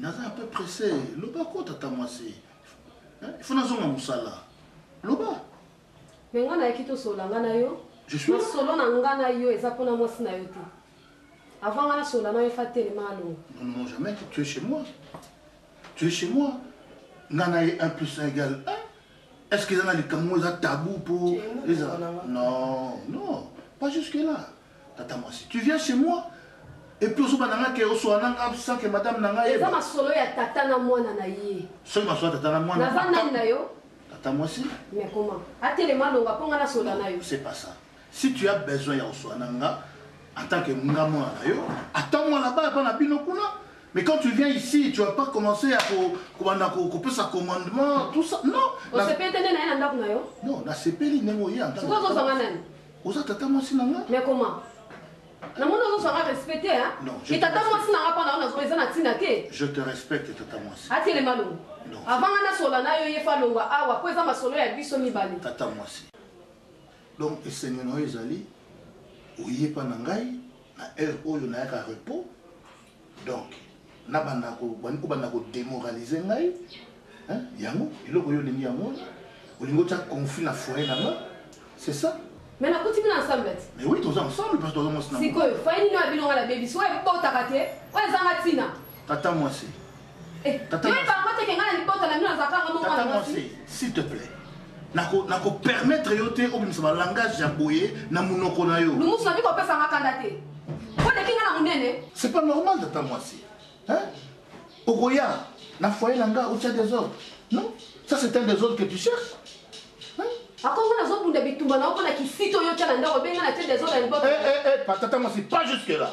Naza un peu pressé. Loba ko tata mwasi. Il faut nazonga musala. Loba. Mais nga nayaki tosolola nga na yo. Je suis là. Masolo na nga na yo eza pona mwasi na yo te. Avant nga nasolola na yo fa telema alongo. Non, non, jamais. Tu es chez moi. Tu es chez moi. Nga na ye 1 plus 1 égale 1. Est-ce que eza na likambo eza tabou po eza Non, non, pas jusque là. Tata mwasi, tu viens chez moi et puis ozobanda nga ke oswana nga sans que madame na nga Eza masolo ya tata na mwana na ye. Soki masolo ya tata na mwana. Naza nani na yo? Tata mwasi. Mais comment? Atelema alonga po nga nasola na yo. C'est pas ça. Si tu as besoin ya oswana nga en tant que nga mwana na yo, attends-moi là-bas epa na bino kuna. Mais quand tu viens ici, tu vas pas commencer à kobanda kopesa commandement, tout ça. Non. Osepeli te nde na ye na ndako na yo? Non, nasepeli ndenge oye en tant que. Sikoyo ozozwa nga nani? Oza tata mwasi na nga? Mais comment? namoni ozozwa nga respect te hein? Non, je te tata mwasi na nga mpo na yo nazwa eza na ntina te. Je te respecte tata mwasi. Atelema longo. Avant nga nasola na yo ye fa longwa awa mpo eza masolo ya biso mibale. Tata mwasi. Donc esengo na yo ezali oye pa na ngai na heure oyo nayaka repos donc nabanda ko obanda ko démoraliser ngai hein yango eloko yo olingi yango wana olingi otia conflit na foyer na nga c'est ça. Mais nakuti bino ensemble ti. Mais oui toza ensemble parce que toza mwasi na Sikoyo foyer nini oyo bino nga na bebisi oyo ebotaka te oyo ezanga ntina. Tata mwasi. Eh, tata yo bango te ke nga na libota na bino nazalaka nga moko mwana mwasi. S'il te plaît. Nako nako permettre yo te obimisa ba langage ya boye na munoko na yo. Lumusu na biko opesa nga kanda te. Oleki nga na munene. C'est pas normal tata mwasi. Hein? Okoya na foyer na nga otia désordre. Non? Ça c'est un désordre que tu cherches. Hein? Akongo nazobunda bitumba na yo mpona kisito oyo otya na ndako obenga na tie désordre ya libota. Eh eh eh tata mwasi pas jusque là.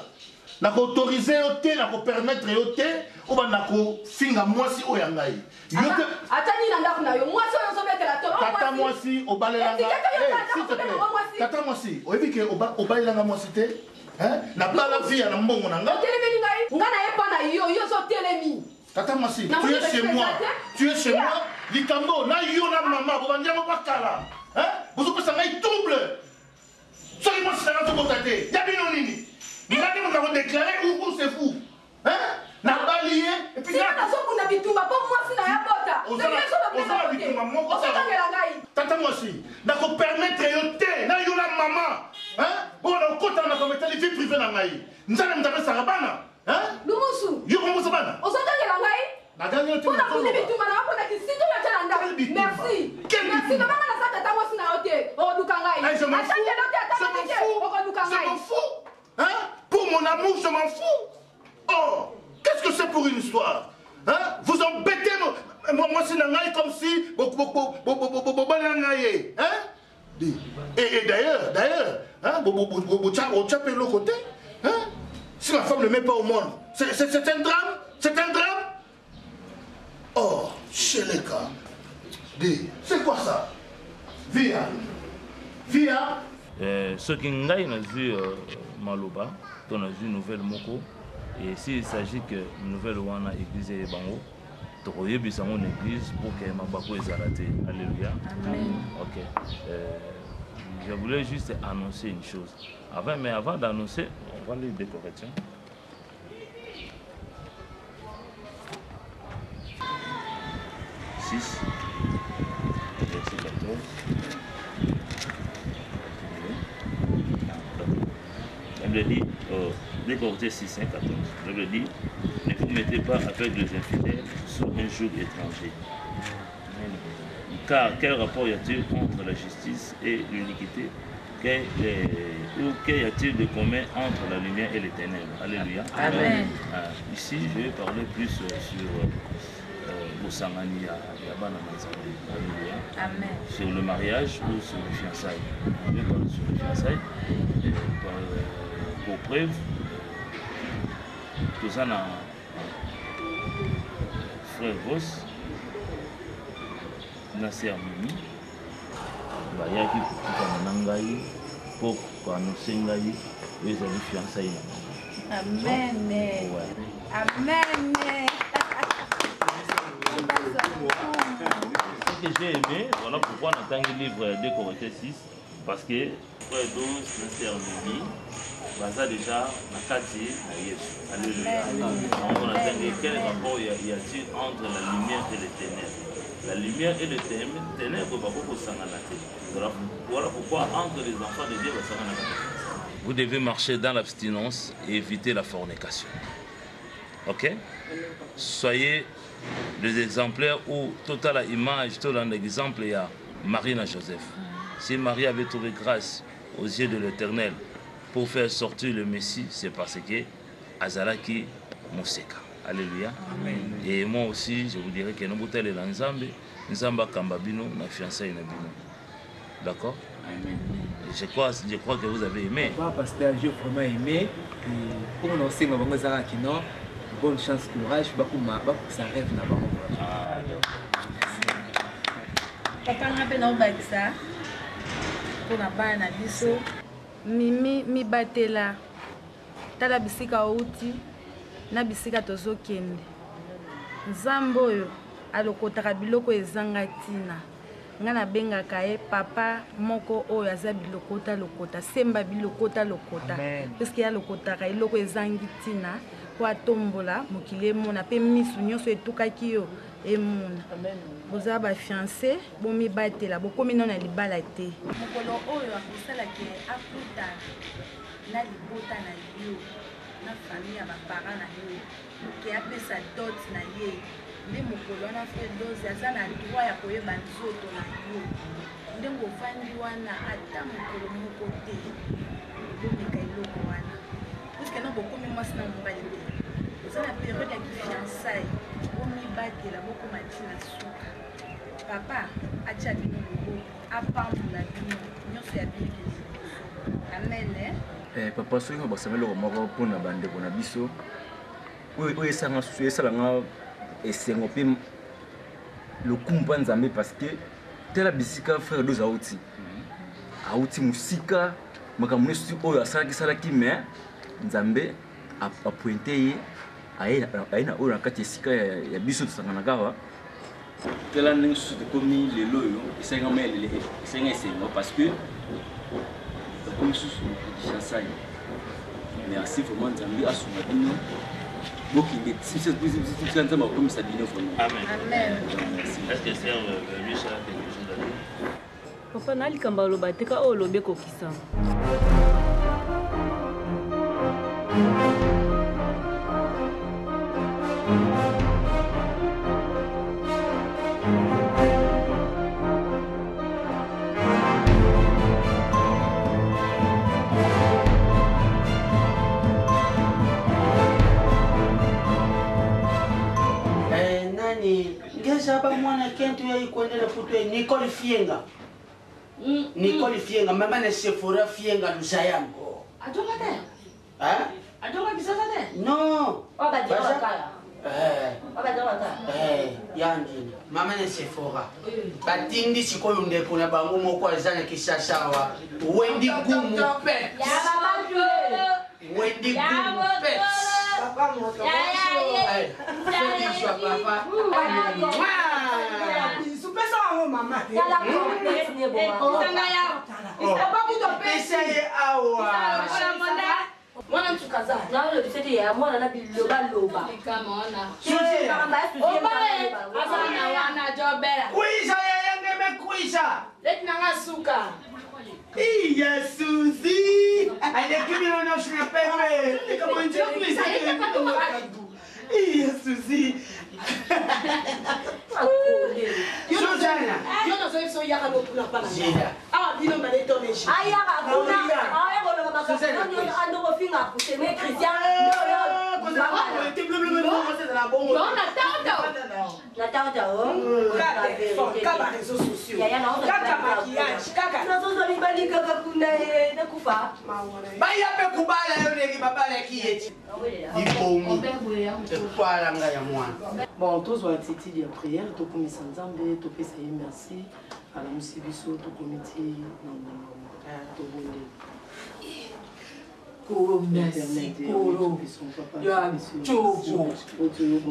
Nako autoriser yo te, nako permettre yo te obanda kofinga mwasi oyo ya ngai. Yo te ata nini na ndako na yo mwasi oyo ozobetela tolo tata mwasi obalelanga s'il te plaît tata mwasi oyebi ke obalelanga mwasi te nabala vie ya na mbongo na ngai otelemeli ngai ngai na ye mpa na yo yo ozotelemi tata mwasi tu es chez moi tu es chez moi likambo na yo na mama bobandi yango mpa kala bozopesa ngai trouble soki mwasi na ngai azobota te ya bino nini ngai nde moto akodeklare ou c'est vous nabali ye epuis nazobunda bitumba mpo mwasi na ya bota oza na bitumba moko ozotangela ngai tata mwasi nakopermettre yo te na yo na mama oyo nakokota na makambo etali vie privé na ngai nzambe moto apesaka bana lumusu yo kombosa bana ozotangela ngai mpo nabundi bitumba na yo mpo na kisito na tya na ndako merci merci lobanga naza tata mwasi na yo te okoluka ngai ata lelo te ata lobi te okoluka ngai Hein? Pour mon amour, je m'en fous. Oh, qu'est-ce que c'est pour une histoire Hein? Vous embêtez moi, moi c'est nangai comme si hein? Et, et d'ailleurs, d'ailleurs, hein, côté, hein? Si ma femme ne met pas au monde, c'est un drame, c'est un drame. Oh, Cheleka. C'est quoi ça Via. Via. Eh, soki ngai nazwi euh, maloba to nazwi nouvelle moko et s'il s'agit que nouvelle wana église eyeba yango tokoyebisa yango na église pour que mabaku ezala te alléluia ok euh, je voulais juste annoncer une chose avant mais avant d'annoncer on va lire des corrections 6, verset 14. La Bible dit, euh, 2 Corinthiens 6, 5, 14. La Bible dit, ne vous mettez pas avec les infidèles sous un joug étranger. Car quel rapport y a-t-il entre la justice et l'iniquité Quel, ou qu'y a-t-il de commun entre la lumière et les ténèbres Alléluia. Amen. Ah, ici, je vais parler plus sur bosangani ya, ya bana na Nzambe. Alléluia. Amen. Sur le mariage ou sur les fiançailles. Je vais parler sur les fiançailles. Et, par, pour preuve, toza na frère Vos na sœur Mimi bayaki kokutana na ngai mpo koannonce ngai oyo ezali fiançailles na bango. Amen. Ouais. Amen. Ce que j'ai aimé, voilà pourquoi on a un livre 2 Corinthiens 6, parce que Frère Dose na sœur Mimi baza déjà na kati na Yesu. Alléluia. Donc on a dit quel rapport y a-t-il entre la lumière et les ténèbres? La lumière et les ténèbres bako kosangana te. Voilà pourquoi entre les enfants de Dieu basangana te. Vous devez marcher dans l'abstinence et éviter la fornication. Ok? Soyez les exemplaires ou totale image, total exemple, il y a Marie et Joseph. Si Marie avait trouvé grâce aux yeux de l'Éternel pour faire sortir le Messie, c'est parce que Azalaki Moseka. Alléluia. Amen. Et moi aussi, je vous dirais que nous sommes Nzambe, Nzamba Kambabino, na fiançailles na bino. D'accord? Amen. Je crois que vous avez aimé. Papa, pasteur, j'ai vraiment aimé. Et comme on sait, on va non, bonne chance, courage, ça rêve na bango. Papa nga pe na obakisa mpona bana na biso. Mimi mibatela tala bisika outi na bisika tozokende. Nzambe oyo alokotaka biloko ezanga ntina. Nga nabengaka ye papa moko oyo aza bilokota lokota, semba bilokota lokota. Parce que alokotaka eloko ezangi ntina po atombola mokili emona pe misu nyonso etukaki yo emona. Boza ba fiancé, bomibatela, bokomi nano na libala te. Mokolo oyo akosalaki akuta na libota na yo, na famille ya ba parents na yo, ke apesa dot na ye. Nde mokolo wana frère Dose aza na droit ya koyeba nzoto na yo. Ndenge ofandi wana ata mokolo moko te bomeka eloko wana. Puisque non bokomi mwasi na mobali te. Oza na période ya kifiançailles, bomibatela bokoma ntina suka. Papa atia bino loboko, apambola bino nyonso ya bino ekende liboso. Amen. Eh, papa soki basala eloko moko mpona bandeko na biso oyo esalanga esengo mpe lokumu mpa Nzambe, parce que tala bisika frère Dose auti auti mosika, makambo nyonso oyo asalaki mais Nzambe apointe ye aye na oyo na kati esika ya biso tosanganaka awa. Tala ndenge susu tokomi lelo oyo esalinga esengo parce que tokomi susu na fiançailles. Merci vraiment Nzambe asunga bino. Bokende tika Nzambe akomisa bino vraiment. Amen. Amen. Merci. Est-ce que sœur Michel a quelque chose à dire? Papa na likambo aloba te ka oyo olobi ekokisama. Ngeza ba mwana kentu ya ikwendele putu ya Nicole Fienga. Nicole Fienga, mama na Sephora Fienga Luzayam. Ajonga te? Hein? Ajonga kisasa te? Non. Oba dira kaya. Eh. Oba dira kaya. Eh, yandi. Mama na Sephora. Batindi sikoyo ndeko na bango moko aza na Kinshasa wa. Wendy Gumu Pet. Ya mama Dieu. Wendy Gumu Pet. Papa moto. Ya ya ya. Papa. Mwana ntukaza. Na lo bisete ya mwana na biloba loba. Azana wana jobela. Kuisha ya yangeme kuisha. Leti nanga suka. Iya Suzy. Alekimi na shina pepe. Kama njia kuisha. Iya Suzy. Suzana. Yo nazo biso yaka no kuna pa na. Ah bino male to meji. Ayaka kuna. Ayaka no makaka. Ando ko finga kuse me Christian. No no. Non na tata. Na tata o. Kaka téléphone, kaka réseaux sociaux. Kaka maquillage, kaka. Nazo zo mibali kaka kuna ye nakufa. Baya pe kubala yo ndenge babala kiyeti. Libomi. Ekwala nga ya mwana. Bon, tozwa attitude ya prière, tokomisa Nzambe, topesa ye merci. Alamusi biso tokomiti na ngonga tobondeli. Kolo merci kolo ya cogo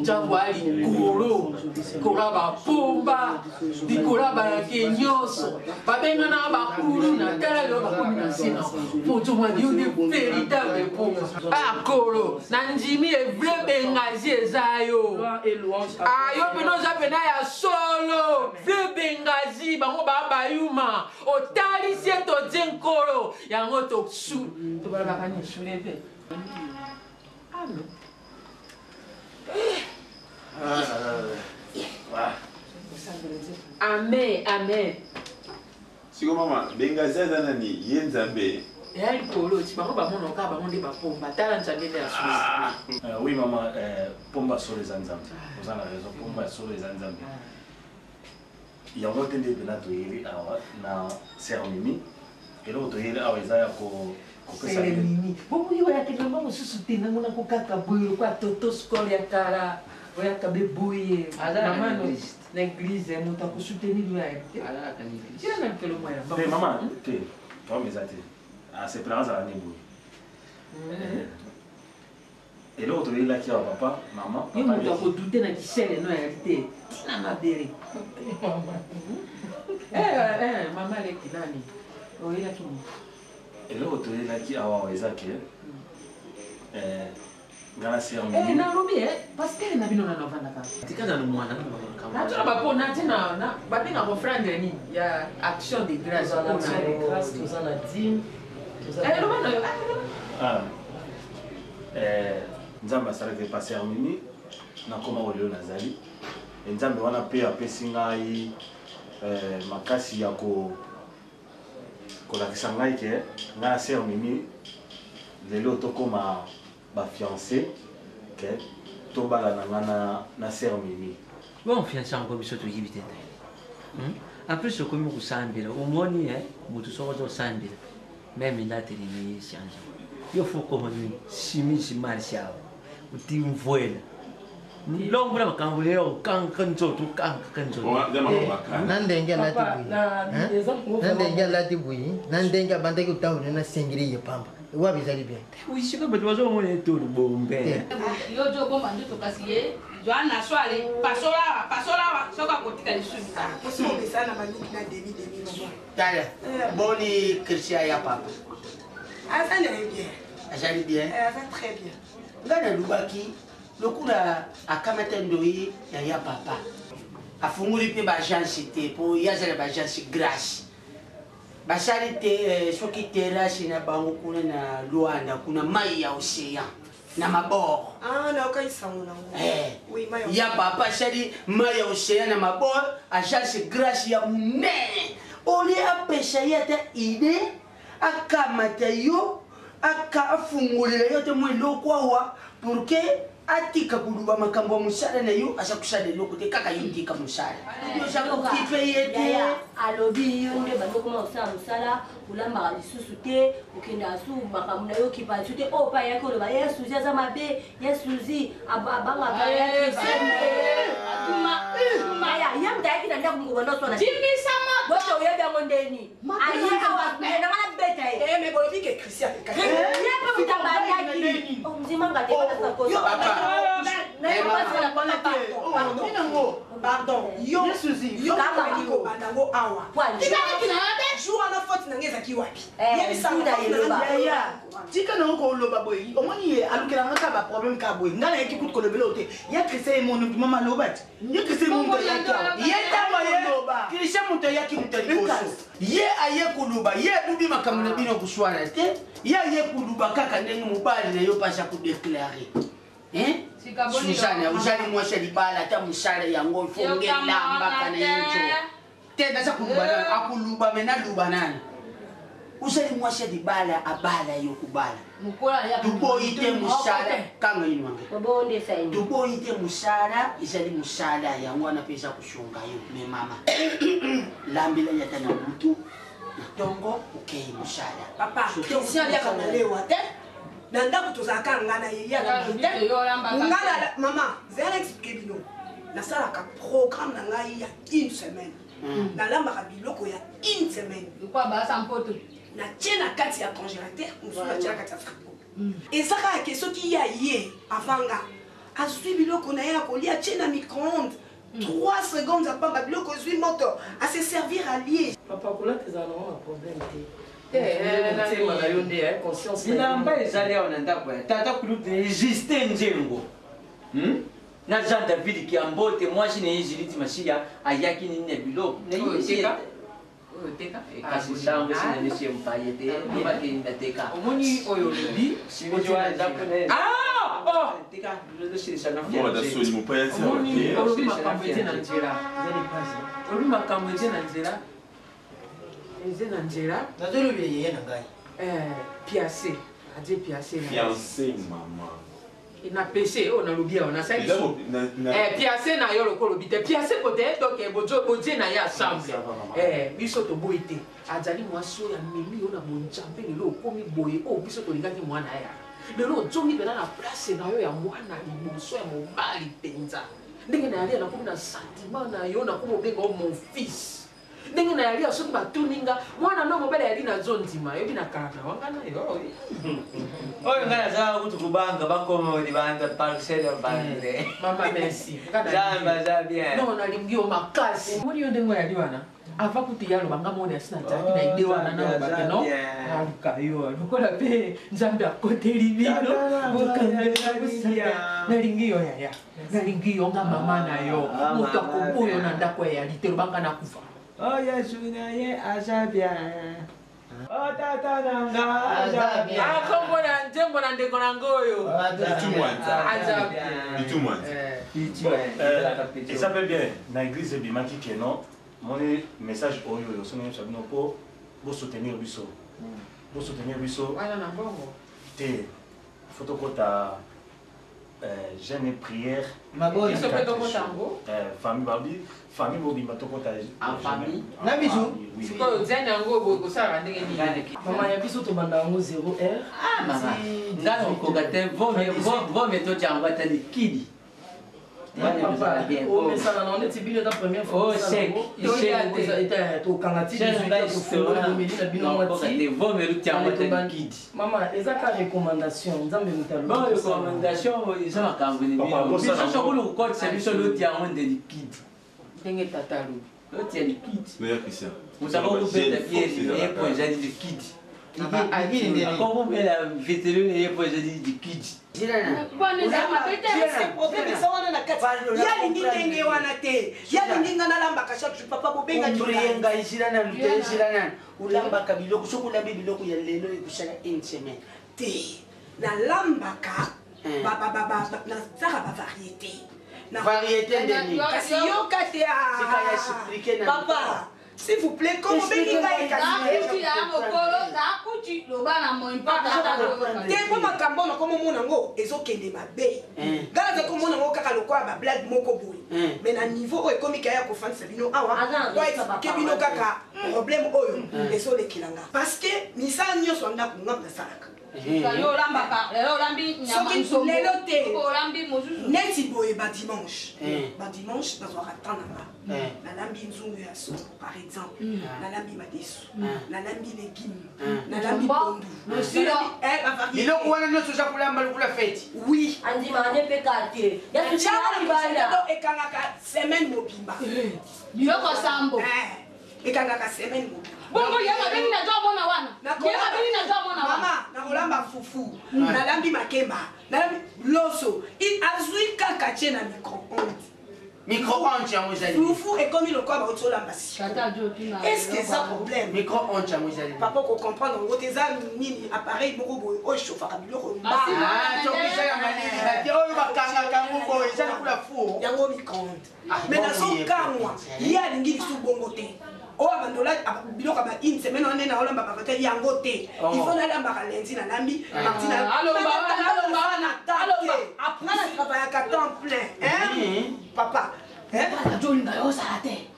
nzambo ya likolo likolo ya bapomba likolo ya bayake nyonso babenganaka bakulu na tala lelo bakomi na nse na potomani yo nde véritable pomba akolo ah, na ndimi le vrai bengazi eza yo ah, yo mpena oza mpena ya solo vrai bengazi bango baa bayuma otalisi ye todie nkolo yango to su tobalabaka nini souleve alo amen amen siko mama bengazi aza nani ye nzambe eya likolo ti bango bamonaka kaka bango nde bapomba tala nzambe nde asusi ah. euh, oui mama euh, pomba solo eza nzambe oza na raison pomba ya solo eza nzambe ah. Yango te nde mpena toyeli awa na sœur Mimi. Eloko toyeli awa eza ya kopesa Sœur Mimi, bongo yo oyaka elamba mosusu te namonako kaka boye lokola toto score ya kala oyaka be boye mama na église moto akosoutenir yo ayaki te tina na likolo mwa elamba te mama te problème eza te asepelaka azala nde boye Eloko toyelaki awa papa, mama, Yo moto akodute na kisele no ayali te tina mabele. Eh, eh, mama leki nani oyelaki nini? Eloko toyelaki awa eza ke eh, nga na sœur Eh, Mimi. nalobi eh, pasteur na bino nano avandaka. Tika nanu mwana Natuna bapo nati na na babengaka offrande nini ya action de grâce. Toza na action de grâce, toza na dime, toza Eh, loba na yo. Ah. Eh, Nzambe asalaki pasteur Mimi nakoma oyo lelo nazali. E Nzambe wana mpe apesi ngai eh, makasi ya ko kolakisa ngai ke ngai na sœur Mimi lelo tokoma ba fiancé ke tobalana ngai na, na sœur Mimi. Bon fiancé yango biso toyebi te ndenge. Hmm? En plus okomi kosambela omoni eh, moto soki ozosambela meme ndatelemi ye change yo fo koma nini simisi marsi awa uti mvuela longola makambo yo okanka nzoto okankaka nzoto na ndenge alati boye na ndenge alati boye na ndenge abandaki kotambola na sengeli ye pamba wapi ezali bien wisika bato bazomona ye tolo bombe yo jo obomba nzoto kasi ye zwa na swale pasola awa pasola awa soki akotika lisusu Tala, boni Christian ya papa. Aza na ye bien. Azali bien. Eh, aza très bien. Nga nalobaki lokola akamata ndoyi ya ya papa. Afungoli mpe ba agence te mpo ye aza na ba agence grace. Basali te eh, soki terrasse na bango kuna na Luanda kuna mai ya océan. na mabor ah, nayokai sango nango eh. ya papa asali mai ya océan na mabor agence grace ya monene olie apesa ye ata ide akamata yo afungolela yo te mwa eloko awa pour que atika koluba makambo ya mosala na yo aza kosala eloko te kaka yo tika mosala oza kokipe ye te alobi yo nde bandi okoma kosala mosala olambaka lisusu te okendaka su makambo na yo okipa lisusu te oyo mpe ayaki koloba ye suzi aza mabe ye suzi abangaka ye ye moto ayaki na ndako mokolo nyonso na boto oyebi yango ndeni aye awa nanga nabeta ye ye mpe moto abandaki ndimanga te pardon yo yo okoki kobanda yango awa jour wana faute na ngai ezalaki wapi yebisayaya tika nango koloba boye omoni ye alukela nga kaka baproblème kaka boye ngai nayaki kutu kolobela oyo te ya christian ye mono mama loba ti ye christian moto ayaki awa ye ntango ye christian moto ayaki moto ya liboso ye aye koloba ye adubi makambo na bino koswana te ye aye koloba kaka ndenge mobali na yo mpe aza kodeklare Hein? Suzanne, ozali mwasi ya libala ata mosala yango fonge elambaka na ye njo te naza koluba nani akoluba me naluba nani ozali mwasi ya libala abala yo kobala toboyi te mosala kanga ino wange toboyi te mosala ezali mosala yango wana mpe eza kosunga yo me mama lambela ye ata na butu na ntongo okei mosala papa christian aliaka malewa te na ndako tozalaka nga na ye ye alambaka te nga na mama zela na explike bino nasalaka programme na ngai ya une semaine hmm. nalambaka biloko ya une semaine natie na kati ya congélateur mosusu natie na kati ya frigo Eza kaka ke soki ye aye avant nga, azwi biloko na ye ya kolia, atie na micro-ondes, 3 secondes ya pamba, biloko ezwi moto, a se servir alie. Papa kolata ezala nango na problème te. Eh, Motema na yo nde eh, conscience na yo. Bilamba ezali awa na ndako ya tata kulutu na ye Justin Njengo. Na Jean David Kiambote mwasi na ye Judith Masiya ayaki nini na biloko na ye Oyo esi oteka? Oyo oteka? Kasi sango esi na miso ya mopaye te yebaki na teka. Omoni oyo olobi Simisi wana ndako na ye. Ah! Oh! Teka tosilisa na Bon, ata soni mopaya ti awa Omoni te. olobi makambo eze na nzela. Olobi makambo eze na nzela. Eze na nzela. Nazolobela yeye na ngai. Eh, piase. Adie piase na. Fiancé, maman. Na pese oyo nalobi awa nasali Eza ko- na- na- Eh, piase na yo lokola olobi te piase kote donc botie na ye ensemble Eh, biso toboyi te azali mwasi oyo amemi yo na bonzambe lelo okomi boye oyo biso tolingaki mwana ya lelo ozongi mpenza na place na yo ya mwana liboso ya mobali mpenza ndenge na yalia nakomi na sentiment na yo nakomi obenga yo mon fils ndenge na yalia soki batuni nga mwana no mobali ayali nazondima yobi na kala na wanga na yo oyo ngai nazalaka kutu kobanga bakoma libanda parcelle ya bande mama merci Nzambe aza bien non nalingi yo makasi omoni yo ndenge oyali wana ava kutu ye aloba nga moni asi nazalaki na ide wana naloba ke non aluka yo lokola mpe nzambe akoteli bino bokangela bosaka nalingi yo yaya nalingi yo nga mama na yo moto akoboyo na ndako eyali te loba nga nakufa Oh Yesu na ye aza bien. Oh tata na nga aza bien. akombo na nzembo na ndeko na ngo oyo aza Pitu mwanza. eza mpe bien na église ebimaki ke non moni message oyo oyo osongi nyonso ya bino mpo bosoutenir biso bosoutenir biso wana na mbongo te fo tokota jeûne et prière. Maboni. Biso mpe tokota yango. Famille babi famille bobimba tokota En famille. Na biso. Sikoyo diane yango boye kosalaka ndenge nini? Mama ya biso tobanda yango 0 heure. Ah mama. Nga nakokoka te vome totia yango ata likidi. Wana bien. Omesana na neti bino eza première Oh, sec. Sec. Tokanga ti Sec, ngai tofungoli bomeli na bino mwa Nakokoka ti. te vome lutia yango ata likidi. Mama eza ka recommandation nzambe moto alobi Bon tosala. recommandation eza makambo ne Papa, bino. bosala Biso yango. sokolo kokotisa biso loti yango nde likidi. Ndenge tata alobi. Loti ya likidi. Meilleur Christian. Moto akokobeta biere na ye mpo ezali likidi. Likidi. Akokobela vetelo na ye mpo ezali likidi. Problème eza wana na kati ye alingi ndenge wana te ye alingi nga nalambaka chaque jour papa bobengaki Ombre ngai ezila nanu te ezila nanu olambaka biloko soki olambi biloko ya lelo ekosala une semaine te nalambaka nasalaka bavariété Variété ndeni? Kasi yoka te ah. Tika ya expliquer na papa s'il vous plaît comme obengi ngai te mpo makambo na komomona yango ezokende mabe ngai naza komona yango kaka lokola bablage moko boye mais na niveau oyo ekomi kaya kofandisa bino awa Aza na po explike bino kaka problème oyo ezolekela nga parce que misala nyonso ya ndako nga nasalaka Yo olambaka lelo olambi nyama soki nsombo. lelo te Soki olambi mosusu neti boye badimanche badimanche nazwaka temps na nga nalambi nzungu ya sombo par exemple nalambi madesu nalambi légume nalambi pondu Mosilo. nalambi- eh, bavariété. biloko wana nyonso oza kolamba lokola feti oui andimaka ne mpe kaka te Tiawana ekangaka semaine mobimba biloko sambo Eh, ekangaka semaine mobimba bongo ye mabeli nazo mona wana ye mabeli nazo mona wana mama nakolamba fufu nalambi makemba nalambi loso azwi kaka tie na micro-onde micro-onde yango ezali fufu ekomi lokola bauti olamba siko est ce que eza problème micro-onde yango ezali papa okocomprendre yango te eza nini appareil moko boye oyo echauffaka biloko soki eza ya malili batie oyo bakangaka yango boye eza lokola four yango micro-onde mais nazokamwa ye alingi lisu bongo te oyo abandola biloko ya ba une semaine wana nde naolamba baka te yango te Oh. il faut nalambaka lundi nalambi mardi Alomba wana, alomba wana, alomba. nga na travaillaka temps plein hein? Papa ajolinga yo osala te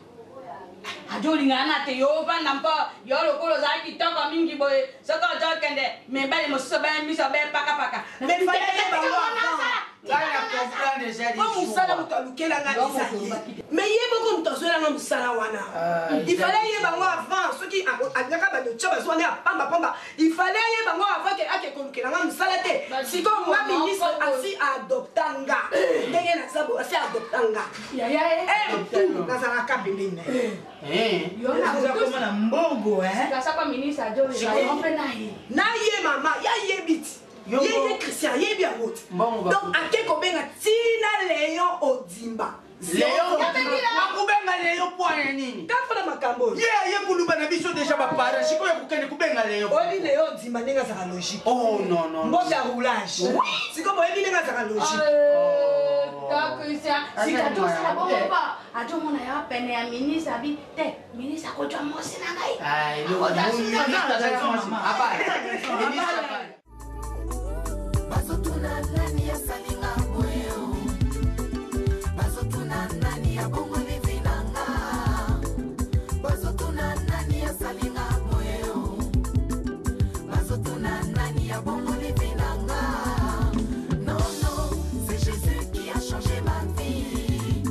ajolinga na te yo ovanda mpo yo lokola ozala kitoko mingi boye soki ozokende mibali mosusu bayembisa bayepakapaka Mais fallait yeba yango avant. ngai na comprendre eza po mosala moto alukelanga eza ye mais ye moko moto azwelanga mosala wana il fallait yeba yango avant soki alingaka bandotya bazwa nde ya pambapamba il fallait yeba yango avant ke ake kolukelanga mosala te. adopta nga. Yaya Tu nazalaka pembeni na ye. Ozakoma na mbongo Kasapa ministre ajo mpe na ye. Na ye mama ya yebi ti. Ye ye Christian yebi yango ti. Donc ake kobenga ntina Léon Odimba. Léon akubenga Léon mpo ya nini? Kafana makambo oyo. Ye aye kuluba na biso deja bapara sikoyo akokende kubenga Léon. Oyebi Léon Odimba ndenge azalaka logique. Oh non non. Mbote ya roulage. Sikoyo boyebi ndenge azalaka logique. Ta Christian, sika tosala bongo ba azomona ya pene ya ministre abi te ministre akozwa mwasi na ngai. Bazotuna nani asalinga boye o. Bazotuna nani abongoli vie na nga. Bazotuna nani asalinga boye o. Bazotuna nani abongoli vie na nga. Non, non, c'est Jésus qui a changé ma vie.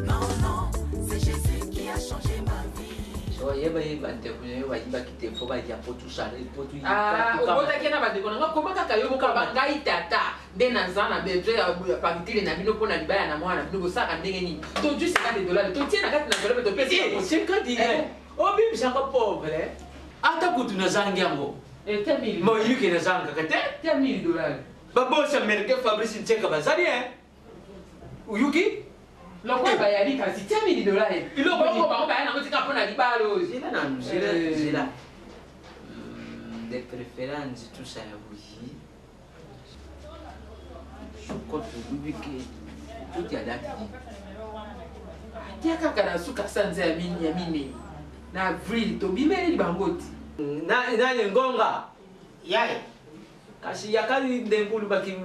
Non, non, c'est Jésus qui a changé ma vie. So yeba yeba ndeko na yo bayibaki te fo balia po tusala po Ah, obotaki na bandeko na nga koma kaka yo moko ba ngai tata nde naza na besoin ya partile na bino mpona libaya na mwana bino bosalaka ndenge nini tozwi 50 dollar totie na kati na enveloppe topesi bango. 50 obimisaka pauvre ata kutu nazangi yango moyuki nazangaka te tia 1000 dollar babosi américain fabrice ntseka bazali e oyuki lokola bayali kasi tia 1000 dollar Biloko nini? bongo bango baya nango tika mpona libala oyo zela nanu zela zela de préférence tusala buyi soko tolubi ke totia date nini tia kaka na suka sanza ya minei na avril tobimeleli bango ti nani ngonga yaye kasi yakali ndenge olubaki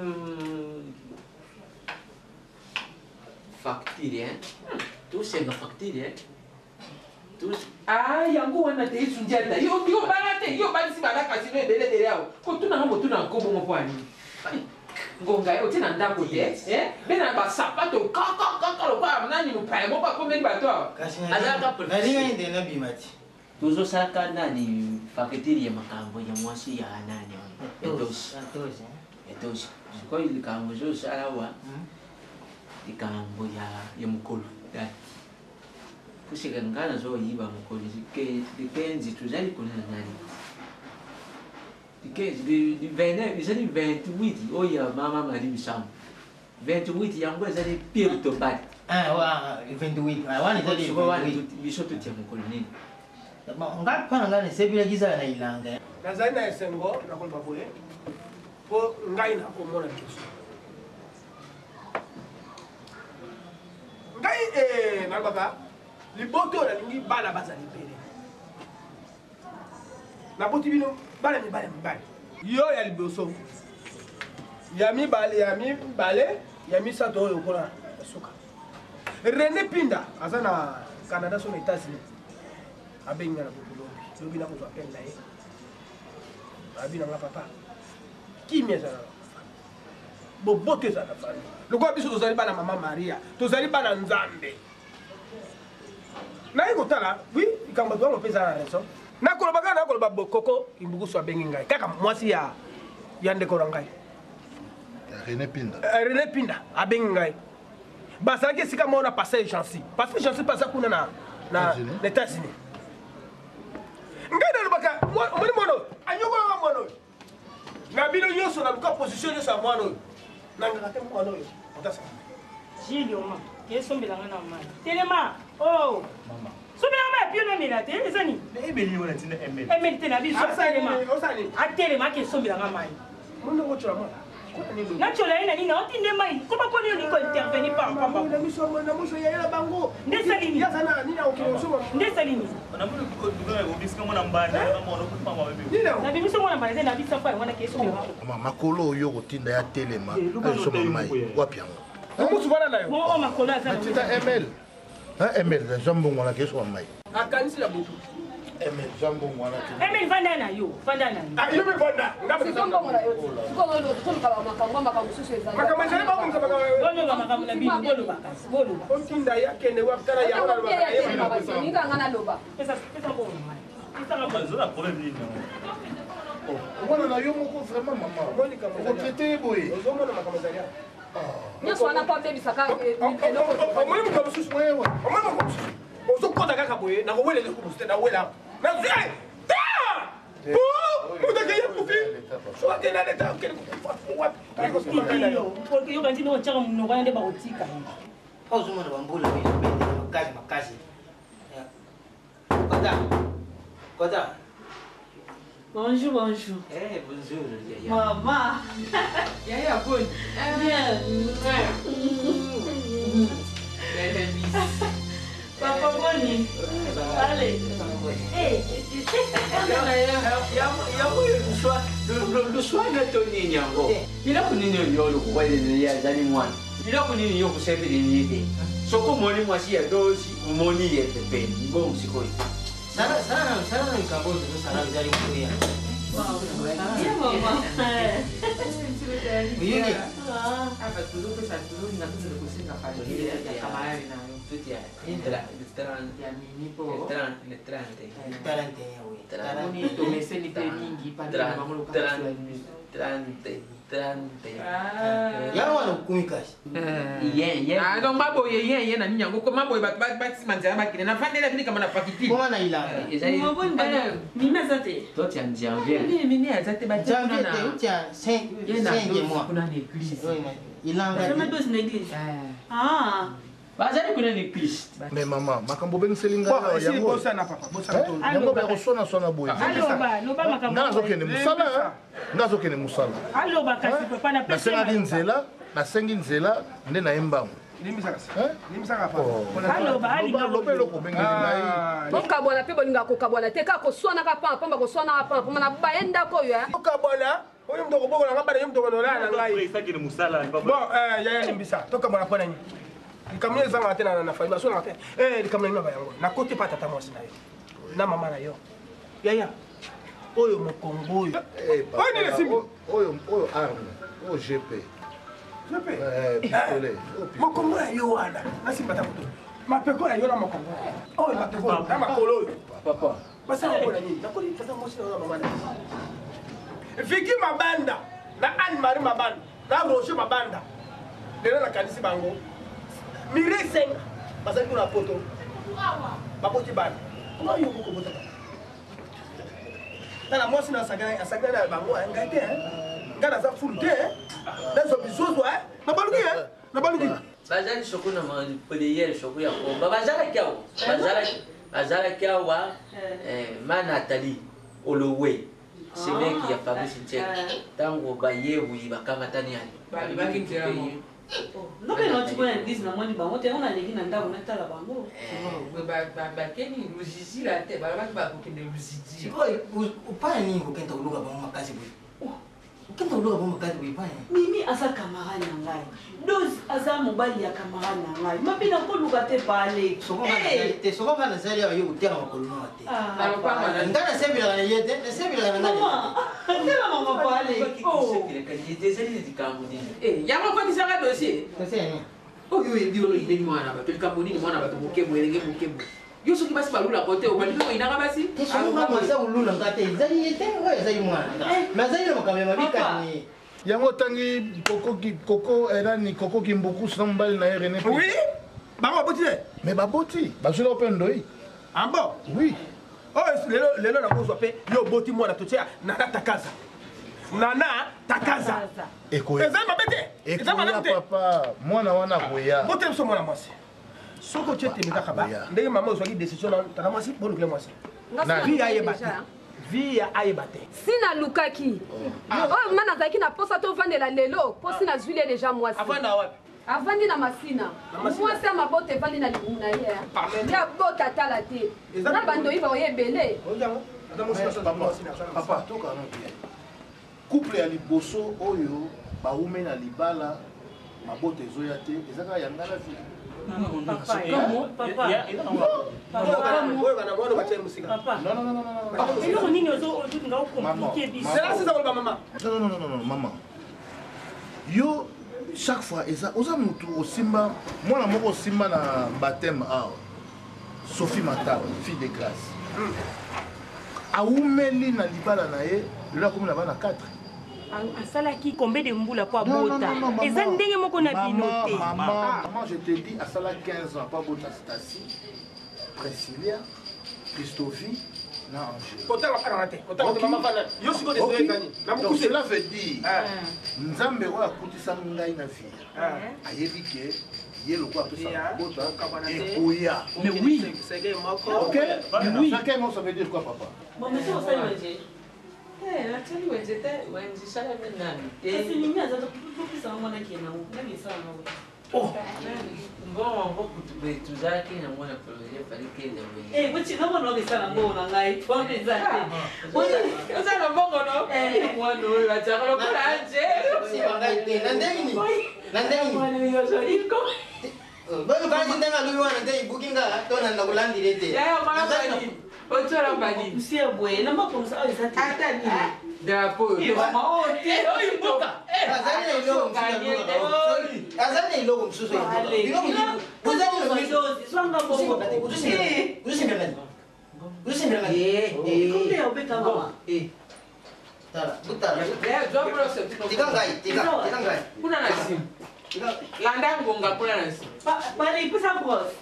facture hein tosenga facture hein Ah, yango wana te esundi ata yo yo bala te yo balisi balaka sino ebelebele awa kotunanga motuna nkombongo mpo ani ngonga ye otie na ndako te eh? be na basapato kakakaka lokola nani mopaya moko akomeli bato awa nalingaki nde nabima ti tozosalaka nani facture ya makambo ya mwasi ya nani etosi etosi sikoyo likambo ezosala awa likambo ya mokolo date puseka ngai nazoyiba mokolo likenzi toza likolo na nani likenzi 29 ezali 28 oyo ya mama mali misambo 28 yango ezali pire tobali 28 wana ezali Sikoyo wana 28. biso totia mokolo nini Bon, ngai mpo na ngai nasepelaki ezala na ilanga nazali na esengo nakoloba boye mpo ngai nakomona liboso ngai eh, nalobaka liboto oyo nalingi bana bazala ebele naboti bino bana mibale mibale yo ya liboso ya mibale ya mibale ya misato oyo okona ya suka René Pinda aza na Canada so na États-Unis abengi nga na butu lobi lobi nakozwa appel na ye abi na nga papa kimia ezala na famille boboto ezala na famille lokola biso tozali bana mama Maria tozali bana Nzambe naye kotala wi likambo bato bango mpe eza na raison nakoloba kaka nakoloba bokoko imbukusu abengi ngai kaka mwasi ya ya ndeko na ngai René Pinda. René Pinda abengi ngai bazalaki esika moko na pasteur Jancy pasteur Jancy mpe aza kuna na na na États-Unis ngai nalobaka omoni mwana oyo anyokolaka mwana oyo na bino nyonso naluka position nyonso ya mwana oyo nangaka te mwana oyo otasaka Gilles, esombelanga na mai telema o sombelanga mai ya pio namela te eza nini ebeli wana ntina emeli emeli te na biso atelema atelema ake esombelanga mai natyola ye na nini aotinde mai koma mponi yo olingi kointervenir pampamba nde esali nini nde esali nini nabimisi mwana mbanda te nabisa mpo yango wana ke esombelanga Mama, makolo oyo kotinda ya telema azosomba mai wapi yango momusu wana na yo makolo aza natinda ml ml zwa mbongo wana kesomba mai akanisi na butu ml zwa mbongo wana te emeli vanda na yo vanda na yo mpe vanda makambo ezali bakomisa boloba makambo na bino boloba kasi boloba otinda ye akende wapi tala yango ninganga naloba omwana na yo moko vraiment mama okotraite ye boye ozomona makambo ezali awa. Nyonso wana mpo abebisaka eloko. Omoni moto mosusu, omoni moto mosusu ozokota kaka boye, nakowela eloko mosusu te, nawela nazwi ta po moto akei akufi, so akei na leta akei kokufa wapi? Yoka ntina otyaka monoko wana nde bakotika. Ozomona bambula ezobetela makasi makasi. Kota kota. Bonjour, bonjour. Eh, bonjour, Yaya. Maman. Yaya, bonne. Bien. Papa, boni. Allez. Eh. Yango luswana to nini yango? Biloko nini oyo olokokwelele azali mwana? Biloko nini yo kosepeleli ye te? Soki omoni mwasi ya dosi, omoni ye pepeni. Bongo sikoyo. Sala sala sala na likambo oyo tozosala ezali mokoya. Bien, maman. Oyoki? Tomeseni mpe mingi Yango wana okomi kasi. Donc baboye ye ye na nini yango koma boye bato batima nzela bakende nafandela bini kama na pakitili Koma na ilanga. Mimi aza te. Toi, tu es en janvier. Mimi aza te. Janvier te, utia cinq mois. Kuna na église. Ilanga. Azama dose na église. Ah. Bazali kuna na église. Mais mama, makambo obengiseli ngai Bon, awa esili yango. bosana, papa, bosana Eh, to- yango bakosonasona boye. Aloba, loba makambo. Nga nazokende mosala, eh. Nga nazokende mosala. Aloba kasi papa na pesi. Nasengaki nzela, nasengi nzela nde naye mbangu. Limbisaka papa. Aloba, alinga. Loba eloko obengeli ngai. Bokabwana mpe bolingaka kokabwana te, kaka koswanaka pamba pamba, koswanaka pamba pamba na baye ndako oyo. Tokabwana, oyo moto akobokola nga bana, ye moto akonolala na ngai. Bon, yaya, limbisa, tokabwana mpo na nini? Likambo nini ezangaka te na famille, basonaka te. Likambo na nini ba yango nakoti pa tata mwasi na yo na mama na yo, yaya oyo mokongo oyo. Eh, papa, Oyo nini esimbi? Oyo oyo arme, oyo GP. GP? Eh, pistolet. Oyo pistolet. Mokongo ya yo wana nasimba ta moto, mapeko ya yo na mokongo oyo, mapeko oyo na makolo oyo. Papa. Basala mpona nini? Nakoli tata mwasi na yo na mama na yo, Viki Mabanda na Anne Marie Mabanda na Roger Mabanda. Lelo nakanisi bango, Mire Senga, bazali kuna poto, baboti bana. Koma yo moko botaka, tala mwasi na asakana na bango. Ngai te, ngai naza fulu te, nazwa bizozwa, nabaluki, nabaluki. Bazali soko na priere, soko ya komba bazalaki awa, bazalaki awa. Ma Nathalie Olowe, semeki ya Fabrice Ntieke, ntango bayewi bakamatani yani. Balobaki nzela moko. Nope nauti kuna église, namoni bango te, yango naleki na ndako natala bango. Bakeni luzizila te, balobaki bakokende luzizila. Sikoyo opaya nini kokenda koluka bango makasi boye? Okenda koluka bango makasi boye, paya nini? Mimi aza camarade na ngai, Dose aza mobali ya camarade na ngai, mabe nakoluka te pale. Soko nga nazali te, soko nga nazali awa, yo koteka makolo nawa te. Ah, Nga nasembelaka na ye te, nasembelaka na ngai. Tala mama pale. Ezali likambo nini? Yango okotisaka dossier oyo oyebi oyo oyineli mwana bato, likambo nini? Mwana bato mokebo, elenge mokebo, yo soki basi balulaka te, obandi mpe koyinaka basi. Te, soko nga mwasi akolula nga te, ezali ye te, oyo ezali mwana na nga, mais azali na makambo ya mabe kati ye. Yango otangi koko koko nani, koko Kimbukusu na mobali na ye René. Oui, bango baboti te. Mais baboti, bazwila mpe ndoi. Ah bon? Oui. Oyo lelo lelo nakozwa mpe yo oboti mwana, totia Nana Takaza, Nana Takaza. Ekoya. Eza mabe te, eza malamu Ekoya te. papa, mwana wana akoya. Botele biso mwana mwasi, soki otie teme kaka ba ndenge mama ozwaki décision na tata mwasi, bolukile mwasi. Nga Vi ayeba te. déjà. Vi ayeba te. Si nalukaki oyo ma nazalaki na posa tovandela lelo, mpo si nazwili ye déjà mwasi. Avanda wapi? Avandi na Masina. Mwasi ya mabota evandi na libumu na ye, nde abota tala te na bandoyi baoye ebele. Papa, tokana bien. Couple ya liboso oyo baume na libala, mabota ezoya te, eza kaka ya nga na vie. Papa. Oyokana mwana batie mosika. Eloko nini ozolinga ocompliquer biso? Non, non, non, non, maman, yo chaque fois eza oza motu osimba mwana moko, osimba na baptême awa, Sophie Matala, fille de grâce, awumeli na libala na ye, lelo akomi na bana 4. Asalaki combien de mbula mpo abota? Eza ndenge moko na bino te. Maman, je te dis, asala 15 ans mpo abota Stacy, Priscilla, Christophie na Angèle. Kotala kaka te, kotala te mama fana. Yo sikoyo désolé ezali. Na Donc mokuse. cela veut dire Nzambe oyo akutisa ngai na vie ayebi ke ye lokola apesaka kobota ekoya. Mais oui. Ok. Mais oui. Chacun mot, ça veut dire quoi, papa? Bon, monsieur, osali wenze. Eh, natali wenze te, wenze esalami nani te. Kasi mimi aza topesa mwana kende nango nani esala nango. Mbongo yango kutu boye tozalaki nango na projet fali kende boye. Eh, boti na mwana okesala mbongo na ngai pone eza te. Oza na mbongo no? Mwana oyo atiaka lokola anje. Na ndenge nini? Na ndenge nini? Mwana oyo ozali ko. Bolukanisi ndenge alobi wana nde ibuki nga to na nakolandile te. Yaya mwana bani. Otiola bani. Poussière boye na makomisa oyo eza te. Ata nini? Drapeau. Eh, mama, oyo te. Oyo mboka. Azali na eloko mosusu, azali na eloko mosusu. Tika ngai, tika tika ngai. Kuna na nsima. Landa ngonga kuna na nsima. Bale ipesa brosse.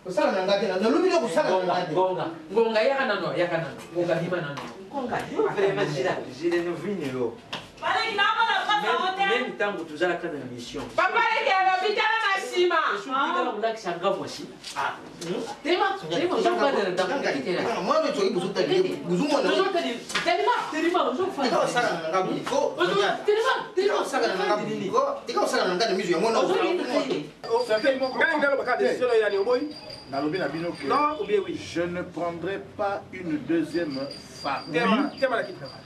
Kosala na ngai te, nalobi no kosala na ngai te. Ngonga. Ngonga yaka nano, yaka nano. Ngonga bima nano. Ngonga. Vraiment Gila, Gila no vini yo. Bale na mona brosse yango te. Même ntango tozalaka na mission. Papa leki alobi tala na nsima. Tikala kolakisa nga mwasi. Telema, telema, ozofanda na ndako kitela. Mwana oyo soki bozotali bozomona. Tozotali, telema, telema, ozofanda. Tika kosala na ngai boye. Ko. Telema, Tika kosala na ngai boye. Ko. Tika kosala na ngai na miso ya mwana. Ngai nalobaka décision na yani oboyi. Nalobi na bino que Non, ou bien oui. je ne prendrai pas une deuxième femme. Tema, tema na kiti na ngai.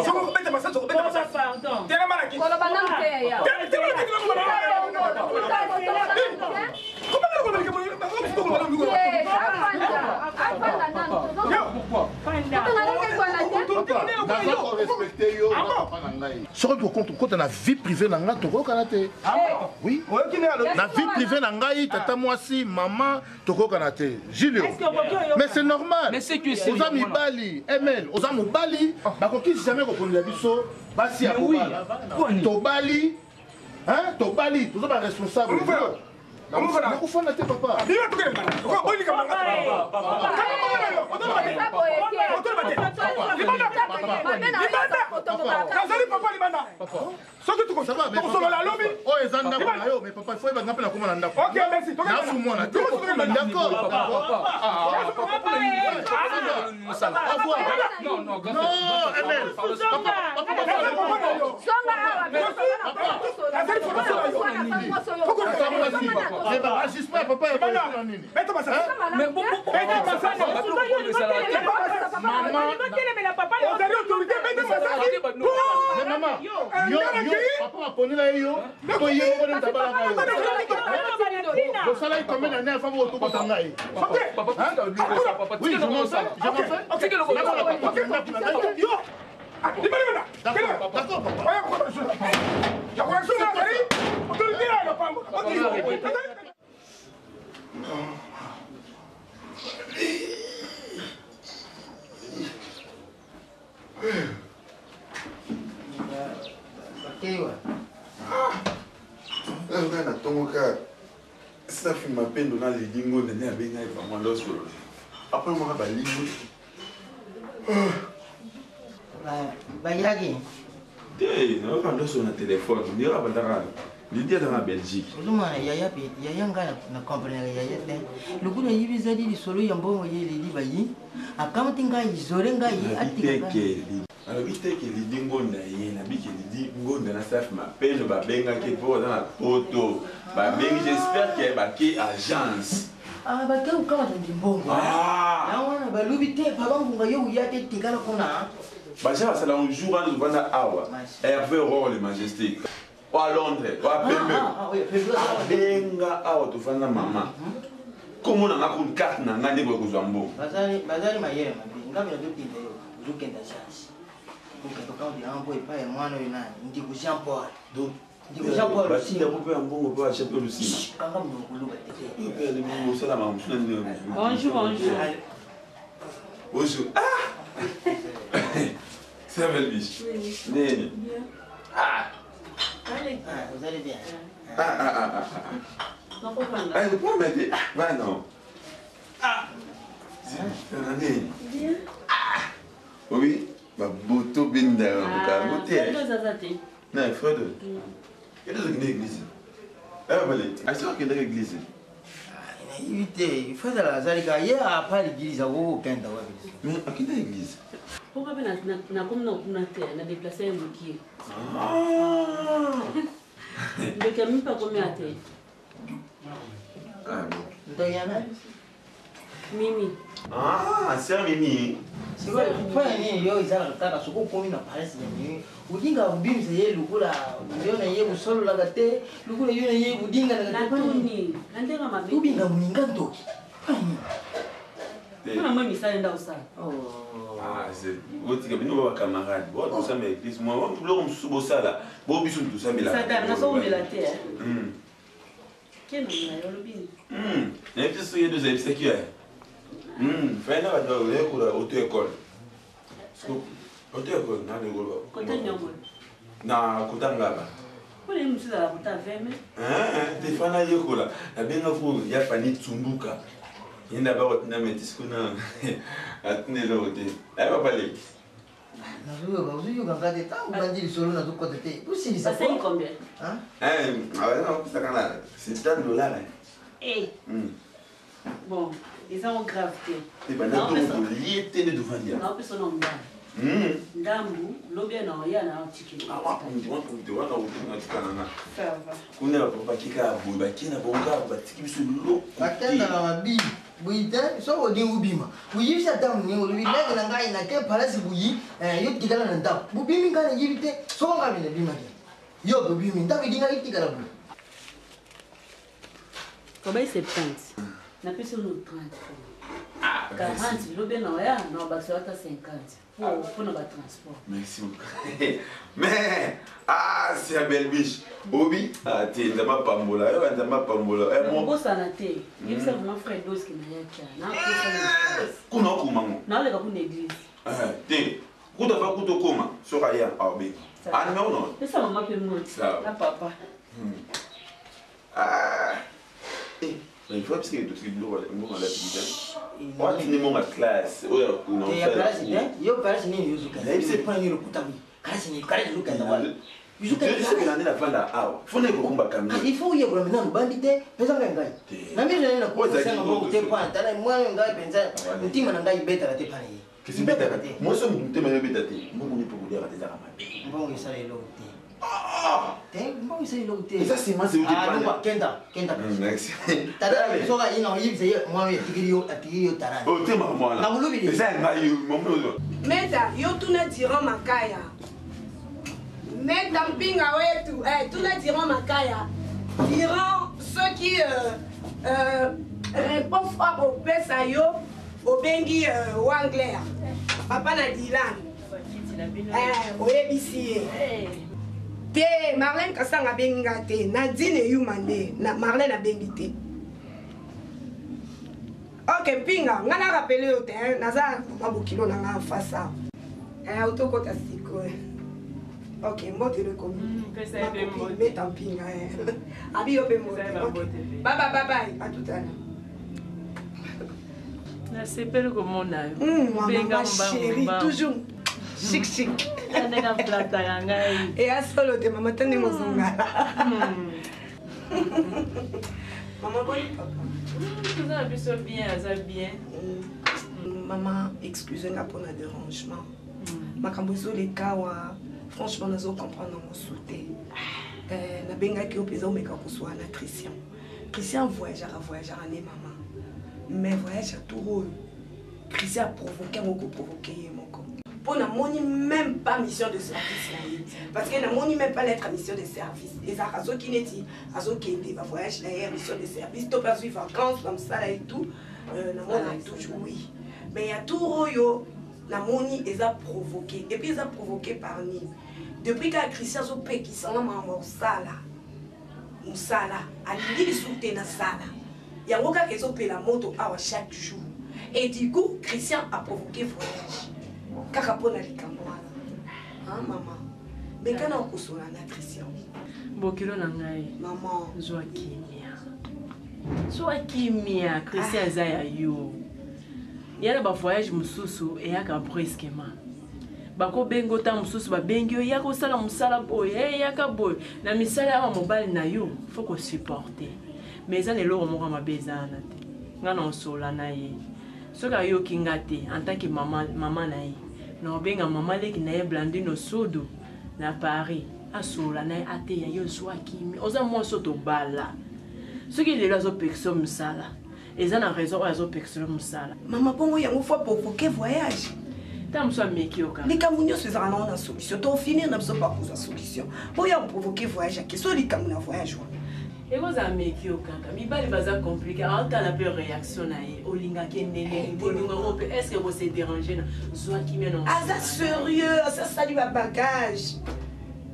Soki okobeta masasi, okobeta masasi. Pardon. Telema na kiti. Koloba nanu te, yaya. Telema na kiti, nakoloba na Naza korespecte yo na papa na ngai. Soki tokota na vie privée na ngai, tokokana te. Oui, na vie privée na ngai, tata mwasi, mama, tokokana te, Julio. Mais c'est normal. Oza mibali, ml oza mobali, bakoki jamais kopondela biso basi ya Mais oui. kobala. Tobali, hein, tobali, toza baresponsable. Nakofanda te, papa. Nazali papa libanda. Soki tokosolola lobi. Oyo eza ndako na yo, mais papa, faut ebanga mpe nakoma na ndako. Ok, merci. Nasu mwana te. D'accord, d'accord. Non, non, Non, ML. Agissement papa ya na nini? Mama, yo papa aponela ye yo po ye moko nde tabalaka yo. Bosalaki combien d'année avant botobota ngai? Oui, je m'en fais, je m'en fais. D'accord, d'accord, papa. Bakewa. Ngai na ntongo kaka safi mapendo na lidi ngonda nde abengai vraiment ndosolola après moko balingo. Bayaki. Te, nayoka ndoso na telefone ndenge abandaka lidi aza na Belgique. Ozomona yaya pe yaya, ngai na comprenaka yaya te. Lokola yebi ezali lisolo ya mbongo, ye leli bayi akamati ngai isole ngai atika. Teke alobi teke lidi ngonda ye nabiki lidi ngonda na safi mapendo babengaki mpo baza na poto, babengi, j'espère ke bake agence. Ah, bake kokamata ndi mbongo. Ah. Yango wana balobi te papa ngunga yo oya te, tikala kuna. Baja basala un jour wana tovanda awa, Hervé Aurore le Majestic oa Londres oa pembe abenga awa tovanda mama komona nga kuni carte na ngai nde boye kozwa mbongo. Bazali mayele mabe. Ngambi nazotinda yo ozokenda agence, okende okamata yango mpo epai ya mwana oyo nani, ndeko Jean Paul, ndeko Jean Paul. Batinda ngo mpe ya mbongo mpe bacha mpe lusima. Kanga monoko, koloba te. Mpe alingi osala makambo mosusu na ndenge. Bonjour, bonjour. Bonjour. Ah! C'est belle biche. Nini? Ah. Vous allez bien. Ah, ah, ah, ah. Ah, pourquoi m'aider? Va non. Ah. Nini? Bien. Ah. Oui, baboto binda yango te. Na Fredo. Kende ozokende église. Eh bale, asi okendaka église. Nayebi te, Fredo azali kaka ye apa l'église akokokenda wapi. Mais akenda église. Mpoka mpe nakomi na kuna te, na déplace ye mokie. Ndoki ya mimi akomi ate. Ah bon. Ndoki ya nani? Mimi. Ah, sœur Mimi. Sikoyo mpona nini yo ezalaka kaka soki okomi na palasi ya mimi odingaka kobimisa ye lokola yo na ye bosololaka te lokola yo na ye bodinganaka natuni na ndenge mabe obinga moninga ndoki mpona moi misala nda osala otika bino ba bacamarade bo tosamba église mwa biloko mosusu bosala bo biso tosambelaka nazomela te nayebi te soki yebi ozalibisaki yo fai na bato oyekola auto école auto école nalekoloba na kota ngaba te fa nayekola nabenga ko ya fani tsumbuka ye nda bakotinda metisi kuna atinda eloko te aye papa leki nazoyoka ozoyoka nga te ntango obandi lisolo nazokota te osilisa Basengi combien? Abapesaka na 70 dollar. Eh. Bon, eza ngo grave te. Ebanda tokolie te nde tovandi Naopesa na ndambu. Ndambu lobi na oya na otikeli. Wapundi wana otunatikana Ça va. kuna bakika boye bakie na bango kaka batiki biso eloko. Bakendaka mabi boyi te soki odingi obima oyibisi ata moninga olobi lenge na ngai nake palasi boyi yo tikala na ndako bobimi ngai nayibi te soko ngai bina bimaki yo bobimi ndako edingaki tikala boyi. Kobai 70. Napesi yo 30. 40 lobi na oya na obakisa ata 50. Mpona batransport. Merci beaucoup. Mais, ah, c'est la belle biche. Obi, ah, te, nzambe apambola. Yo, nzambe apambola. Eh, mo. Kobosana te. Yebisa vraiment frère Doski na yaki. Na Kuna okoma ngo. Naoleka kuna église. Eh, te. Kuta fa kuta okoma. Soka ya, ah, obi. Ah, numéro non. Pesa mama mpe moti. Ça va. Na papa. Ah. Eh, mais il faut parce que tu biloko mbongo alati te. Watindi mbongo ya classe oyo kuna. Te ya palasi te yo palasi nini yozoka mpona nini lokuta boyi kalasi nini kalasi ozokenda wana. Nde navanda awa fo na ekokumba camion. Il faut oyekola maintenant lobandi te mpenza ngai ngai na miso nani nakosenga mbongo te mpona tala mwana ngai mpenza ntima na ngai ebetaka te mpana ye. Kasi betaka te mwasi oyo motema yo ebeta te mbongo ni mpo koliaka te ezaka mabe. Mbongo esala eloko te te mbongo esala eloko te. Eza semence euti pana. Kenda kenda. Merci. Tata soki aye na oyebisa ye mwana oyo atikeli yo atikeli yo tarani. Otema mwana. Nakolobeli. Eza ya ngai mama oyo. Meta yo tuna Durand Makaya. Meta mpinga wetu eh, tuna Durand Makaya. Durand soki réponse oyo akopesa yo obengi Wangler papa na Dylan oyebisi ye te. Marlène Kasanga abengi nga te, Nadine Eyuma nde na Marlène abengi te. Ok mpinga nga na rappele yo te naza mama bokilo na nga en face awa autokota sikoyo. Ok mbote lekomi meta mpinga abi yo mpe mbote. Baba babai, à tout à l'heure. Nasepeli komona yo. Mama chérie, toujours chic chic. Ndenge aflataka ngai. Eya solo te mama, ta ndenge ozongala. Mama boni papa? Toza na biso bien, aza bien. Mama, excuse nga mpona dérangement. Makambo ezoleka awa, franchement nazo comprendre yango te. Nabengaki yo mpenza omeka kozwa na Christian. Christian voyageaka voyageaka nde mama, mais voyage ya tour oyo Christian aprovoke yango koprovoke ye moko mpo namoni même pas mission de service na ye, parce que namoni même pas lettre mission de service. Ezalaka soki neti azokende bavoyage na ye ya mission de service to mpe azwi vacance na mosala et tout, namona toujours oui. Mais ya tour oyo namoni eza provoqué, et puis eza provoqué par nini? Depuis kaka Christian azopekisanga makambo ya kosala mosala, alingi lisusu te nasala yango, kaka ezopela moto awa chaque jour. Et du coup Christian a provoqué voyage kaka mpona likambo wana. mama meka na okosola na Christian. Bokilo na ngai. Maman. Zwa kimia. Zwa kimia, Christian aza ya yo. Ya na ba voyage mosusu eyaka brusquement. Bakobenga ota mosusu babengi yo yaka osala mosala boye, hey, yaka boye. Na misala ya mobali na yo, faut ko supporter. Mais eza na eloko moko ya mabe eza wana te. Nga na osola na ye. Soki ayoki nga te en tant que mama, mama na ye, na obenga mama leki na ye Blandine Osudu na Paris, asolola na ye ateya ye ozwa kimia. Oza mwasi oyo tobala. Soki lelo azopekisa yo mosala, eza na raison oyo azopekisa yo mosala. Mama bongo yango faut provoquer voyage. Ntango mosusu ameki yo kaka. Likambo nyonso ezalaka nango na solution. Tofinir na biso pa kozwa solution. Oyo aprovoquer voyage ake so likambo na voyage wana. Ekozala meki yo kaka. Mibali baza compliqué. Aotala mpe réaction na ye. Olingaki ye ndenge nini? Bolingo yango mpe est-ce que kose déranger na zwa kimia na Aza sérieux, asasali ba bagage.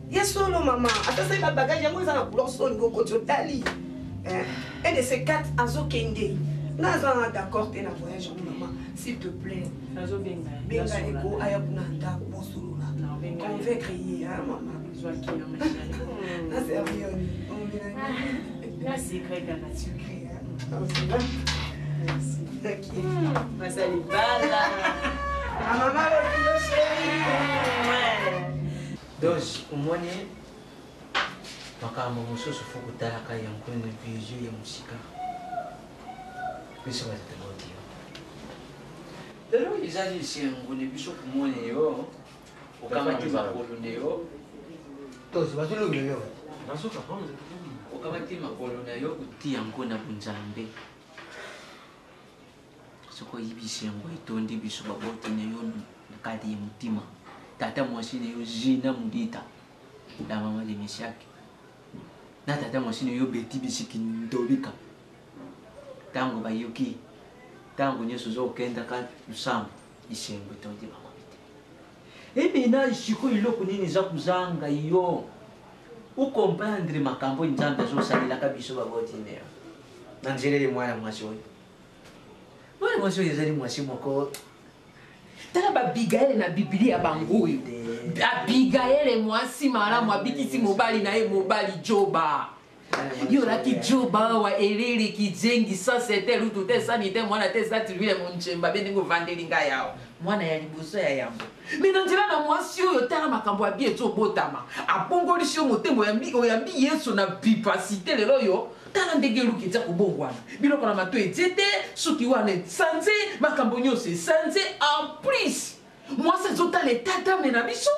Ye solo mama, asasali ba bagage yango eza na couleur soni okoti otali. Un de ces quatre azokende. Nga aza na d'accord te na voyage yango mama, s'il te plaît. Nazobenga ye. Benga ye ko aya kuna ndako bosolola. Convaincre ye, hein mama. Zwa kimia ma chérie. Na servi yo. Na sucré kaka. Sucré. Merci. Ok. Basali bala. Mama Lolino chérie. Donc omoni makambo mosusu fo kotalaka yango na vision ya mosika. Biso bato toboti yo. Lelo ezali esengo na biso komona yo okamati makolo na yo. Tozi bazolobela yo. Okamati makolo na yo kotia yango na bonzambe. Soki oyebisi yango etondi biso baboti na yo na kati ya motima. Tata mwasi na yo Gina Mudita la mama de Mesiak na tata mwasi na yo Betty Bisiki Ndobika ntango bayoki ntango nyonso ozokendaka losambo esengo etondi bango mitema. Emina sikoyo eloko nini eza kozanga yo okomprendre makambo oyo Nzambe azosalelaka biso baboti na yo na nzela ye mwana mwasi oyo. Mwana mwasi oyo ezali mwasi moko. Tala babigaele na Biblia bango oyo. Abigaele mwasi malamu abikisi mobali na ye mobali Joba. Yo olaki Joba awa elele kizengi sase te lutu te sani te mwana te sati vile monjemba be ndenge ovandeli ngai awa. Mwana ya liboso ya yambo. Me na nzela na mwasi oyo tala makambo ya bie ezobotama. Abongolisi yo motema oyambi Yesu na vivacité lelo oyo. Tala ndenge eluki eza kobongwana. Biloko na matoi etie te, suki wana esanze, makambo nyonso esanze. En plus, mwasi azotala etat d'âme na biso,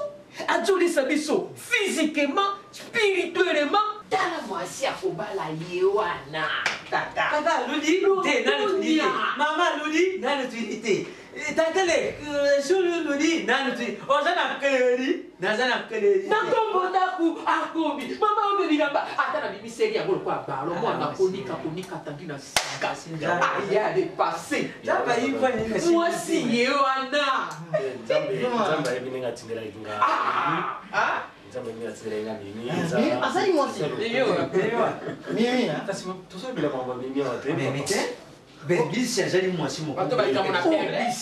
azolisa biso physiquement, spirituellement. Tala mwasi akobala ye wana. Tata. Tata aluli te, nanu tuni te. Mama aluli, nanu tuni te. Tata le, sulu luli, nanu tuni. Oza na keleri, naza na keleri. Na kombo ndaku akomi. Mama oyo bilamba ata na bimiseli yango lokola balo mwana konika konika tandi na sika. Aya le passé. Mwasi ye wana. Nzambe ayebi ndenge atindelaki nga. Nzambe ndenge atindelaki nga Mimi. Azali mwasi. Mimi. Kasi tozobela makambo ya Mimi awa te. Mimi te. Belbisi azali mwasi moko. Bato bayita mona pere.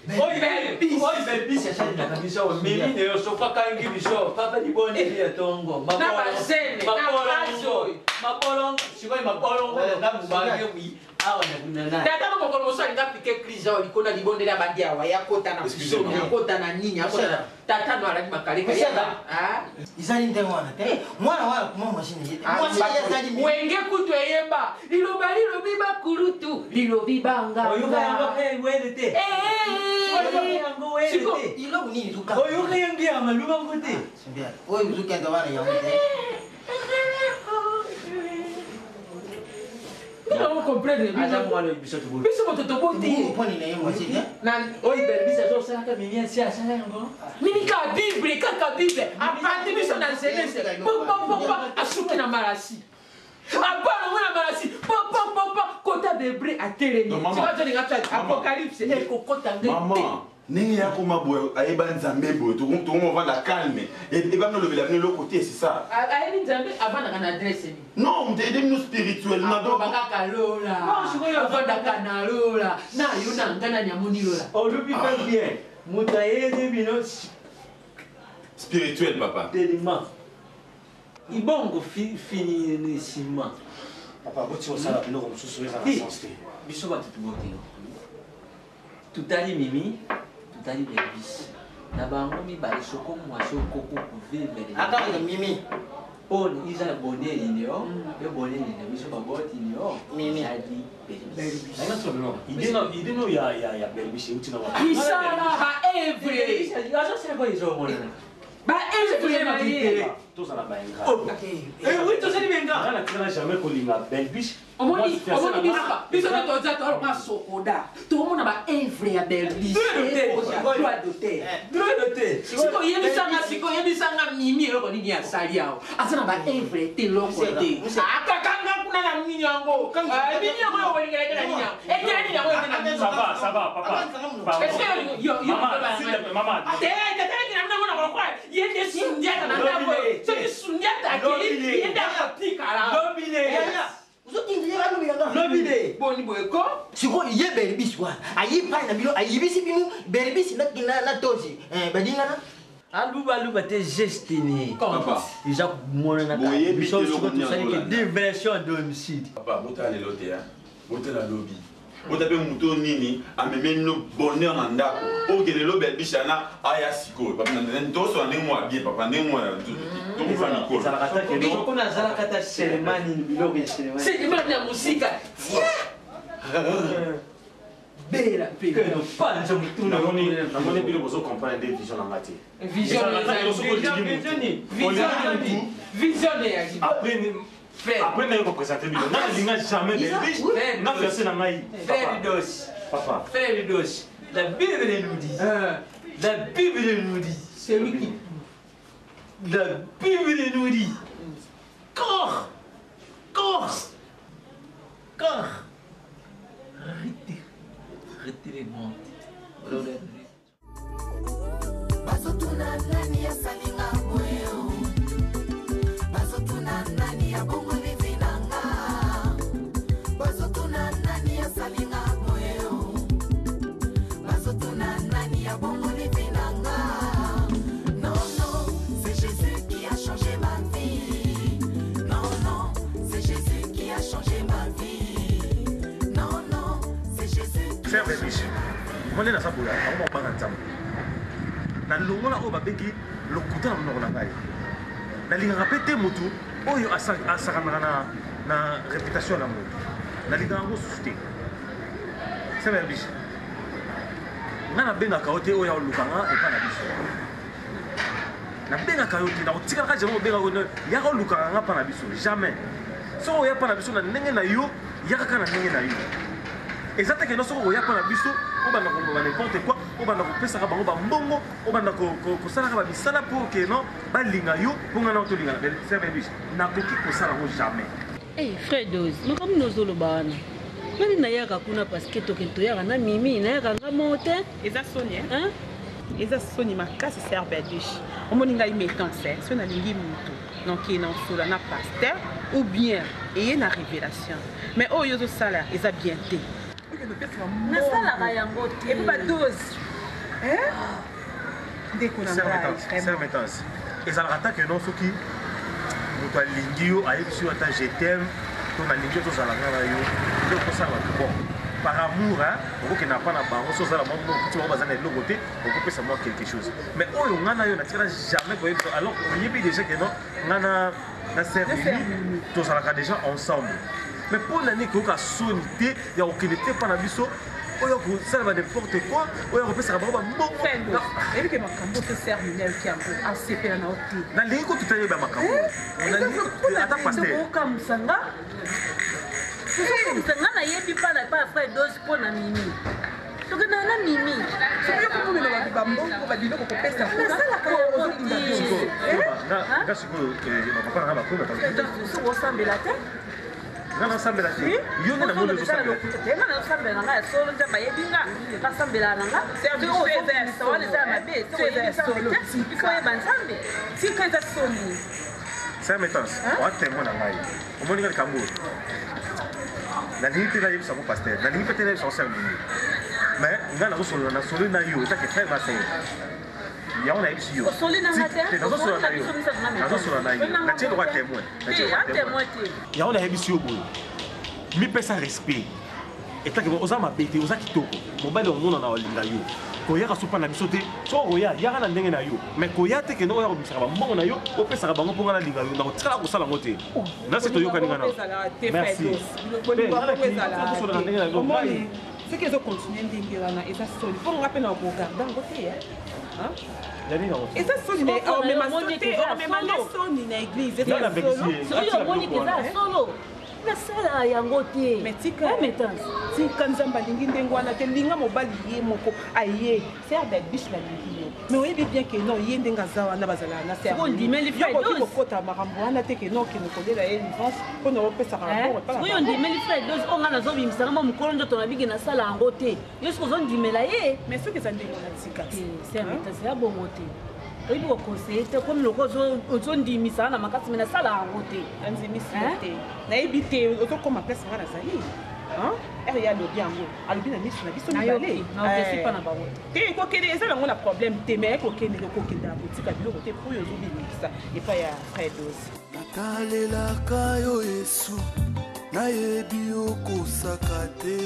Oyo Belbisi asalelaka biso awa Mimi na yo soki akangi biso papa libondeli ya tongo. Na bazene, na phrase oyo. Mabolongo, sikoyo mabolongo na mobange wi awa na kuna. Tata mo mokolo mosusu alinga pike crise awa likolo na libondeli ya bandi awa ya kota na Excusez-moi. ya kota na nini ya kota na tata no alaki makaleka Monsieur, ya ezali ndenge wana te mwana wana kuma machine ye te mwasi na ye azali mimi. Wenge kutu eyeba liloba lilobi bakulutu lilobi banga Oyoka yango pe wele te. Oyoka yango wele te. Eloko nini ezoka? Oyoka yango ya maluba ngo te. Oyo ezokenda wana yango te. Aza mwana oyo biso toboti. Biso moto toboti ye. Oyo Belbisi azosalaka Mimi asi asala yango. Mimi kaka Bible, kaka Bible. Apandi biso na jeunesse. Papa, papa, asuki na malasi. Abala ngo na malasi. Papa, papa, kota bebre atelemi. Non, maman. Tu vas donner Apocalypse, ekokota nde. Maman, ndenge ya koma boye ayeba nzambe boye tokomovanda calme ebanga olobela bino eloko te, c'est ça. Ayebi nzambe avandaka na adresse nini? Non, moto aide bino spirituellement donc Akobakaka lola. Avandaka na lola. Na yo na nga nani amoni lola. Olobi pas bien. Moto ayede bino Spirituel papa. Telema. Ibongo fini ni nsima. Papa boti osala biloko mosusu eza na sens te. Biso bato toboti yo. Tutali Mimi, tutali Belvis. Na bango mibale soko mwasi okoko kovivre. Akaka Mimi. Poni iza na boneli ne yo, yo boneli na biso baboti ne yo. Mimi. Ezali Belvis. Idée no ya Belvis euti na wapi? Misala ba evre. Azosala ko ezomonana. Ba evre na ye. Tozala ba ingrat. Eh oui, tozali ba ingrat. Nga natikala jamais kolinga Belvis. Omoni omoni biso biso nde toza toloka sokoda tokomona ba evre ya Belvis. Droit d'auteur. Droit d'auteur. Sikoyo yebisanga sikoyo yebisanga Mimi eloko nini asali awa. Aza na ba evre te eloko te. Akakanga kuna na nini yango. Nini yango oyo olingela te na nini yango. Etela nini yango ete na nini. Ça va, ça va, papa. Pardon. Est-ce que yo yo Maman, s'il te plaît, maman. Te te te na mona mona ye nde Sundiata na ndako soki Sundiata akei ye nde akotikala. Lobile. Boni boye ko? Sikoyo ye Belbisi wana ayi pai na bino ayibisi bino Belbisi na tozi badingana. Aluba aluba te geste ni. Papa. Eza komonana Boyebi biso te eloko sikoyo nini tosali ke azolanda. diversion à domicile. Papa botala lelo te hein. Botala lobi. Bota mpe moto oyo nini amemeli no bonheur na ndako. Oyo ke lelo Belbisha na aya sikoyo. Papa tosola ndenge moko ya bien papa ndenge moko ya nzoto te. Tokufa mikolo. Soko nazalaka ata selemani biloko ya selemani. Selemani ya mosika. Bela mpe. Panza mutuna. Namoni bino bozo comprendre nde vision na nga te. Vision vision ya Après après naye kopresente bino nga nalinga jamais Belvis nga fiancé na ngai. Frère Dos. Papa. Frère Dos. La Bible nous dit. La Bible nous dit. Celui qui. La Bible nous dit. Corps. Corps. Corps. Arrêtez. Retirez-moi. Bazotuna nani asalinga boye o. Bazotuna nani abongoli vie na nga. Bazotuna nani asalinga boye o. Bazotuna nani abongoli vie na nga. Non, non, c'est Jésus qui a changé ma vie. Non, non, c'est Jésus qui a changé ma vie. Non, non, c'est Jésus qui Frère Belbisha, mone naza boye yango mobanga nzambe nalongola oyo babengi lokuta na monoko na ngai nalingaka mpe te motu oyo asakanaka na réputation na motu nalingaka yango susu te se Belbisha ngai nabengaka yo te oyo aolukanga epai na biso nabengaka yo te nakotikalaka jamais obengaka yo yaka olukaka nga mpa na biso jamais soki oya mpa na biso na ndenge na yo yaka kaka na ndenge na yo eza te kendo soki oya mpa na biso obanda koloba n'importe quoi obanda kopesaka bango bambongo obanda kosalaka bamisala mpo ke non balinga yo mpo ngai nao tolingana frère Belbisha nakoki kosala yango jamais. Hey, frère Dose, makambo nozoloba wana ngani nayaka kuna parce que tokende toyaka na Mimi nayaka nga moko te. Eza soni hein? Eza soni makasi sœur Belbisha. Omoni ngai métance so nalingi motu donc na osola na pasteur ou bien eye na révélation mais oyo ozosala eza bien te. Nasalaka yango te. Et puis badose ndeko na ngai. Sœur Métance, ezalaka ata ke non soki moto alingi yo ayebisi yo ata je t'aime to nalingi yo tozala nga na yo nde okosala bato bon par amour okokenda mpa na bango so ozala mwa mokuti bango baza na eloko te okopesa mwa quelque chose mais oyo nga na yo natikala jamais koyebisa alors oyebi déjà ke non nga na sœur Mimi tozalaka déjà ensemble mais mpo na nini koyoka soni te ya kokende te mpa na biso oyo kosala ba n'importe quoi oyo akopesaka bango bambongo. Oyebike makambo te sœur Mimi ayoki yango asepela na yo te. Nalingi kotuta yeba makambo ata pasteur Okamwisa nga ozokamwisa nga nayebi mpa na pa frère Dose mpo na Mimi tokendaka na Mimi. Soki yo komomela bato bambongo babiloko kopesa nasalaka yango te. Nga sikoyo bapapa na nga bakomi Soki osambela te nga nasambela te yo nde namoni ozosambela te. Nga nazosambela na nga ya solo nzambe ayebi nga nasambelaka na nga wana eza ya mabe soki oyebi nzambe te ifo oyeba nzambe tika eza soni. Sœur Métance, oa témoin na ngai omoni nga likambo oyo nalingi te nayebisa yango pasteur nalingi mpe te nayebisa yango sœur Mimi mais ngai nazosolola nasoli na yo etake frère na sœur Yango nayebisi yo. Osoli na nga te? Te, nazosola na Osoli na yo. biso misato na Nazosola na yo. Osoli na nga Natie lokola te. témoin. Te, Natie lokola a témoin te. Yango nayebisi yo boye. Mipesa respect. Etake oza mabe te, oza kitoko. Mobali omona na olinga yo. Koyaka sopa na biso te. Soki okoya, yaka na ndenge na yo. Mais koya te kende oya kobimisaka bambongo na yo, opesaka bango mpo nga nalinga yo. Nakotikala kosala yango te. Nasi toyokani nga na. Merci. bolingo Te, nga yango na- nakosola na ndenge na yo. omoni soki ezocontinue ndenge wana eza soni mpo nga mpe na kogarde yango te eh. Hein? Ya nini yango te? eza soni mais Soko na yo omema omoni so te eza ya omema nde solo. soni na église eza Nga ya nabekisi solo ye. Soki omoni ke eza ya solo nasala yango te mais tika tika nzambe alingi ndenge wana te linga mobali ye moko aye ser dabish nalingi yo mais oyebi bien ke non ye ndenge aza wana bazalaka na Sikoyo ondimeli Yo okoki Fredos. kokota makambo wana te ke non okende kolela ye livance mpona opesaka rapport epai na oyo bango. ondimeli frère dose oyo ngai nazobimisaka mwa mokolo nzoto na biki nasala yango te yo soki ozondimela ye mais soki eza ndenge wana tika te ya bongo te oyebi koconseille te komi loko ozondimisaka na makasi me nasala yango te nandimisi yo te nayebi te ozokoma place nga nazali ere ye alobi yango alobi na miso na biso Nayoki, mibale naokesi Eh. mpa na bango te ekokende eza nango na problème te mais ekokende kokende na kotika biloko te po oyo ozobimikisa epai ya frère dose natalelaka yo yesu nayebi okosaka te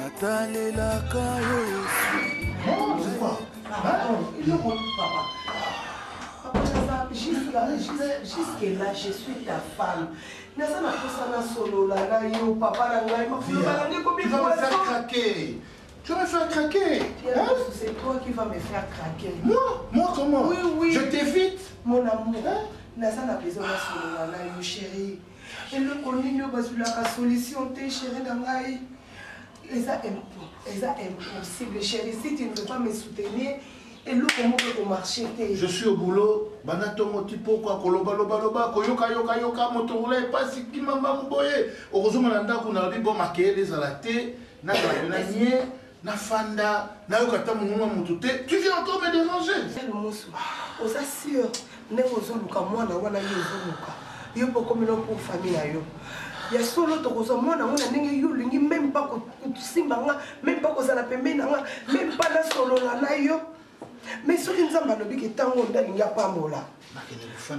natalelaka yo yesu Eloko, papa. Papa, naza- jusque là je suis ta femme naza na posa nasolola na yo papa na ngai makoloba na ngai ekomi Tu vas me faire poison. craquer. Tu vas me faire craquer. Pierre, c'est toi qui vas me faire craquer. Moi Moi comment Oui, oui. Je t'évite. Mon amour, naza na besoin nasolola na yo chéri. Eloko nini oyo bazwilaka solution te chéri na ngai. Eza eza impossible chéri si tu ne veux pas me soutenir eloko moko ekomarche te. Je suis au boulot, banda tongo ti pokwa koloba loba loba koyoka yoka yoka motorola epasi kima mbangu boye okozonga na ndako nalobi bo makeyele ezala te nazala pena nie nafanda nayoka ata mongongo ya motu te tu viens encore me déranger Mosu, oza sûr ndenge ozoluka mwana wana yo ozoluka yo mpo okomela mpo famille na yo ya solo tokozwa mwana yango na ndenge yo olingi meme mpa kosimba nga meme mpa kozala pembeni na nga meme mpa nasolola na yo mais soki nzambe alobi ke ntango nde alingi apambola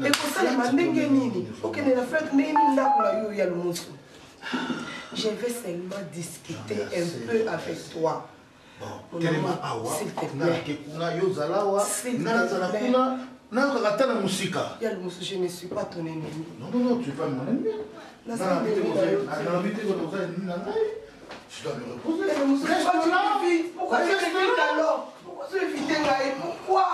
ekosalema ndenge nini okende na fete ndenge nini ndako na yo ya lumusu je vais seulement discuter un peu avec toi Mon telema amour, awa s'il te nga plaît. nake kuna yo ozala awa S'il nga te nazala plaît. kuna nayokaka ata na mosika Ya Lumusu, je ne suis pas ton ennemi. non non non tu es pas mon ennemi Naza ennemi na yo te. nalobi te koza ennemi na ngai je dois me reposer Ya Lumusu, Reste pourquoi tu là. m'évites Pourquoi tu Reste m'évites là. alors Pourquoi tu évites ngai Pourquoi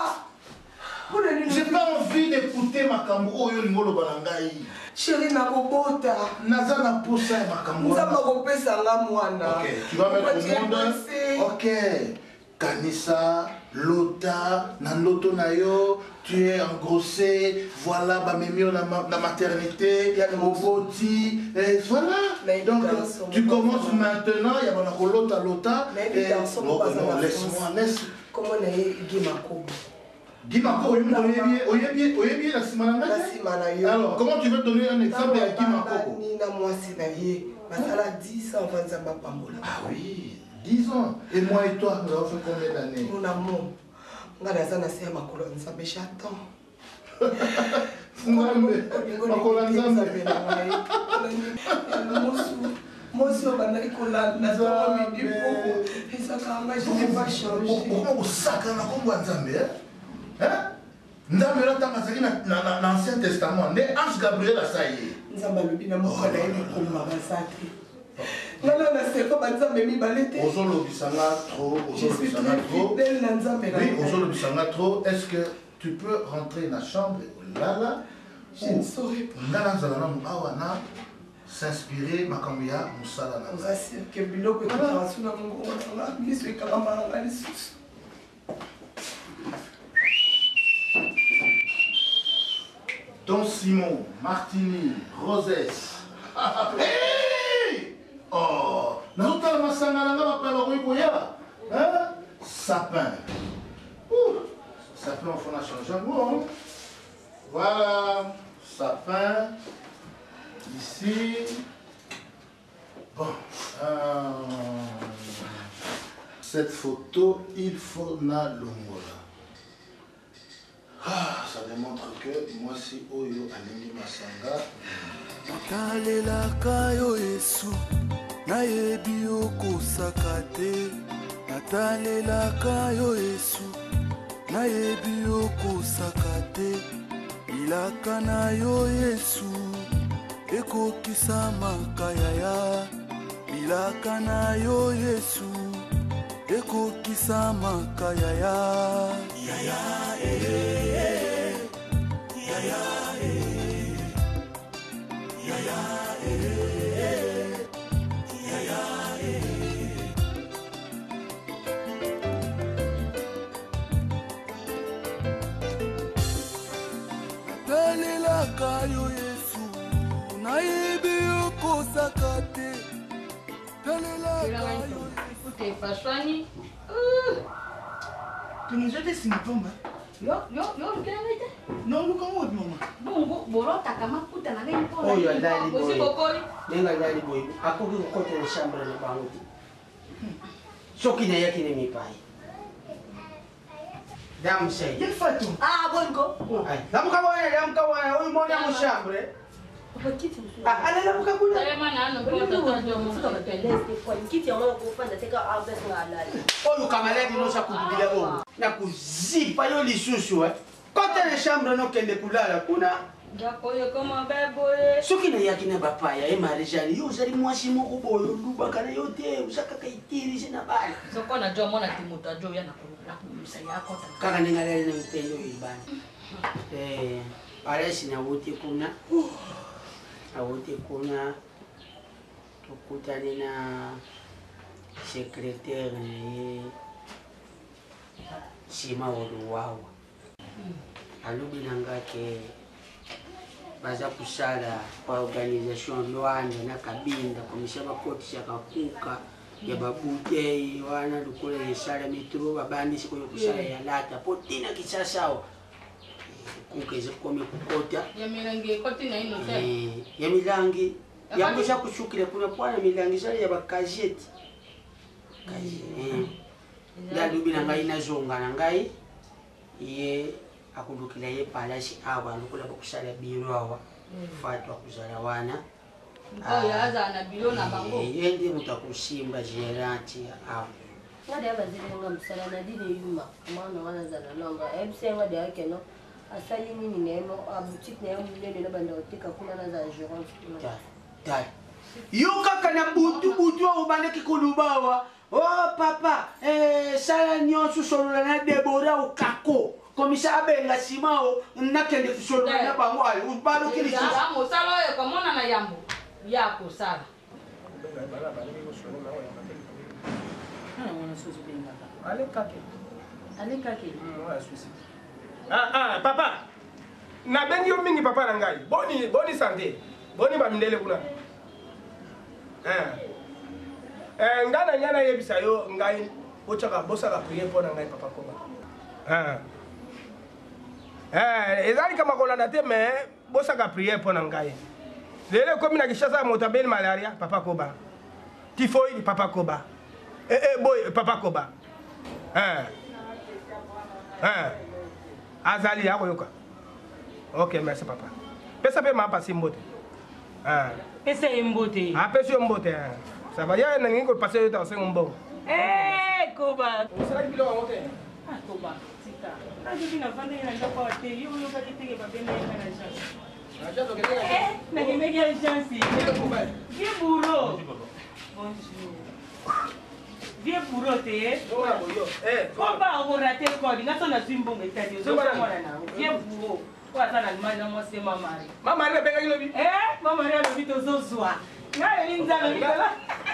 J'ai pas envie d'écouter makambo oyo olingi oloba na ngai chéri nakobota naza na posa ya makambo wana. nzambe akopesa nga mwana Ok, tu vas mettre Pourquoi au tu es monde pressé ok kanisa lota na ndoto na yo tu es engrossé voilà bamemi yo na, ma- na maternité oboti eh, voilà donc tu commences maintenant ya bana kolota lota nayebi eh, garçon non, moko aza non, na laisse-moi laisse comment na ye Guy Makobo Guy Makobo oyebi oyebi oyebi ye na nsima na ngai na te? nsima na yo alors comment tu veux donner un exemple ya Guy Makobo ni na mwasi na ye basala 10 ans avant nzambe apambola ah oui 10 ans et moi et toi nous avons fait combien d'années mon amour nga naza na se ya makolo ya nzambe j'attends Nzambe, makolo ya nzambe. mwasi oyo bandaki kolanda ntongo midi poko ezaka nga je n'ai pas changé okoma kosaka na nkombo ya nzambe eh? Eh? nzambe wana ntango azalaki na ancien testament nde ange gabriel asa ye nzambe alobi na moko na ye likomba baza te nga na nasefa banzambe mibale te ozolobisa nga trop je suis ozolobisa nga très trop fidèle na nzambe na oui ngai. ozolobisa nga trop est ce que tu peux rentrer na chambre olala Je ne saurais pas. nga nazala nanu awa na s'inspirer makambo ya mosala na oza sûr ke biloko ekokaka so na mongongo na nga miso ekangamaka nga lisusu Don Simon, Martini, Roses. Hey! Oh, nazotala masanga na nga bapaya bakoki koya. Hein? Sapin. Ouh, sapin, on a changé yango. hein. Voilà, sapin. Ici. Bon. Cette photo, il faut na longola. Ah, ça démontre que mwasi oyo alingi masanga. Natalelaka yo Yesu, nayebi okosaka te. Natalelaka yo Yesu, nayebi okosaka te. Bilaka na yo Yesu, ekokisamaka yaya. Bilaka na yo Yesu, ekokisamaka yaya. Yaya, eh, eh, yaya, eh. Yaya, eh, yaya, eh. Natalelaka yo Yesu, nayebi okosaka te. Talelaka yo. Utefaswani. Tonizo te singa pamba. Yo yo yo olukela ngai te. Non, luka ngo wapi mama? Bongo borotaka makuta na ngai mpona. Oyo alali Osi boye. bokoli. Ndenge alali boye akoki kokota na chambre na bango te. Soki nayaki na mipai. Damusai. Ye Fatou. Ah, bongo. Lamuka wana, lamuka wana, oyo mona mu chambre. Ah, ala lamuka kuna. Telema nano mpo tata ndio mo. Kiti yango nakofanda te ka abesinga alali. Oyo kamaladi nyonso akubila oyo. Nakuzipa yo lisusu eh. Kota na chambre nokende kulala kuna. Ndako oyo ekoma beboye. Soki nayaki na bapaya ye Marie-Jeanne, yo ozali mwasi moko boye olubaka na yo te, oza kaka itirise na bana. Soko na jo mona te moto ajo ya na kolobisa ya kota. Kaka ndenge alali na mipende oyo ebana. Eh, Palesi nawuti kuna. Awuti kuna tokutani na secrétaire na ye Sima Oluwawa. Alobi na nga ke baza kosala kwa organisation Luanda na Kabinda komisa bakotisaka kuka ya babutei wana lokola esalami tro babandi sikoyo kosala ya lata po tina Kinshasa awa kuka ezakomi kokota Ya milangi ekoti na ino te. Eh, ya milangi yango eza kosukila kuna pwana milangi ezala ya bakaziete nde alobi na ngai nazonga na ngai ye akolukela ye palasi awa lokola bakosala biro awa Fatu akozala wana. Oyo azala na bilo na bango. Eh, ye nde moto akosimba gerante awa. Nga deya bazelenga mosala na dini yuma mwana wana aza na Londres ayebisa ye nga deya keno asali nini na ye boutique na ye monene na banda koteka kuna nazala gérante kuna. Tala yo kaka na butu butu oyo obandaki koloba awa o papa eh, sala nyonso solola na Debora okako komisa abenga nsima o nakende kosolola na bango ayo baluki lisusu. Ezala mosala oyo ekomona na yambo ya kosala. Ah, ah, papa nabengi yo mingi papa na ngai boni boni sante boni bamindele kuna Eh. Eh, ngai na ngai nayebisa yo ngai botyaka bosaka priere mpo na ngai papa koba Eh. Eh, eza likambo ya kolanda te mais bosaka priere mpo na ngai lelo ekomi na Kinshasa moto abeli malaria papa koba typhoïde papa koba eh, eh, boy papa koba eh. Eh. Azali akoyoka. Ok, merci papa. Pesa pe ma pasi mbote. Ah. Pesa ye mbote. Apesi yo mbote. Ça va, ya nalingi kopasa yo ta osengo mbongo. Eh, Koba. Osalaki biloko yango te. Ah, Koba, tika. Nazoki navandaki na ndako awa te, yo oyokaki teke babengaki nga na agence. Eh, nakendaki agence. Vieux bourreau. Bonjour. Vieux bourreau te. Koba okorate kodi, nga so nazwi mbongo etali, ozonga mwana na yo. Vieux bourreau. Oyo aza na Allemagne na mwasi ye Mama Marie. Mama Marie abengaki lobi? Eh, Mama Marie alobi tozozwa. Nga yeli nzambe likolo.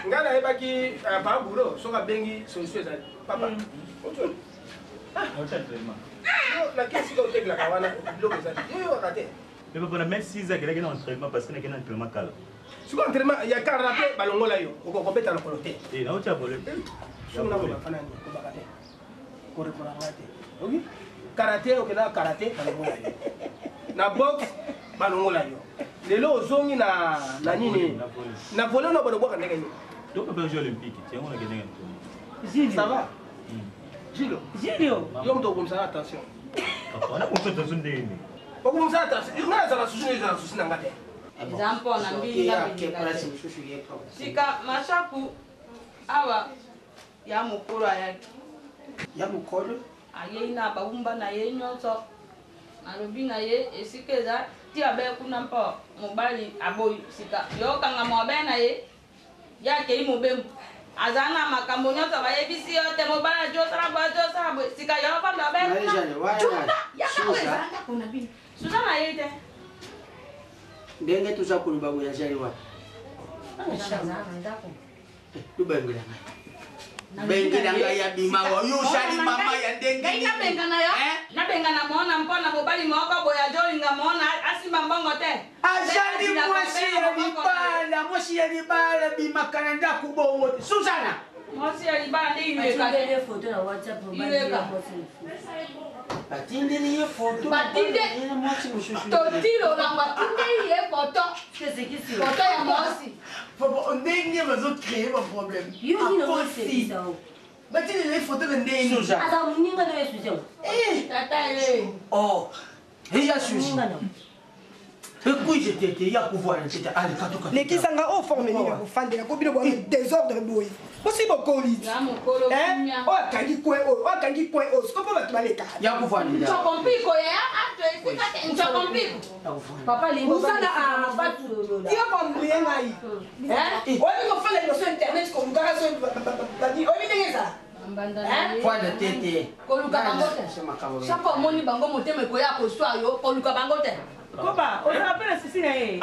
Nga nayebaki papa bourreau soki abengi solution ezali. Papa. Naki esika otekelaka wana biloko ezali. Yo oyokaka te. Mais papa na même 6 ans akendaki na entraînement parce que nakenda entraînement kala. Sikoyo entraînement ya kara te balongola yo okobeta lokolo te. Eh, nautia volley. Soki nakoloba fana nini kobaka te. Korekola nga te. Oki? Karate okendaka karate balongola yo. Na boxe balongola yo. Lelo ozongi na na nini? Na volley na balobwaka ndenge nini? Donc papa jeux olympique, tiens on akendaki entraînement. Ça va? Gilo. Gilio. Yo moto okomisaka attention. Papa, na bonso tension ndenge nini? Okobomisa tension. Nga nazala susu na ezala susu na nga te. Eza mpona mbili nga belinga te. Sika mashaku awa ya mokolo ayaki. Ya mokolo? Ayei na bawumba na ye nyonso. Nalobi na ye esika eza ti abe kuna mpo mobali aboyi sika yo kanga moabe na ye ye akei mobembo aza na makambo nyonso bayebisi yo te mobali ajo osala boye ajo osala boye sika yo ofanda abe kuna junda yaka oyo ezala ndako na bino Suzana ayei te. Ndenge toza koloba boye azali wapi? Lobengela ngai. Bengela ngai ya bima wa yo osali mama ya ndenge ngai nabengana yo nabengana mona mpo na mobali moko boye azolinga mona asimba mbongo te. Azali mwasi ya libala, mwasi ya libala bimaka na ndako bongo te. Suzana. Mwasi ya libala nde ileka te. Ileka. Batindeli ye foto. Batinde mwasi mosusu. Totilo na batindeli ye foto. Foto ya mwasi. Papa ndenge bazo créer ba problème. Yo nini Akosi. Batindeli ye foto na ndenge nini? Aza moninga na yo Suzanne. Eh. Tata ye. Oh. Eya Suzy. Ekuize tete ya pouvoir tete ale katuka. Lekisa nga oyo forme nini ya kofandela ko bino bwana desordre boye bosi bokoli oyo akangi coin oyo oyo akangi coin oyo siko mpo bato baleka ya kofandela Nchokompiko ya ato esika te nchokompiko. Papa lingo osala tika koambrie ngai oyebi kofanda liboso internet kolukaka so oyebi ndenge ezala Fanda tete. Koluka bango te. Chaque omoni bango motema ekoya koswa yo koluka bango te. Koba, ozala mpe na susi na ye.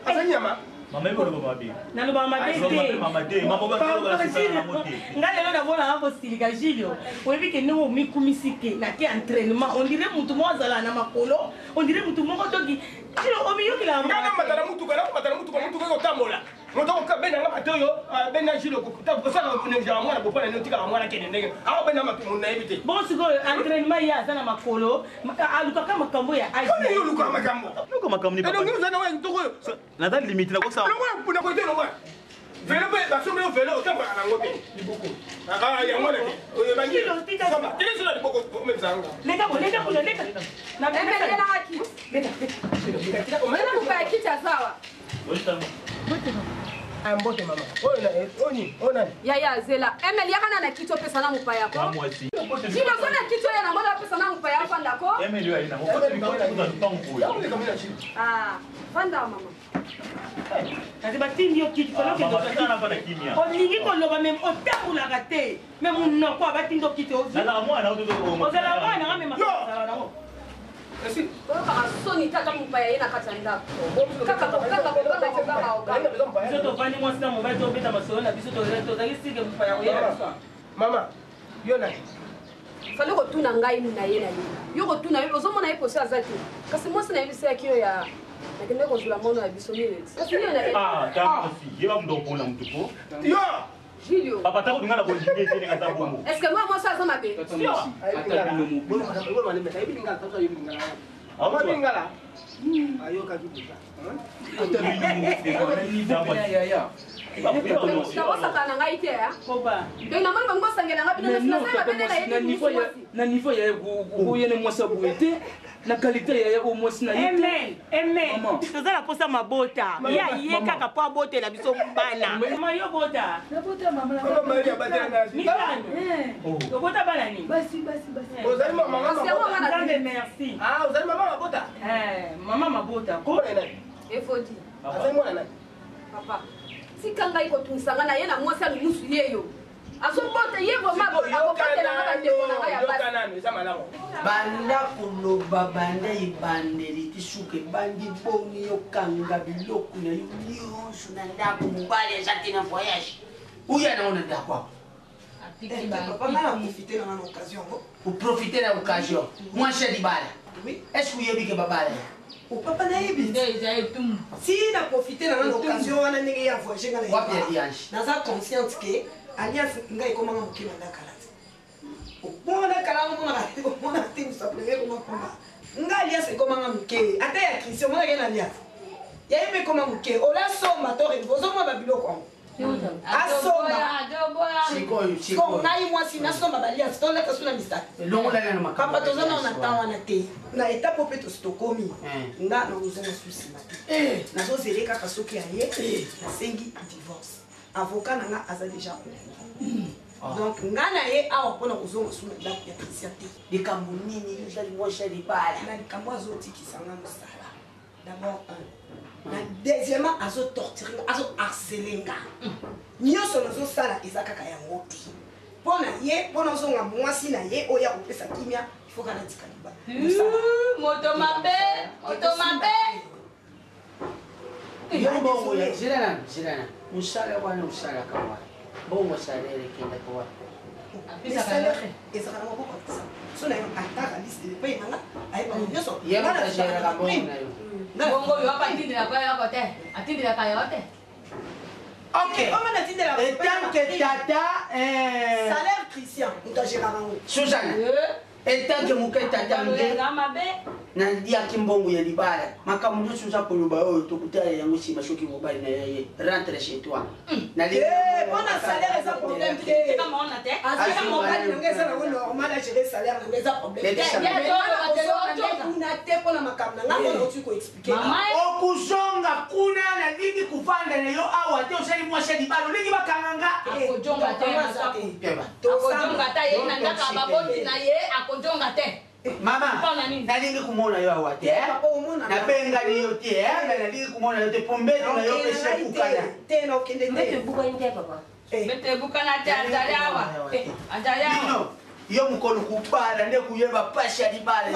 Aza nyama. Mama ye koloba mabe. Nalobaka mabe te. Mama te. Mama ba koloba na susi na yango te. Nga lelo namonaka kosilika Julio. Oyebi ke ndenge omikumisi ke na ke entraînement, on dirait mutu moko azalaka na makolo, on dirait mutu moko toki. Julio omiyokelaka Nga namata na mutuka, nakomata na mutuka, mutuka ekotambola. Moto akobenda nga bato oyo, abenda Jules osala konegaka mwana bopana nini otikaka mwana akende ndenge akobenda mato nayebi te. Bon sikoyo entraînement ye aza na makolo, alukaka makambo ya age. Mpona yo olukaka makambo. Luka makambo ni papa. Elongi oza na oyo kitoko oyo. Naza limite nakosala. Longola na kote longola. Velo mpe basombi yo velo otambolaka nango te liboko. Yango wana te. Oyebangi. Samba, tele so na liboko omemisa yango. Leka bo, leka kuna, leka. Na Emelelaki. Leka. Omela mopaya kiti azawa. Mbote mama. Oyo na oyo nini? Oyo nani? Yaya zela. Emel yaka na na kiti opesa na mopaya ko. Jilo zo na kiti oyo na mona opesa na mopaya afanda ko. Emel yo ayi na ngo. Ah, fanda mama. Kasi batindi yo kiti olingi koloba me otambolaka te me monoko abatindi yo kiti ozala mwana nga me makambo nango Oyokaka soni te ata mopaya ye na kati ya ndako. Kaka kokanga kokanga kokanga kokanga. Biso tovandi mwasi na mobali tobeta masolo na biso tozalaki sike mopaya koyela biso. Mama, yo nani? Fallait kotuna ngai na ye na ye. Yo kotuna ye ozomona ye poso aza te. Kasi mwasi nayebisaki yo ya nakende kozwela mono ya biso minute. Kasi yo na ye. Ah, ta mwasi, yeba mutu okopona mutu ko. Yo! Julio. Papa ta kolinga na kolinga ete ndenge aza bongo. Est-ce que moi mwasi aza mabe? Lingala. Ayokaki deja. Nakosaka na ngai te donc namoni bango bosangela ngai bino nyonso nasali mabe nde nayebi musu mwasi na niveau ya oyene mwasi ya boye te na qualité ya oyo mwasi na ye amen amen toza na posa mabota ye aye kaka mpo abotela biso bana mama yo bota mitano obota bana nini Ozali mama mabota. Nzambe merci. Ah, ozali mama mabota. Mama mabota ko. Efodi. Azali mwana nani? Papa, tika ngai kotungisa ngai na ye na mwasi ya lumusu ye yo. Azobota ye vraiment akobotela ngai bandeko na ngai ya basi. nanu eza malamu. Banda koloba banda ebandeli ti suka ebandi boni yokanga biloko na yo nyonso na ndako mobali aza te na voyage oya nango na ndako awa Papa nga na profite na nga na occasion yango. oprofite na occasion mwasi ya libala est ce oyebi ke babala ye O papa nayebi. Si na profite na nga na occasion wana ndenge ya voyage nga na Wapi alliance? Naza consciente ke alliance ngai ekomanga moke banda kala te. Obonga kala omonaka omonaka te misapo ekoma pamba. Nga alliance ekomanga moke ata ya Christian omonaka ye na alliance. Ya ye mpe ekoma moke olasomba to renouveau ozomona babiloko yango. Asomba ngai mwasi nasomba baliasi tolata so na misato papa toza nao na temps wana te na etape oyo mpe tosi tokomi nga nakozonga su nsima te nazozele kaka soki aye nasengi divorce avocat na nga aza déjà au courant donc nga na ye awa mpona kozonga su na ndako ya christian te likambo nini yo ozali mwasi ya libala na likambo azotikisa nga mosala d'abord un na deuxièmement azotorture nga azoharcele nga nyonso nazosala eza kaka yango te mpo na ye mpo nazonga mwasi na ye oyo akopesa kimia ifoka natika libala moto mabe moto mabe yo mbongo ya zela nanu zela nanu mosala wana osalaka wana mbongo salaire ekendaka wapi salaire ezalaka na maboko ya kisa so na yo ataka liste de paye nanga ayebaka nyonso ye moto agéraka mbongo na yo bongo yo apa atindelaka yo te atindelaka yo te Ok. Et tant que tata, salaire Christian, moto agéraka yango. Suzanne, et tant que moke tata nde naliaki mbongo ya libala makambo nyonso oza koloba oyo tokutala yango nsima soki mobali na ye ye rentre chez toi mpona salaire eza problème te azaka mobali nanga eza nango normal agere salaire nanga eza problème te kuna te mpona makambo nanga mpona otuki koexplike okozonga kuna nalingi kovanda na yo awa te osali mwasi ya libala olingi bakanga nga akozonga te akozonga te ye na ndako ya baboti na ye akozonga te mama nalingi komona yo awa te nabengani yo te me nalingi komona yo te po mbeto na yo esekukana mbeto ebukana te azali awa azali awa yo mokolo kobala nde koyeba pasi ya libala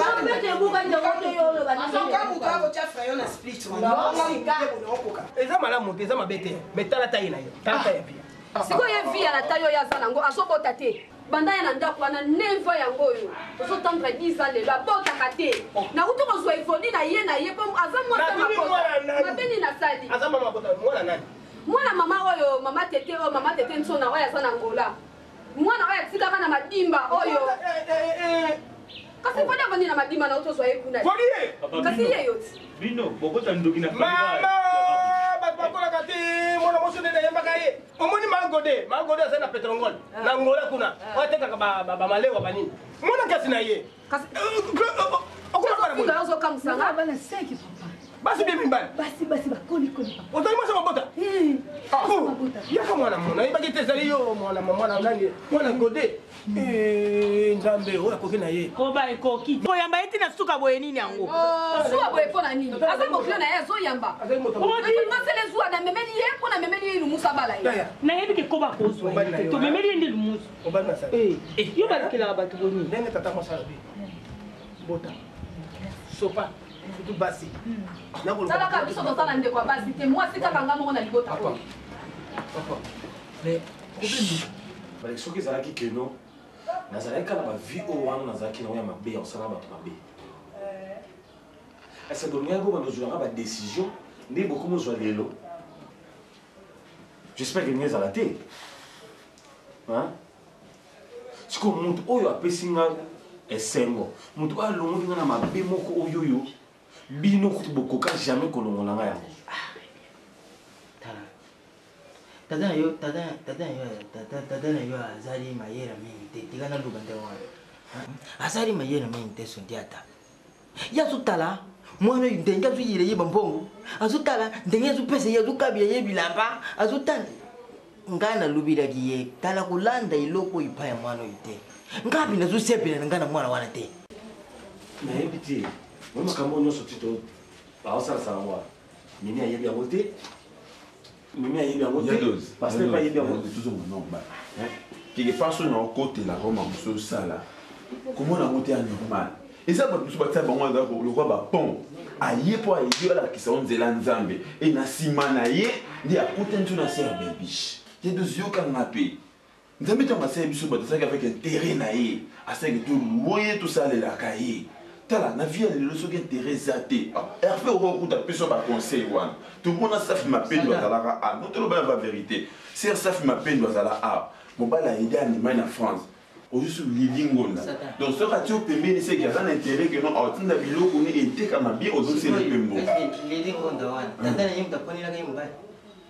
eza malamu te eza mabe te mais tala taille na yo tala taille ya pia sikoyo ye vie ya na taille oyo aza nango azobota te banda ye na ndako wana neva yango oyo tozotendre 10 ans lelo abotaka te nakuti kozwa evoli na ye na ye mpo aza mwasi mabota mabe nini asali aza mama mabota mwana nani mwana mama oyo mama tete oyo mama tete nsona oyo aza na ngola mwana oyo atikaka na madimba oyo kasi evoli avandi na madimba na yo tozwa ye kuna kasi ye yo ti bino bokota ndoki na mama bato bakolaka te mwana mwasi nde nayembaka ye omoni magode magode azali na petrongol na ngola kuna oyo atekaka bamalewa banini mwana kasi na ye ozokamwisanga bana 5 papa basi bie mibali basi basi bakolikoli ozali mwasi mabota yaka mwana mona ayebaki te ezali yo mwana mwana nani mwana gode nzambe oyo akoki na ye koba ekoki koyamba ye ti na suka boye nini yango suka boye mpo na nini aza mokilo na ye azoyamba masele zuwa namemeli ye mpo namemeli ye lumusu abala ye nayebi ke koba kozwa tomemeli ye nde lumusu yo balokelaka bato boni ndenge tata mwasi alobi bota sopa surtout basi talaka biso toza na ndeko ya basi te mwasi kaka nga moko na libota oyo baleki soki ezalaki keno nazalaki kaka na bavie oyo wana nazalaki nango ya mabe ya kosala bato mabe ese bolingaki bobanda ozwelanga badécision nde bokomi ozwa lelo j'espère ke ndenge ezala te sikoyo moto oyo apesi nga esengo moto oyo alongoli nga na mabe moko oyo oyo bino kutu bokoka jamais kolongola nga yango tala tata na yo tata tata na yo tata tata na yo azali mayele mingi te tika naluka nde wana azali mayele mingi te Sundiata ye azotala mwana oyo ndenge azoyela ye bambongo azotala ndenge azopesa ye azokabela ye bilamba azotala ngai nalobelaki ye tala kolanda eloko oyo epai ya mwana oyo te ngai mpe nazosepela na ngai na mwana wana te nayebi te oyo makambo nyonso ti to baosalasala yango wana mimi ayebi yango te mimi ayebi yango te pasteur mpe ayebi yango tozonga normal quelque part soki na okotela roma mosusu osala komona yango te ya normal eza bato mosusu batia bango aza lokwa bapont aye mpo ayebi alakisa yo nzela nzambe e na nsima na ye nde akutani so na se ya bebiche ye toziyokanga mpe nzambe ntango asali biso bato asalaki avec intérêt na ye asalaki toluwe ye tosalelaka ye tala na vie ya lelo soki intérêt eza te herve okokuta mpe so baconseil wana tomona safi mapendo azalaka a no toloba na bavérité ser safi mapendo azala a mobali ayede andimai na france ozusu lili ngonda donc soki atie yo pembeni seki aza na intérêt ke non aotinda biloko ni etekama bien ozongisela mpe mbongo lili ngonda wana tata na ye moto aponelaka ye mobali.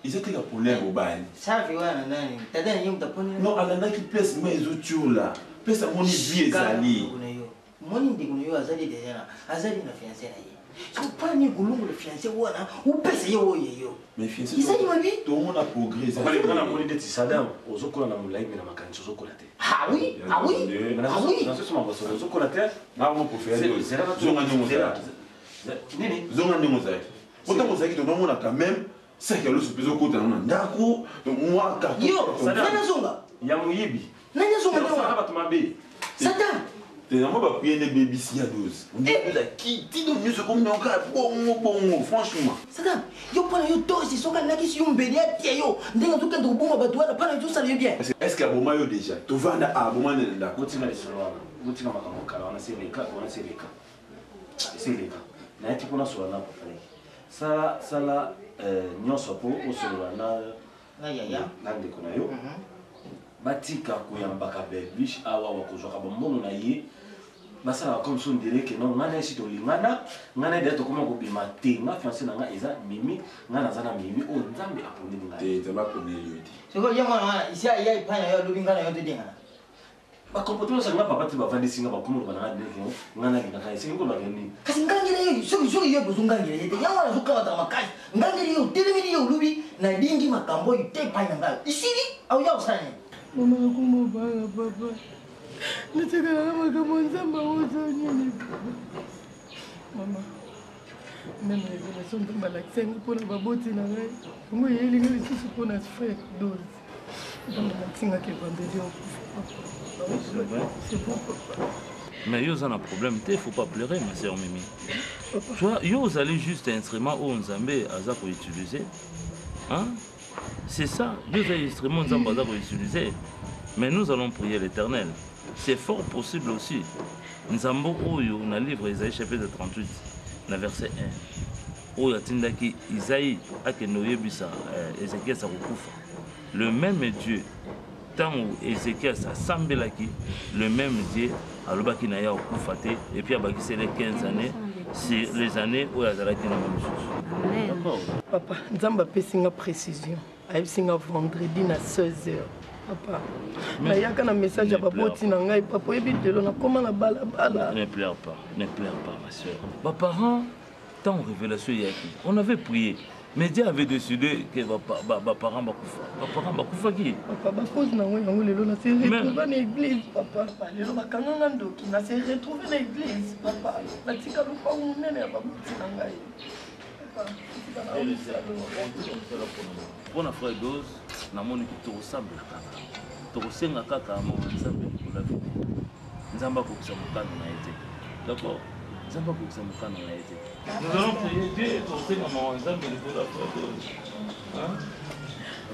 Eza te ka pona ya mobali. Safi wana nani? Tata na ye moto aponi. Non, alandaki place mai ezotiola. Place amoni vie ezali. Moni ndeko na yo azali deja na azali na fiancé na ye. Siko mpo nini kolongola fiancé wana opesa ye oyo ye yo? Mais fiancé Ezali mabe? Tomona progrès. Papa Leki, nga namoni ndeti Sadam ozokola na molai me na makanisi ozokola te. Ah oui, ah oui, ah oui. Nazosoma bosolo ozokola te. Nga mo préféré. Zonga ndenge ozalaki. Nini? Zonga ndenge ozalaki. Po ntango ozalaki tonomona quand même saki ya loso mpe ezokota na ndako donc mwa carton. Yo, nani azonga? Ya moyibi. Nani azonga nde wana? Bato mabe. Satan. Te yango bapriye nde ebebisi ya 12. Ondenge akiti donc nyonso ekomi na kaka bongo bongo franchement. Satan, yo mpo na yo tosi soki alakisi yo mbeli atia yo ndenge ozokende koboma bato wana mpo na ezosala yo bien. Est-ce que aboma yo déjà? Tovanda aboma nde na ndako. Botika lisolo wana. Botika makambo kala wana se eleka, wana se eleka. Esi eleka. Nayaki mpo nasola na papa Leki. Sala sala nyonso mpo osolola na Na yaya. na ndeko na yo. Batika koyambaka Belbiche awa awa kozwaka bambongo na ye basalaka comme so ndire ke non ngai na ye si tolingana ngai na ye deja tokoma kobima te nga fiancé na ngai eza Mimi ngai naza na Mimi oyo Nzambe aponeli ngai. Te Nzambe aponeli yo te. Sikoyo ye mwana wana isi aya epai na yo alobi ngai na yo todengana. Ba comportement nyonso nga papa te bavandisi nga bakoma koloba na nga ndenge nga nalingaka ye esengi kolobaka nini? Kasi ngangela ye soki soki ye bozongangela ye te yango wana azokamataka makasi ngangela ye otelemeli ye olobi nalingi makambo oyo te epai na ngai isili aoya kosala nini? Mama nakoma obanga papa natikala na makambo ya nzambe aozo nini papa mama meme révélation nzambe alakisa yango mpona baboti na ngai yango eyeli ngai lisusu mpona frère dose nzambe alakisingaki vendredi okufa papa C'est vrai? c'est bon papa Mais yo oza na problème te, faut pas pleurer ma sœur Mimi. Toi, yo ozali juste instrument oyo Nzambe aza ko utiliser. Hein? C'est ça, yo ozali instrument Nzambe aza ko utiliser. Mais nous allons prier l'Éternel. C'est fort possible aussi. Nzambe oyo na livre Isaïe chapitre 38 na verset 1 oyo atindaki Isaïe akende oyebisa Ezekias akokufa. Le même Dieu ntango Ezekias asambelaki, le même Dieu alobaki na ye akokufa te et puis abakiseli 15 années sur les années oyo azalaki nango lisusu. D'accord. Papa, Nzambe apesi nga précision. Ayebisi nga vendredi na 16h. Papa, nayaka na message ya baboti na ngai papa oyebi lelo nakoma na balabala. Ne pleure pas, ne pleure pas ma soeur. Ba parents tant révélation eyaki, on avait prié. Mais Dieu avait décidé que ba parents bakufa. Ba parents bakufaki. Papa, ba cause na ngo yango lelo na se retrouver na église papa. Lelo bakanga nga ndoki na se retrouver na église papa. Natika lopango monene ya baboti na ngai. Mpo na frère Dose, namoni ke tokosambela kaka, tokosenga kaka mawa Nzambe likolo ya vie. Nzambe akokisa mokano na ye te. D'accord? Nzambe akokisa mokano na ye te. Nous allons prier Dieu, tokosenga mawa Nzambe likolo ya frère Dose. Hein?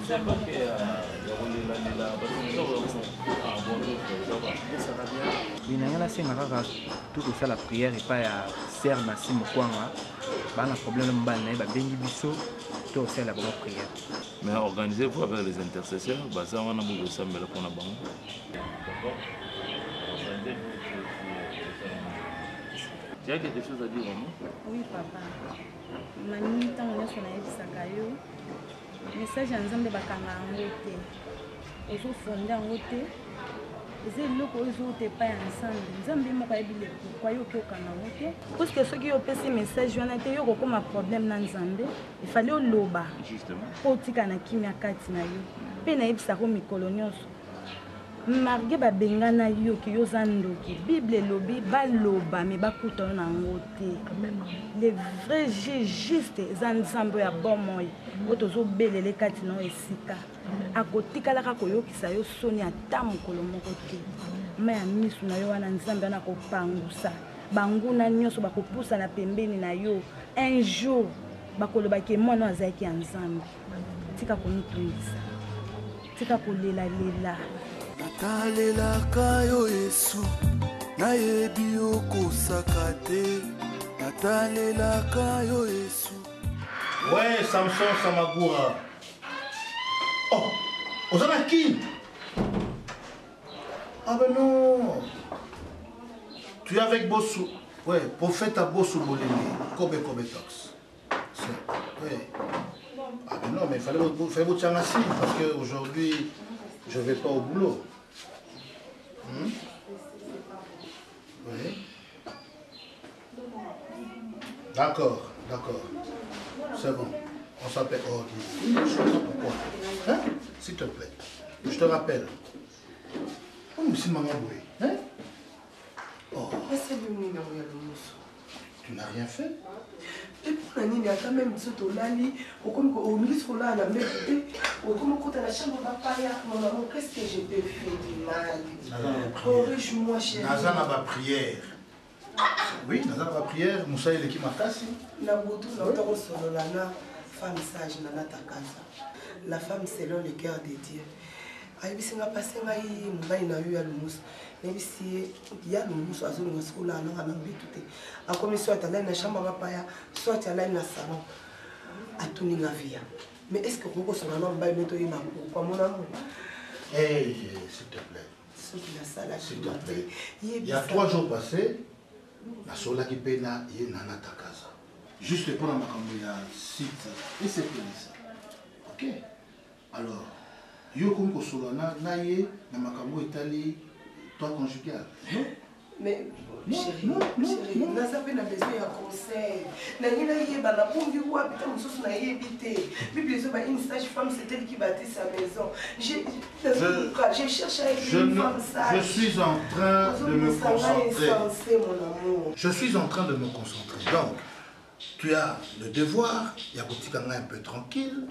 C'est pas que ya kolelalela bato mosusu ah bonjour frère, ça va? Ça va bien. Oui, na ngai nasenga kaka tokosala prière epai ya sœur Masi Mokwanga. Ba na problème na mobali na ye babengi biso tokosalela bango prière. Mais organisez-vous avec les intercesseurs, baza wana bokosambela mpona bango. D'accord? Organisez-vous. Tu as quelque chose à dire, maman? Oui, papa. Mami, ntango nyonso nayebisaka yo message ya Nzambe bakanga yango te, ozofonde yango te, eza eloko oyo ezouta epai ya Nzambe. Nzambe ye moko ayebi le pourquoi yo oki okanga yango te, puisque soki yo opesi message wana te, yo okokoma problème na Nzambe. Efali oloba mpo otika na kimia kati na yo. Mpe nayebisaka yo mikolo nyonso, malgré babengana yo ke yo oza ndoki, Bible elobi baloba me bakuta yo na yango te. Le vrai juge juste eza Nzambe oyo ya bomoi oyo tozobelele kati na yo esika akotikalaka koyokisa yo soni ata mokolo moko te. Mai ya misu na yo wana Nzambe wana akopangusa banguna nyonso, bakopusana pembeni na yo. Un jour bakoloba ke mwana oyo azalaki ya Nzambe. Tika komitungisa, tika kolelalela. Natalelaka yo Yesu, nayebi okosaka te. Natalelaka yo Yesu. Ouais, Samson Samagura. Oh, oza na Kin? Ah ben non. Tu es avec Bossou. Ouais, prophète à Bossou Bolenge, Kobe Kobe Tox. C'est, ouais. Ah ben non, mais il fallait, fallait vous tirer assis parce qu'aujourd'hui, je ne vais pas au boulot. Oui. D'accord, d'accord. C'est bon. On s'appelle. Oh, ok. Je comprends pourquoi. Hein? S'il te plaît. Je te rappelle. Oh, monsieur Mangaboué. Hein? Oh. Tu n'as rien fait mpona nini ata meme biso tolali okomi olingi kolala na mbeto te okomi okota na chambre bapaya mon amour qu'est ce que je te fais du mal? Corrige moi, chéri. Naza na baprière. Oui, naza na baprière. Mosala eleki makasi. Na butu nauta kosolola na femme sage Nanata Kaza, la femme selon le cœur de Dieu. Ayebisi nga pasi ngai mobali na yo ya lumusu. Nayebisi ye ya lumusu azolinga soki olala nanga na mbetu te, akomi soit alali na chambre bapaya, soit alali na salon. Atuni nga via, mais est ce que okoki kosolola na mobali no toyeba pourquoi, mon amour? Hey, s'il te plaît. Soki nasalaki S'il te plaît. Il y a 3 jours passés, nasolaki mpe na ye Nana Takaza. Juste mpona makambo ya site esepelisa. Ok. Alors, yo okomi kosolola na, na ye na makambo etali toit conjugal. Non? Mais chéri, chéri, naza mpe na besoin ya conseil. Nangi nayeba nabongi wapi, ta mosusu nayebi te. Bible ezoba une sage femme, c'est elle qui bâtit sa maison. Je cherche à être Je, une ne- femme sage. je suis en train de me Ozobimisa ngai concentrer. insensé, mon amour. Je suis en train de me concentrer. Donc, tu as le devoir, ya kotika ngai un peu tranquille.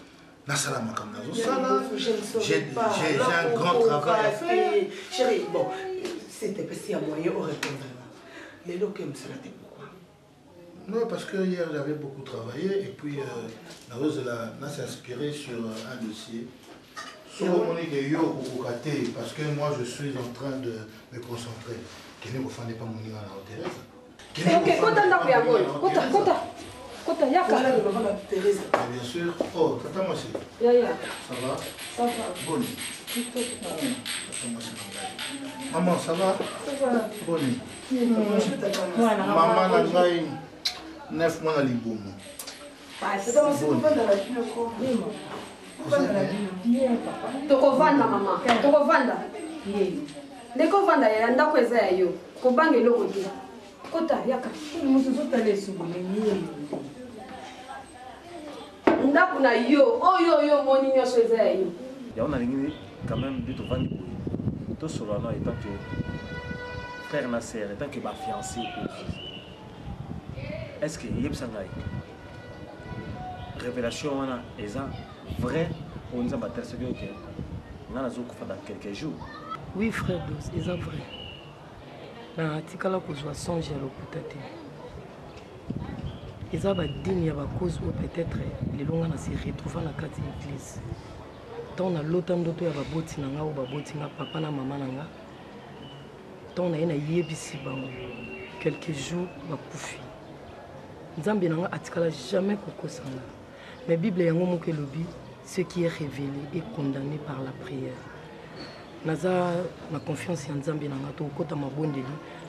Nasala makambo nazosala. Je ne saurais J'ai pas. j'ai un grand travail à faire. Chéri, bon, c'était pas si à moyen au répondre. Lelo ke mosala te, pourquoi? Non, parce que hier j'avais beaucoup travaillé et puis nazozela s'inspirer sur un dossier. Soki omoni ke yo okokoka te, parce que moi je suis en train de me concentrer. Kende kofanda epa moninga na yo Teresa. Ok, kota ndako yango oyo. Kota, kota. Kota, yaka. Ah, bien sûr. Oh, tata mwasi. Yaya. Ça va? Ça va. Boni. Tata mwasi na ngai. Maman, ça va? Ça va. Boni. Mwana. Mama na ngai, 9 mois na libumu. Tokovanda mama, tokovanda. Ndeko ovanda yaya, ndako eza ya yo, kobanga eloko te. Kota, yaka. Mosusu otala esuboleni. Ndako na yo oyo, oyo omoni nyonso eza ya yo. Yango nalingi quand même nde tovandi boye, tosolola no etant que frère na sœur, etant que bafiancé. Est ce que yebisa ngai, révélation wana eza vrai oyo Nzambe atalisaki oke ngai nazokufa dans quelques jours? Oui, frère Dos, eza vrai. Natikala kozwa songe ya lokuta te. Eza badigne ya bacause oyo peut-être lelo nga na se retrouva na kati ya église. Ntango nalota ndoto ya baboti na nga oyo baboti nga, papa na mama na nga, ntango na ye nayebisi bango, quelques jours bakufi. Nzambe na nga atikala jamais kokosa nga. Mais Bible yango moko elobi: ce qui est révélé est condamné par la prière. Naza na confiance ya Nzambe na nga. Tokokɔta mabondeli,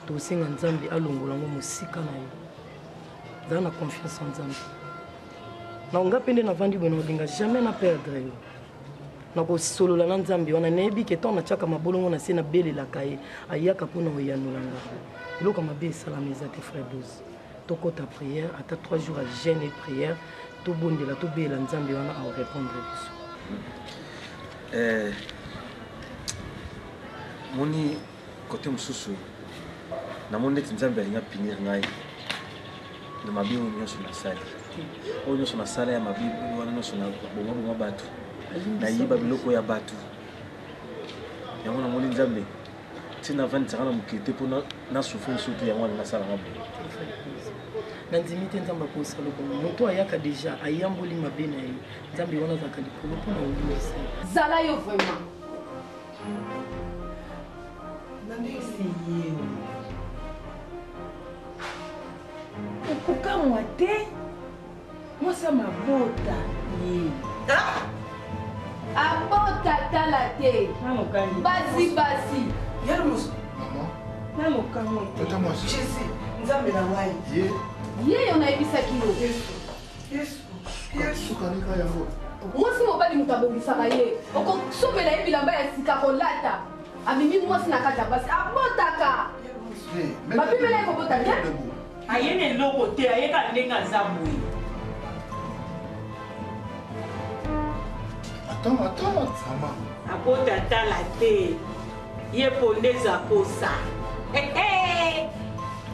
tokosenga Nzambe alongola yango mosika na yo. Zala na confiance ya Nzambe na nga. Mpe nde navandi boye, na kolinga jamais na perdre yo. Nakosolola na Nzambe wana. Nayebi ke ntango natiaka mabolongo na se, nabelelaka ye, ayaka mpona koyanola nga. Eloko ya mabe esalama eza te, frère 12. Tokɔta prière, ata 3 jours ya jeûne et prière, tobondela, tobelela Nzambe wana, akorépondre biso. Moni kote mosusu, namoni neti Nzambe alingi apunir ngai na mabe oyo nyonso nasali, oyo nyonso nasala ya mabe wana nyonso, na bongabonga bato, nayiba biloko ya bato. Yango namoni Nzambe ntina avandisaka na mokili te mpo nasouffrir lisusu te. Yango wana nasalanga boye. Nandimi te Nzambe akosala bongo. Moto ayaka deja ayamboli mabe na ye, Nzambe wana azalaka likolo mpona kolimbisa ye. Zala yo vraiment. Nandesi ye okokamwa te, mwasi ya mabota ye. Abota tala te, basi basi. Nano mokamwe te. Jésus, Nzambe na ngai. Ye yo nayebisaki yo. Suka nika yango. Mwasi mobali moto abongisaka ye, okosomela ye bilamba ya sika kolata. Abimi mwasi na kati ya basi, abotaka. Bapimela ye kobota te. Aye na eloko te, ayeka ndenge aza boye. Attends, attends, maman. Abota tala te, ye ponde eza posa.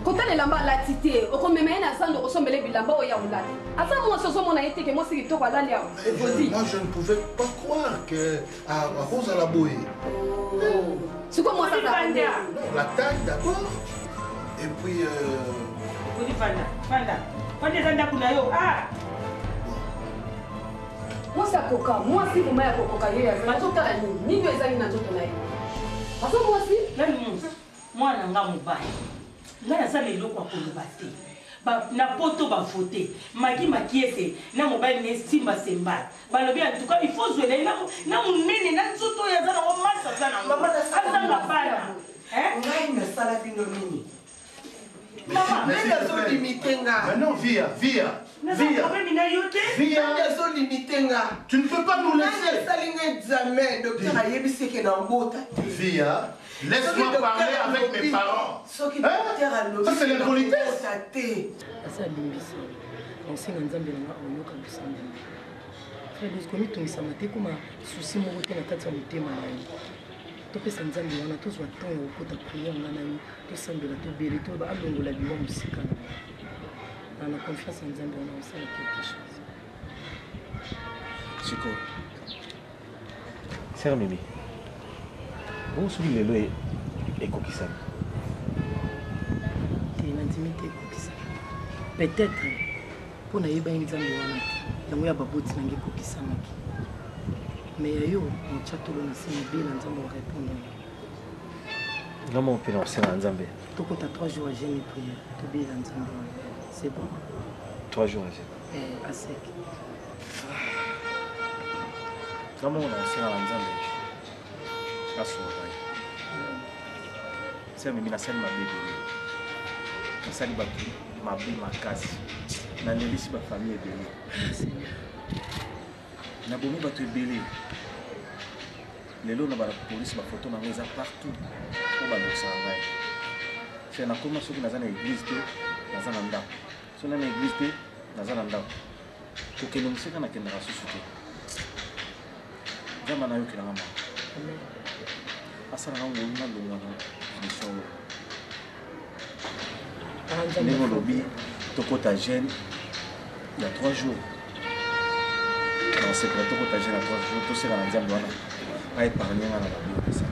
Kotala elamba alati te, okomema ye na zando, okosombela ye bilamba oyo ya kolata. Aza mwasi, ozomona ye te ke mwasi kitoko alali awa. Evodi. Moi, je ne pouvais pas croire que akozala boye. Sikoyo mwasi azalaka nde? La taille d'abord, et puis Odi fanda, fanda. Fanda eza ndako na yo. Ah! Mwasi akoka, mwasi vraimen ya kokoka ye aza. Azotala nini? Nini oyo ezangi na nzoto na ye? Aza mwasi? Nani mwasi? Mwana nga mobali. Nga naza na eloko ya koloba te. Ba, na poto ba vote. Magi Makiese na mobali na ye Simba Sembal. Balobi en tout cas il faut zwela ye na, na monene na nzoto oyo aza nango masa aza nango. Mama, nasala Azanga nini? bana. Hein? Ngai nasala bino nini? Mama, nani azolimite nga? Mais non, Via, Via, Naza Via. problème na yo te. Via. Nani azolimite nga? Tu ne peux pas nous laisser. Nani asali nga examen? Docteur ayebisi eke na mbota te. Via, laisse-moi Soki docteur parler avec mes alobi- parents. Soki Hein? docteur alobi Ça, c'est ke na l'impolitesse. mbota te. Asa alimbisa, naosenga Nzambe na nga oyoka losambo na ye. Frère Louis, komitungisama te, koma susi moko te na kati ya motema na ye. Topesa Nzambe wana, tozwa temps ya kokota prière nga na yo, tosambela, tobele, toyeba alongola liwa mosika na ye. Na na confiance ya Nzambe wana osala quelque chose. Sikoyo sœur Mimi, bongo soki lelo ekokisami? Te, nandimi te ekokisami. Peut-être mpo nayebaki Nzambe wana te, yango ya baboti na ngai ekokisamaki. Mais ya yo, motya tolo na se, mobela Nzambe orépondre yo. Nga moko mpe na kosenga Nzambe. Tokota 3 jours ya jeûne et prière, tobela Nzambe wana. C'est bon. 3 jours ya jeûne. Eh, à sec. Nga moko na kosenga na Nzambe asunga ngai. Sœur Mimi, nasali mabe ebele, nasali bato mabe makasi, nalelisi bafamille ebele, nabomi bato ebele. Lelo na bapolisi bafoto na ngai eza partout mpo balokisaka ngai. Se nakoma soki naza na église te, naza na ndako. Soki naza na église te, naza na ndako. Kokende mosika nakendaka susu te. Nzambe anayokelanga mawa, asalanga ngolu nalongwa na mission oyo. Ndenge olobi, tokota jeûne ya 3 jours, nasepela. Tokota jeûne ya 3 jours, toseka na Nzambe wana aépargne nga na babi opesa.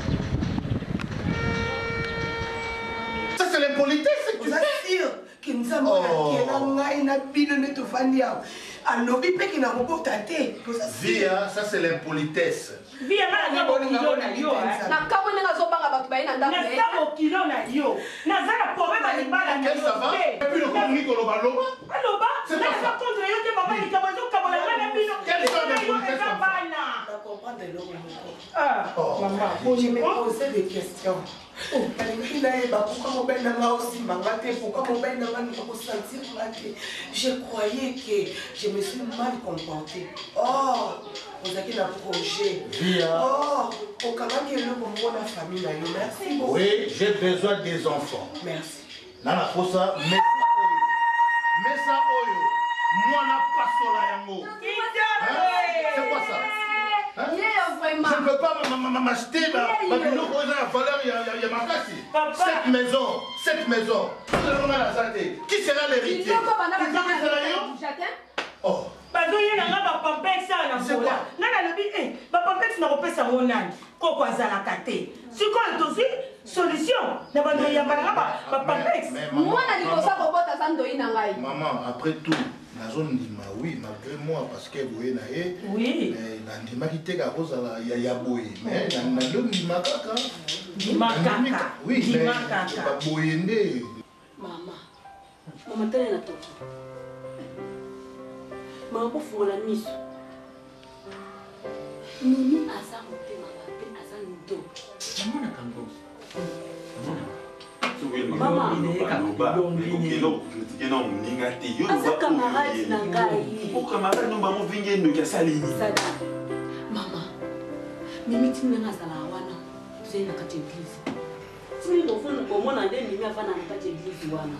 Ça, c'est l'impolitesse que tu Oza fais. sûr ke Nzambe oyo Oh. akela ngai na bino nde tovandi awa alobi mpe ke na kobota te? Oza sûr? Via, ça c'est l'impolitesse. Via, nga naza bokilo na yo, eh. Na kamwe ndenge azobanga bato baye na ndako na ye. Naza bokilo na yo, naza na problème ya libala na Qu'est-ce que ça va? yo Et te. puis le communique au loba loba. Aloba. C'est Nga pas naza ça. contre yo te, mama. Likambo ezokabola nga na bino. Quelle sorte na yo d'impolitesse eza comme ça? bana. Na comprendre eloko moko. Ah, mama. Je me posais des questions. Nalingi nayeba pourquoi mobali na nga osimba nga te, pourquoi mobali na nga alinga kosentir nga te. Je croyais que je me suis mal comporté. Or ozalaki na projet. Via. Or okangaki eloko moko na famille na yo. Merci beaucoup. Oui, j'ai besoin des enfants. Merci. Nana posa mesa oyo. Mesa oyo. Mwana pasola yango. Hein? C'est quoi ça? Hein? Yeah, vraiment. Je ne peux pas m'acheter Yeah, ma yeah. biloko oyo eza na valeur ya makasi. Papa. Cette maison, cette maison. Tozalaka na za te. Qui sera l'héritier? Biloko banda Qui sera yo? jardin. Oh. Bazoyela nga bapampex awa na C'est ngola. quoi? Nga nalobi e bapampex nakopesa ngo nani? Koko azalaka te. Sikoyo tozwi solution na bando oyamba na nga bapampex. Mais maman, Mwana liboso maman. akobota aza ndoi na ngai. Maman, après tout, nazondima, oui, malgré moi, parce que boye na ye. Oui. Mais nandimaki te kaka kozala ya boye. Mais nandima kaka. Ndima Nandimi kaka. Oui, mais Ndima kaka. baboye nde. Mama, mama, tala na toki. Mama, bofungola miso. Mimi aza motema mabe, aza ndoki. Namonaka ngo. Mama. Loba, eloko kritike na moninga te. Yo Aza loba camarade oyo na ye. ngai. Camarade no bango vingi ndoki asali nini? Sada, mama, mimi tini nanga azalaka wana, tozali na kati ya eglise. Tini komona nde mimi avanda na kati ya eglise wana,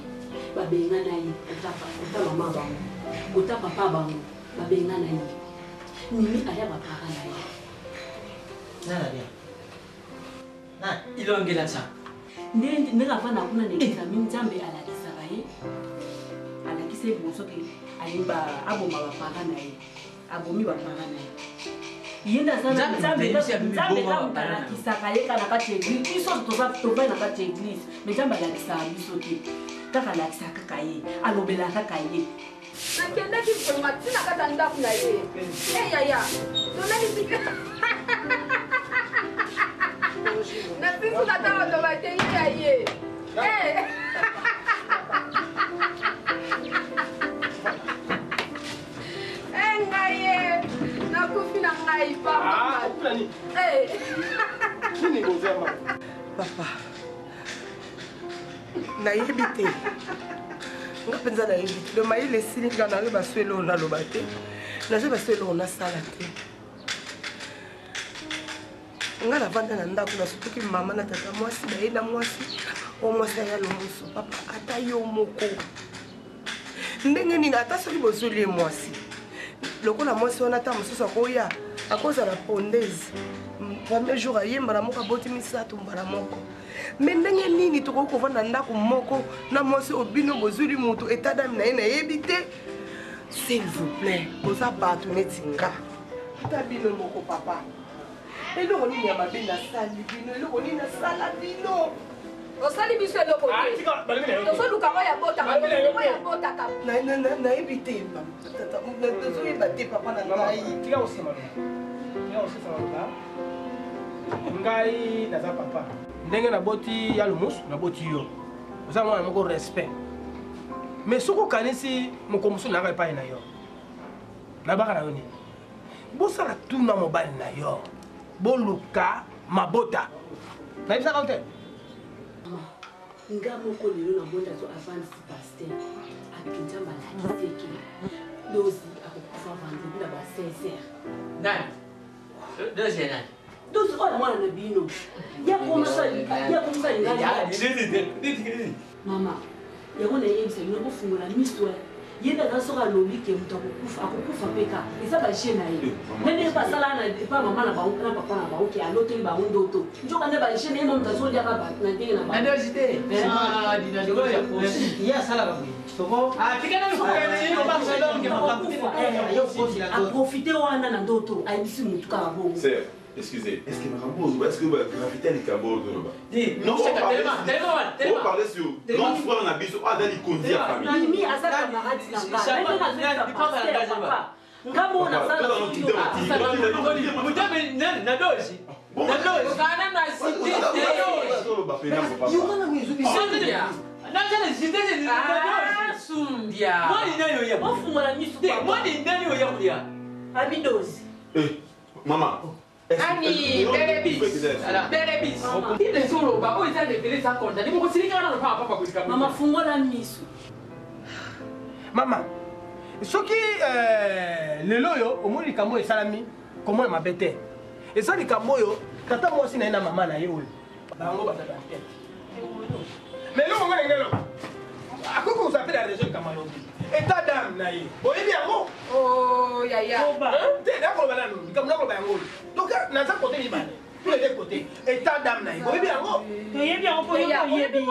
babengana ye, kota mama bango, kota papa bango, babengana ye. Mimi aya bapara na ye. Nana bien. Na ilongela sa. Nde ndenge avanda kuna na eglise, mimi Nzambe alakisaka ye, alakisa ye bonso ke ayeba aboma bapara na ye, abomi bapara na ye. Ye nde aza na Nzambe Nzambe, ayebisi ya Nzambe boma kaka bapara na ye. alakisaka ye kaka na kati ya eglise. Biso toza tovandi na kati ya eglise, mais Nzambe alakisaka biso te, kaka alakisaka kaka ye, alobelaka kaka ye. Nakendaki vraiment ntina kati ya ndako na ye. E yaya, tolakisi nasisuka ata koloba te ye ya ye. Eh. Eh, ngai ye nakufi na ngai pardon. Eh. Papa, nayebi te, nga mpenza nayebi te. Do mayele esili nga, nazoyeba so eloko naloba te, nazoyeba so eloko nasala te. Nga navanda na ndako, nasutuki mama na tata mwasi baye na mwasi o mwasi aya lomoso. Papa, ata yo moko ndenge nini, ata soki bozoli ye mwasi lokola mwasi wana, ata mosusu akoya akozala pondeze premier jour, aye mbala moko aboti misato mbala moko. Me ndenge nini tokoki kovanda ndako moko na mwasi oyo bino bozwili moto état d'âme na ye nayebi te? S'il vous plaît, boza bato neti nga, ata bino moko papa, eloko nini ya mabe nasali bino? Eloko nini nasala bino? Osali biso eloko te, tozoluka oyo abotaka, oyo abotaka. Nayebi te, nazoyeba te, papa na ngai. Tika kosema, tika kosesa maloba. Ngai naza papa, ndenge naboti ya lumusu, naboti yo, oza mwana moko respect. Mais soki okanisi moko mosusu nayaka epai na yo, nabaka na yo nini? Bosala tuna mobali na yo, boluka mabota, nayebisaka yo te. Nga moko lelo namoni azo avandisi pasteur abiki, Nzambe alakisi eke dozi akokufa vendredi na ba 16 heures. Nani? Dozi ya nani? Dozi oyo mwana na bino yakomisa lingani. Mama, yango nayebisa bino, bofungola miso. Ye nde aza, soki alobi ke moto akokufa, akokufa mpe ka eza baje na ye. Nde ndenge basala na epa mama na bango na papa na bango ke aloteli bango ndoto, nzoka nde baje na ye. Ma moto azoliaka bato na ndenge na bango. Nadozi te. Ye asalaka boye. Soko. Aprofite wana na ndoto, ayebisi motu kaka bongo. Sœur, excusez, est-ce que makambo, est-ce que gravité likambo oyo toloba? Non, on parlait sur grand frère na biso aza likonzi ya famille. Mimi aza camarade na nga, papa, ngambo nasala. Nadozi. Ofungola misu. Abidozi. Mama. Ami, bele bis. Bele bis. Bible ezoloba oyo eza révélé, eza condamné. Bokosilikaka nano papa papa kolika. Mama, fungola misu. Mama, soki lelo oyo omoni likambo oyo esalami, komona mabe te. Eza likambo oyo tata mwasi na ye na mama na ye oyo bango bazala tete. Mais eloko nga ndenge eloko akoki kozala mpe na raison, likambo alobi, état d'âme na ye boyebi yango. Yaya. Te, nakoloba nanu likambo, nakoloba yango oyo. Donc naza côté mibale, tous les deux côtés. État d'âme na ye boyebi yango. Toyebi yango mpo yo oyebi.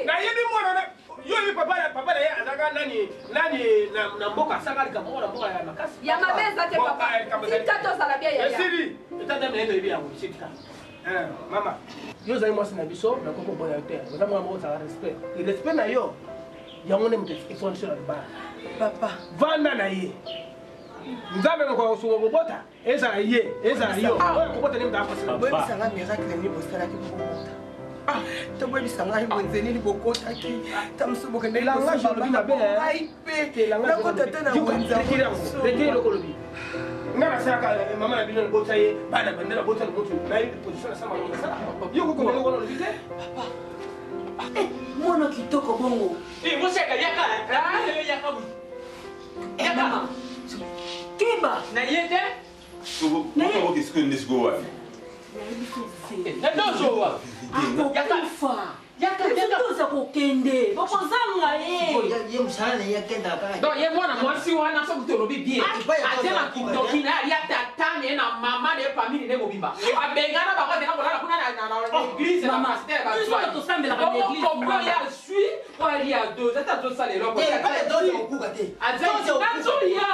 Nayebi mwana na yo, oyebi papa, papa na ye azalaka nani nani na mboka, asalaka likambo moko na mboka ya makasi. Ya mabe eza te, papa. Tika tozala bien, yaya. Esili, état d'âme na ye toyebi yango. Esika mama, yo ozali mwasi na biso, nakoki koboya yo te. Oza mwana moko ozala respect, respect na yo yango nde moto efondisi na libala. Papa, vanda na ye. Nzambe moko akosunga kobota, ezala ye, ezala yo oyo kobota nde moto akosala. Boyebisanga miracle nini bosalaki bokobota, to boyebisa ngai wenze nini bokotaki, ta mosusu bokendaki. Langage olobi mabe. Ngai mpe nakota te na wenze. Retire eloko olobi. Nga nasalaka mama na bino nabota ye bana bande, nabota motu, nayebi position nasala, makambo nasala. Yo kokoma eloko wana olobi te. Mwana kitoko bongo. Moseka yaka yaka yaka. Mama. Simba. Na ye te. Oke sikoyo nde sikoyo wapi? Nazowa. Akokufa. Biso kokende bokozanga ye. Ye mosala na ye akendaka kaka. Donc ye mwana mwasi wana soki tolobi bien atie na kindoki na ye alia tata na ye na mama na ye famille na ye mobimba abengana bango akenda kolala kuna na église na pasteur Biso bato tosambelaka na église, bazwakombo mama. ye azwi po alia dose ata azosala eloko Eh, pale dose okuka te. azolia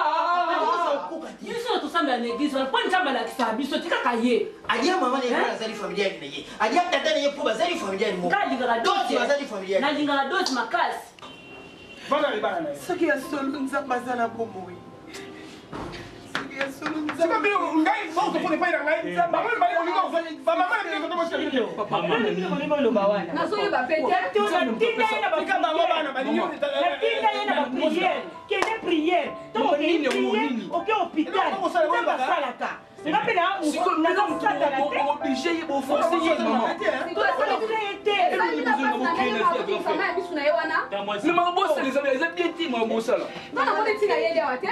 Biso bato tosambela na église wana mpo Nzambe alakisaka biso ti kaka ye. Alia mama na ye mpo azali familiale na ye. Alia tata na ye mpo bazali familiale moko. Nga alingaka Dose dose. bazali familiale. Nalingaka dose makasi. Soki ya solo Nzambe aza na bomoi. Soki ya solo Sika bino ngai bokofona epai na ngai bango mibale bolingo bamama na bino koto bosika bino Nazoyeba pe te. Tika bango bana balingi Natinda ye na bapriere kende priere ntango okei priere oke hôpital Nzambe asalaka nga mpe naza mosatana te oblige ye boforce ye mama Ezali na pasi na ndenge bakoki mama ya biso na ye wana. Mais mama bosala eza bien te mama bosala Nga namoni ntina yeli awa te.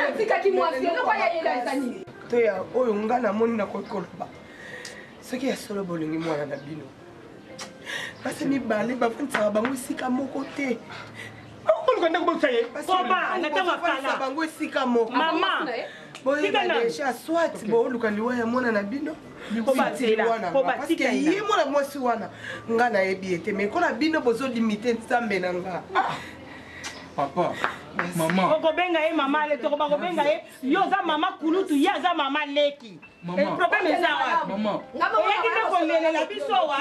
Atikaki mwasi eloko ya yeli awa eza nini? To ya oyo nga namoni nakoki koloba soki ya solo bolingi mwana na bino basi mibale bafandisaka bango esika moko te. Oluka ndako bokisa ye. Koba, na ntango ya kala. Bango esika moko. Mama, boyeba tika nanu. deja soit booluka liwa ya mwana na bino Koba, soit zela. liwa na nga. Koba, Parce tika que ye ye mwana mwasi wana nga nayebi ye te mais kola bino bozolimite Nzambe na nga. Papa, mama. Okobenga ye mama ale toko bakobenga ye yo oza mama kulutu ye aza mama leki. Mama. Problème eza wapi? Mama. Oyaki nde kolelela biso wa.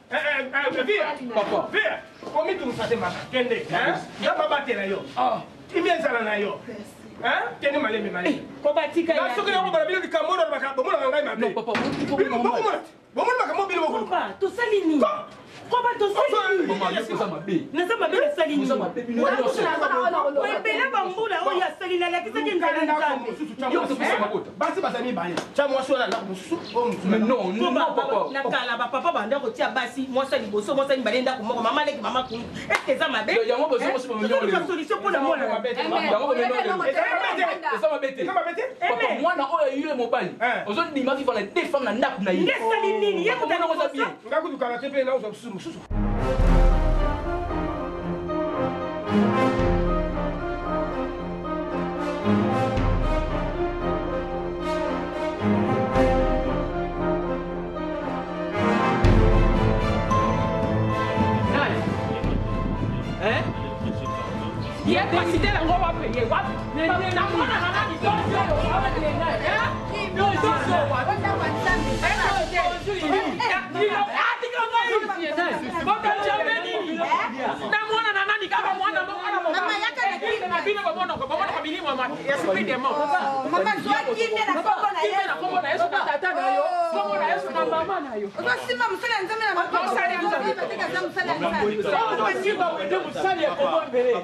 Papa via komitungisa te mama kende Nzambe abatela yo kimi ezala na yo kende malemi malemi Kobatika ye. Soki nakobala bino likambo oyo nalobaka bomonaka ngai mabe. Bokomona te bomoni makambo bino bokoluka. Koba tosali nini? Koba tosali nini? Mama, yo oza mabe. Naza mabe nasali nini? Oza mabe bino nyonso. Ebele bambula oyo asali nalakisaki nzala Nzambe. Yo topesa mabota. Basi bazali mibale tya mwasi wana ndako mosusu oyo mosusu. Mais non, non, papa. Na kala bapapa banda kotia basi mwasi ya liboso mwasi ya mibale ndako moko mama leki mama kulu eske eza mabe? Yango bozo bozo bozo Tozoluka solution mpona mwana. Yango bomemi lelo. Eza mabe te. Papa, mwana oyo yo ye mobali ozondima vivre na deux femmes na ndako na ye. Nde esali nini? Ye Omona ngo eza bien. Nga kutukala te mpe naozwa mosusu mosusu. Nani? Hein? Ye pasite yango wapi? Ye wapi? Na mwana na nani? Dozi oyo wapi? Hein? Dozi oyo wapi? Na mwana na nani kaka mwana moko na mobali. Na bino bomonoko bomonoko bilimo ya esprit démon. Mama, zwa kimia na kombo na Kimia na kombo na Yesu na tata na yo, kombo na Yesu na mama na yo. Ozosimba mosala ya Nzambe na maboko. Mosala ya Nzambe. Ozosimba aza mosala ya Nzambe. Ozosimba wende mosali ya kongo mbele.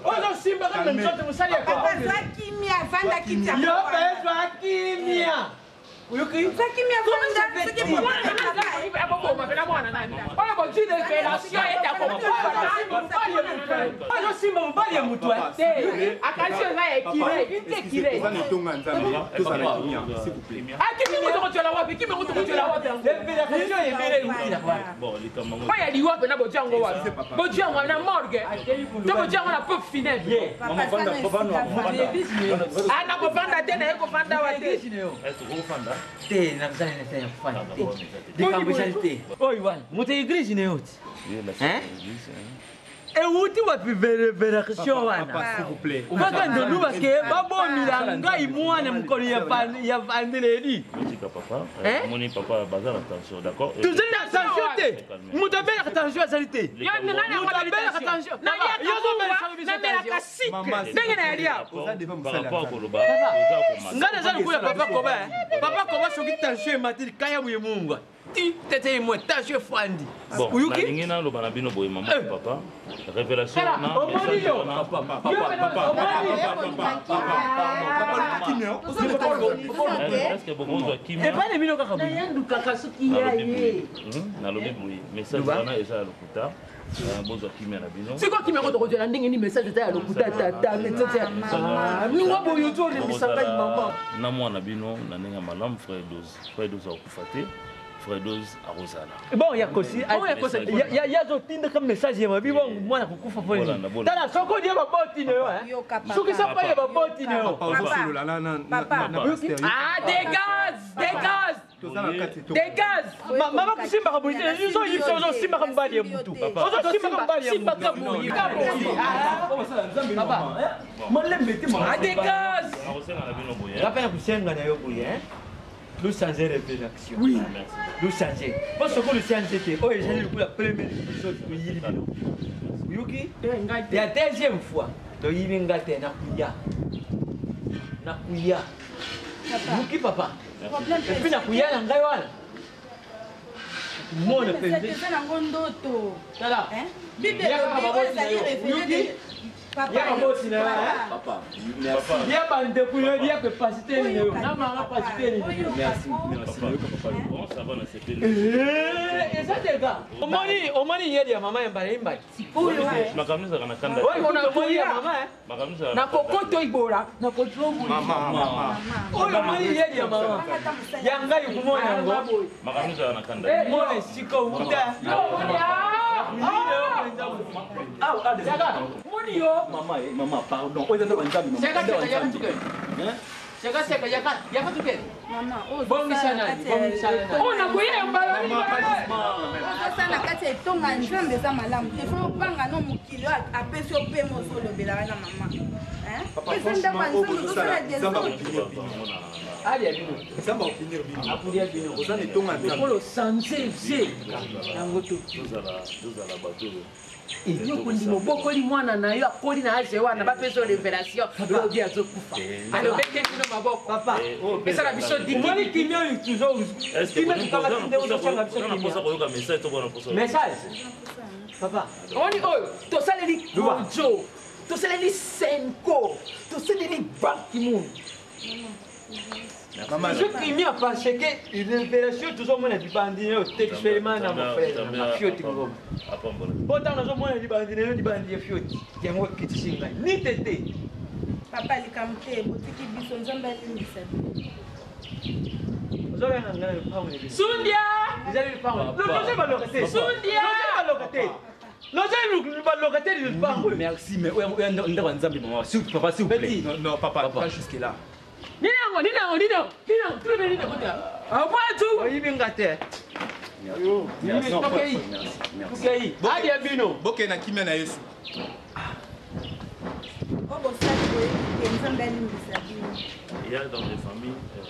Ozosimba kaka nzoto mosali ya kongo Papa, zwa kimia, vanda kiti ya Yo kombo. mpe zwa kimia. Oyoki? Zwa kimia, vanda. Soki Mwana na nani aboboma mpe na mwana nani? Oyo bozwi révélation ete Ozosimba mobali ya moto te. Akanisi eza ekire, ekire. Toza na etonga ya Nzambe, tozala kimia, s'il vous plaît. Akimi moto kotiola wapi? Kimi moto kotiola wapi yango? Révélation ebele euti na wapi? Bon, likambo yango. Oyo ya liwa mpena bozwi yango wapi? Bozwi yango na morgue to bozwi yango na pope funèbre. Mama, vanda, vanda, vanda. Ah, nakovanda te naye kovanda wa te. Tokofanda. Te nakozala na ntina ya kofanda te. Likambo ezali te. Oyo wana moto ya eglise na yo ti. Ewuti wapi révélation wana? Papa, s'il vous plaît. Bakende lubake babomila ngai mwana mokolo ya vendredi. Botika papa. Hein? Omoni papa baza na tension, d'accord? Tozali na tension te. Moto abelaka tension azali te. Moto abelaka tension. Namelaka sikre ndenge na yali awa. Par rapport koloba, oza komata. Ngai naza lokola papa Koba. eh. Papa Koba soki tension emati likaya boye mungwa ti tete ye mwa tension efandi. Bon, Oyoki? nalingi naloba na bino boye mama papa. Révélation Tala, wana, omoni message yo. wana. Papa, papa, papa, papa, papa, papa, papa, Est-ce que bokozwa kimia? Epai na bino kaka boye. Nayandukaka soki ya ye. Nalobi boye, message wana eza ya lokuta. Bozwa kimia na bino. Sikoyo kimia yango tokozwela ndenge nini? Message eza ya lokuta, tata, message ya ningo boye ozolembisa ngai, mama. Na mwana bino na ndenge ya malamu. Frère Dose, frère Dose akokufa te, frère Dose akozala. Bon, ya kosi ya azotindaka message ya mabi. Bongo mwana kokufa mpo nini? Tala, soki olie baboti na yo, soki sapa ya baboti na yo. Ah, dégage, dégage, dégage! Mama, kosimbaka boye te. Ozoyibisa, ozosimbaka mobali ya mutu, ozosimbaka mobali ya mutu. Malembe te. Ah, dégage! Nakosenga na bino boye. Nga mpe na kosenga na yo boye, lochange révélation, lochange mpo soki olochange te, oyo ezali lokola premier épisode toyili bino, oyoki ya deuxième fois toyili nga te. Nakuya, nakuya, yoki papa, et puis nakuya na ngai wana mona mpenza. Eza nango ndoto. Tala. Bible elobi oyo ezali révélé. Ya baboti na yo, ya bandeko yo, ya pe pasiteri na yo, na mama pasiteri. Merci, merci. Bon, ça va, nasepeli. Eza dega. Omoni, omoni yeli ya mama ya mbala imbali. Makambo ezalaka na kanda. Oyo omoni ya mama. Makambo ezalaka na Nakokoto ibola. Oyo omoni yeli ya mama ya ngai, komona yango. Makambo ezalaka na kanda. Mona esika outa. Moni yo. Mama, mama, pardon. Oyo eza ndako ya Nzambe. Seka, seka, yaka tukende. Seka, seka, yaka, yaka tukende. Bongisa nani, bongisa nani. Oyo nakoya mbala. Ozosala na kati ya etonga Nzambe, eza malamu te. Fo obanga no mokili oyo apesi yo pema, ozolobela wana mama. Eza ndako ya Nzambe, ozosala désordre. Alia bino. Nzambe akofinir bino. Akolia bino. Oza na etonga Nzambe. Lokolo sanze ze yango to. Tozala bato oyo. Yo kondima obokoli mwana na yo, akoli na age wana, bapesa yo révélation, lobi azokufa, alobeke bino maboko, esala biso. Omoni kimia oyo toujours. Kimia tokanga te, ozosanga biso na kimia. mposa koyoka message to bona mposa. Message, papa. Omoni oyo tosaleli kojo, tosaleli senko, tosaleli bankimun. Toujours kimia, parce que révélation tozomona libandi na yo textuellement na mon frère na fioti ngoma. Apambola. Po ntango nazomona libandi na yo, libandi ya fioti yango ekitisi ngai ni tete. Papa, likambo te, botiki biso, Nzambe alimbisa bino. Ozobenga ngai na lopango na bino. Sundia. Ezali lopango, loze baloka te. Sundia. Loze baloka te, loze baloka te lopango. Merci, mais oyo ndako ya Nzambe, mama. Papa, s'il vous plaît. Non, non, papa, pas jusque là. Nini yango, nini yango, nini yango, nini yango, tulebe nini yango te abwatu. Oyibi nga te. Tokei, tokei, alia bino. Bokende na kimia na Yesu. Oyo bosali boyebi te, Nzambe alimbisa bino. Il y a dans des familles, la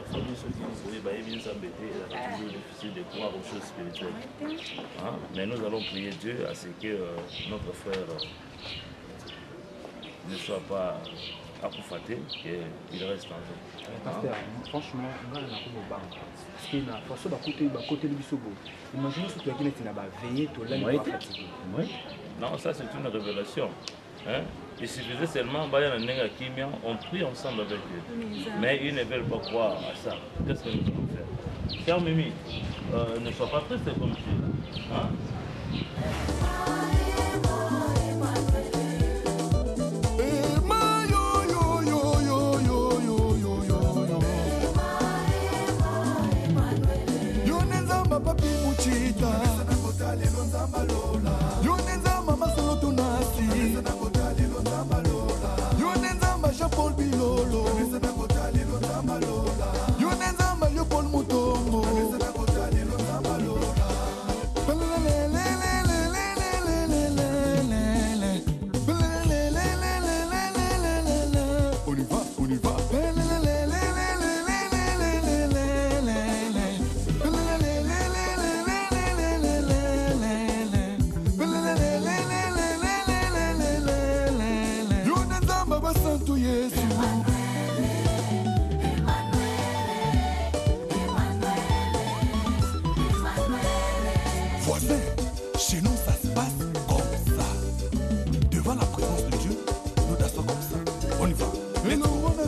famille, ceux qui disent, bah, Nzambe te, c'est toujours difficile de croire aux choses spirituelles. Hein? Mais nous allons prier Dieu à ce que notre frère ne soit pas akufa te, qu'il reste en vie. Pasteur, franchement, ngai nakomobanga parce que na façon bakoteli biso boye, imagine soki toyaki neti na baveye, tolali fatigué. Non, ça c'est une révélation. Hein? Il suffisait seulement, bah, na ndenge ya kimia, on prie ensemble avec eux. Mais ils ne veulent pas croire à ça. Qu'est-ce que nous allons faire? Cher Mimi, ne sois pas triste comme tu es là. Hein? Yo nde Nzamba papi mucita, yo nde Nzamba masolo tonasi, yo nde Nzamba Jean-Paul Bilolo, yo nde Nzamba Leopold Mutombo.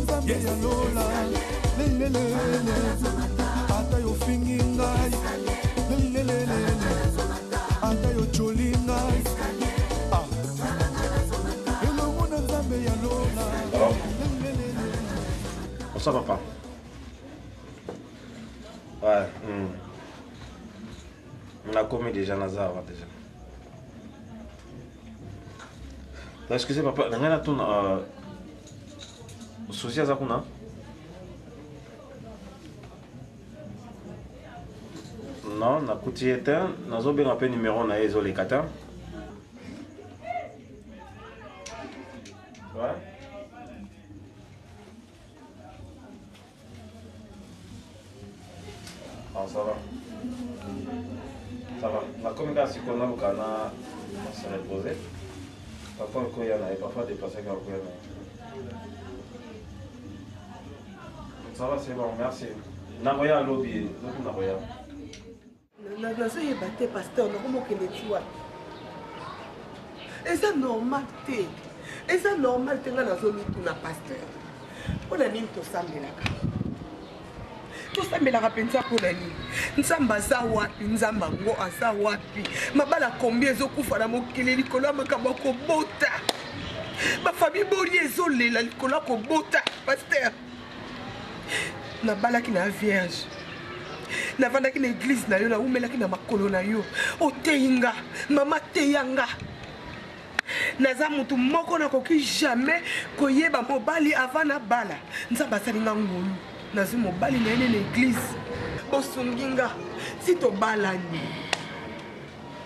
nzambe ya lola lelelele ata yofingi ngai lelelele ata yocoli ngai Ah. elongo na nzambe ya lola Bonsoir papa. Ouais. Nakomi déjà naza awa déjà. Non, excusez papa, na ngai natuna Suzy aza kuna? Non, nakuti ye te, nazobenga mpe numero na ye ezoleka te. Ouais. Ah, ça va. Ça va. Nakomi kaka sikoyo naluka na se reposer. Papa okoya na ye, papa déplacaki akoya na ye. Ça va, c'est bon, merci. Nakoya lobi, lobi nakoya. Nazoyeba te pasteur, nakomokende ti wapi? Eza normal te, eza normal te. Ngai nazomituna pasteur, mpo na nini tosambelaka? Tosambelaka mpenza mpo na nini? Nzambe aza wapi? Nzambe yango aza wapi? Mabala kombi ezokufa na mokili likolo ya makambo ya kobota. Bafami boni ezolela likolo ya kobota? Pasteur, nabalaki na vierge, navandaki na eglize na yo, nawumelaki na makolo na yo, oteyi nga, mama teya nga. Naza motu moko nakoki jamais koyeba mobali avant nabala. Nzambe asali nga ngolu, nazwi mobali na ye nde na eglize, bosungi nga si tobalani.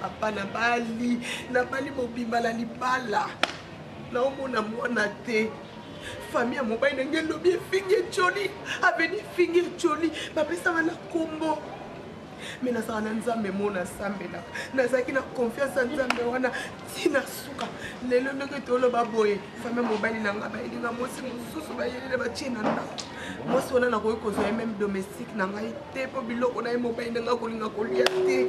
Papa, nabali, nabali mobimba na libala, naomona mwana te. Famille ya mobali na ngai elobi efingi ecoli, aveni efingi ecoli, bapesanga na kombo. Me nazalaka na nzambe mo nasambelaka, nazalaki na confiance ya nzambe wana ntina suka. Lelo ndenge toloba boye, famille ya mobali na ngai bayelinga mwasi mosusu, bayelele batie na ndako. Mwasi wana nakoki kozwa ye meme domestique na ngai te, mpo biloko na ye mobali na ngai kolinga kolia te.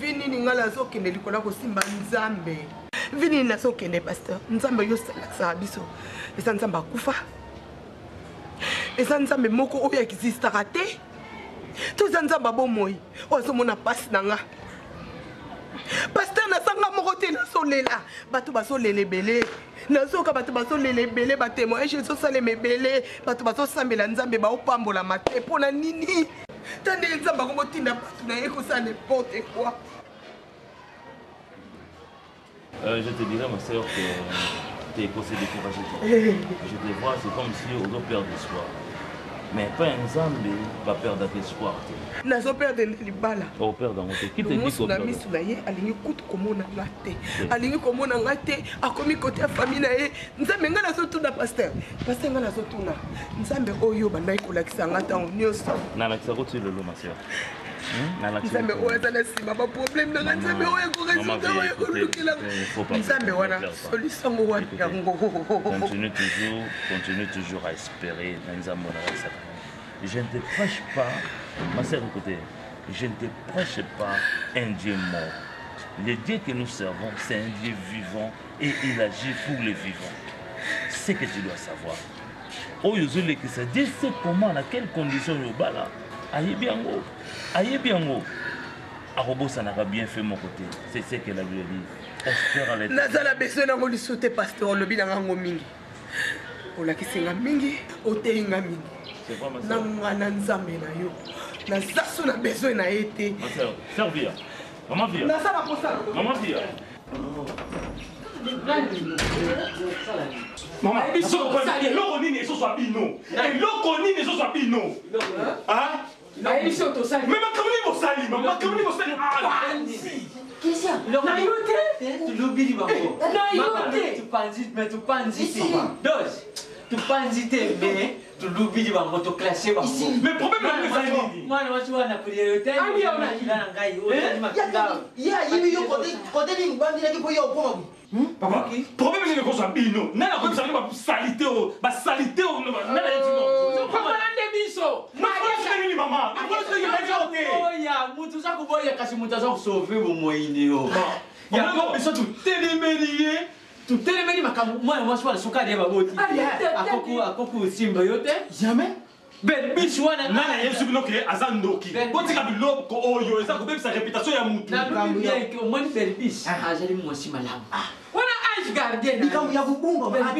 Vi nini ngai nazokende likolo ya kosimba nzambe? Vi nini nazokende pasteur? Nzambe yo osalakisaka biso eza nzambe akufa, eza nzambe moko oyo existaka te, to eza nzambe abomoi oyo azomona mpasi na nga? Pasteur, nazanga moko te, nazolela, bato bazolela ebele, nazoyoka bato bazolela ebele, batémoignage ezosalema ebele, bato bazosambela nzambe baopambolama te. Mpo na nini? Ta ndenge nzambe akomotinda bato na ye kosala n'importe quoi. Je te dirais, ma soeur, que tu es se décourager. Je te vois, c'est comme si on doit perdre espoir. Mais pas un Nzambe va perdre espoir. Nazoperdre nde libala. Operdre yango te. Qui te dit Mosu na koperdre? misu na ye alingi kutu komona nga te, alingi komona nga te, akomi kote ya famille na ye. Nzambe, ngai nazotuna pasteur, pasteur, ngai nazotuna nzambe oyo bandaki kolakisa nga ntango nyonso. Nalakisa ko ti lelo, ma soeur. Nzambe oyo aza na nsima baproblème na nga, nzambe oyo ekoresoudre, oyo ekolukela, nzambe wana solution ngo wapi yango? Continue toujours, continue toujours à espérer na Nzambe na lakisaka. Je ne te prêche pas, ma sœur, écoutez, je ne te prêche pas un Dieu mort. Le Dieu que nous servons, c'est un Dieu vivant et il agit pour les vivants. C'est ce que tu dois savoir. Oyo ozolekisa, Dieu sait comment, na quelle condition yo obala. Ayebi yango, ayebi yango. Akobosanaka bienfait moko te. C'est ce que la Bible dit. Espère à l'éternel. Naza na besoin nango lisusu te pasteur, olobi na ngango mingi, olakisi nga mingi, oteyi nga mingi. C'est vrai, ma Na sœur. nga na nzambe na yo, naza so na besoin na ye te. Ma sœur, sœur Via. Maman Via. Naza na posa. Maman Via. Mama, biso eloko nini ezozwa bino? Eloko nini ezozwa bino? Nayebi so tosali. Mais makambo nini bosali? Makambo nini bosali? Na yo te. Tulobili bango. Na yo te. Tupanzi, mais tupanzi te. Dos. Tupanzi te, mais tulobili bango, toclashe bango. Mais problème na bino ezali nini? Mwana mwasi wana priorité. Ami yo na makila na ngai. Ozali makila. Ye ayibi yo kote nini bandilaki mpo ye okoma boye? Papa, problème nini ekozwa bino? Nani akoyebisa bino basalite oyo? Basalite oyo nani ayebisi bino? Papa na nde biso. Nini mama? Oya, mutu oza koboya kasi mutu aza kosauve bomoi ne yo. Yango biso totelemeli ye. Tutelemeli makambo mwana mwasi wana soki alie baboti akoki kosimba yo te. Jamais. Belbiche wana nani ayebisi bino ke aza ndoki? Botika biloko oyo eza kobebisa réputation ya mutu. Nalobi bien ke omoni Belbiche azali mwasi malamu. Wana ange gardien. Likambo ya kobunga.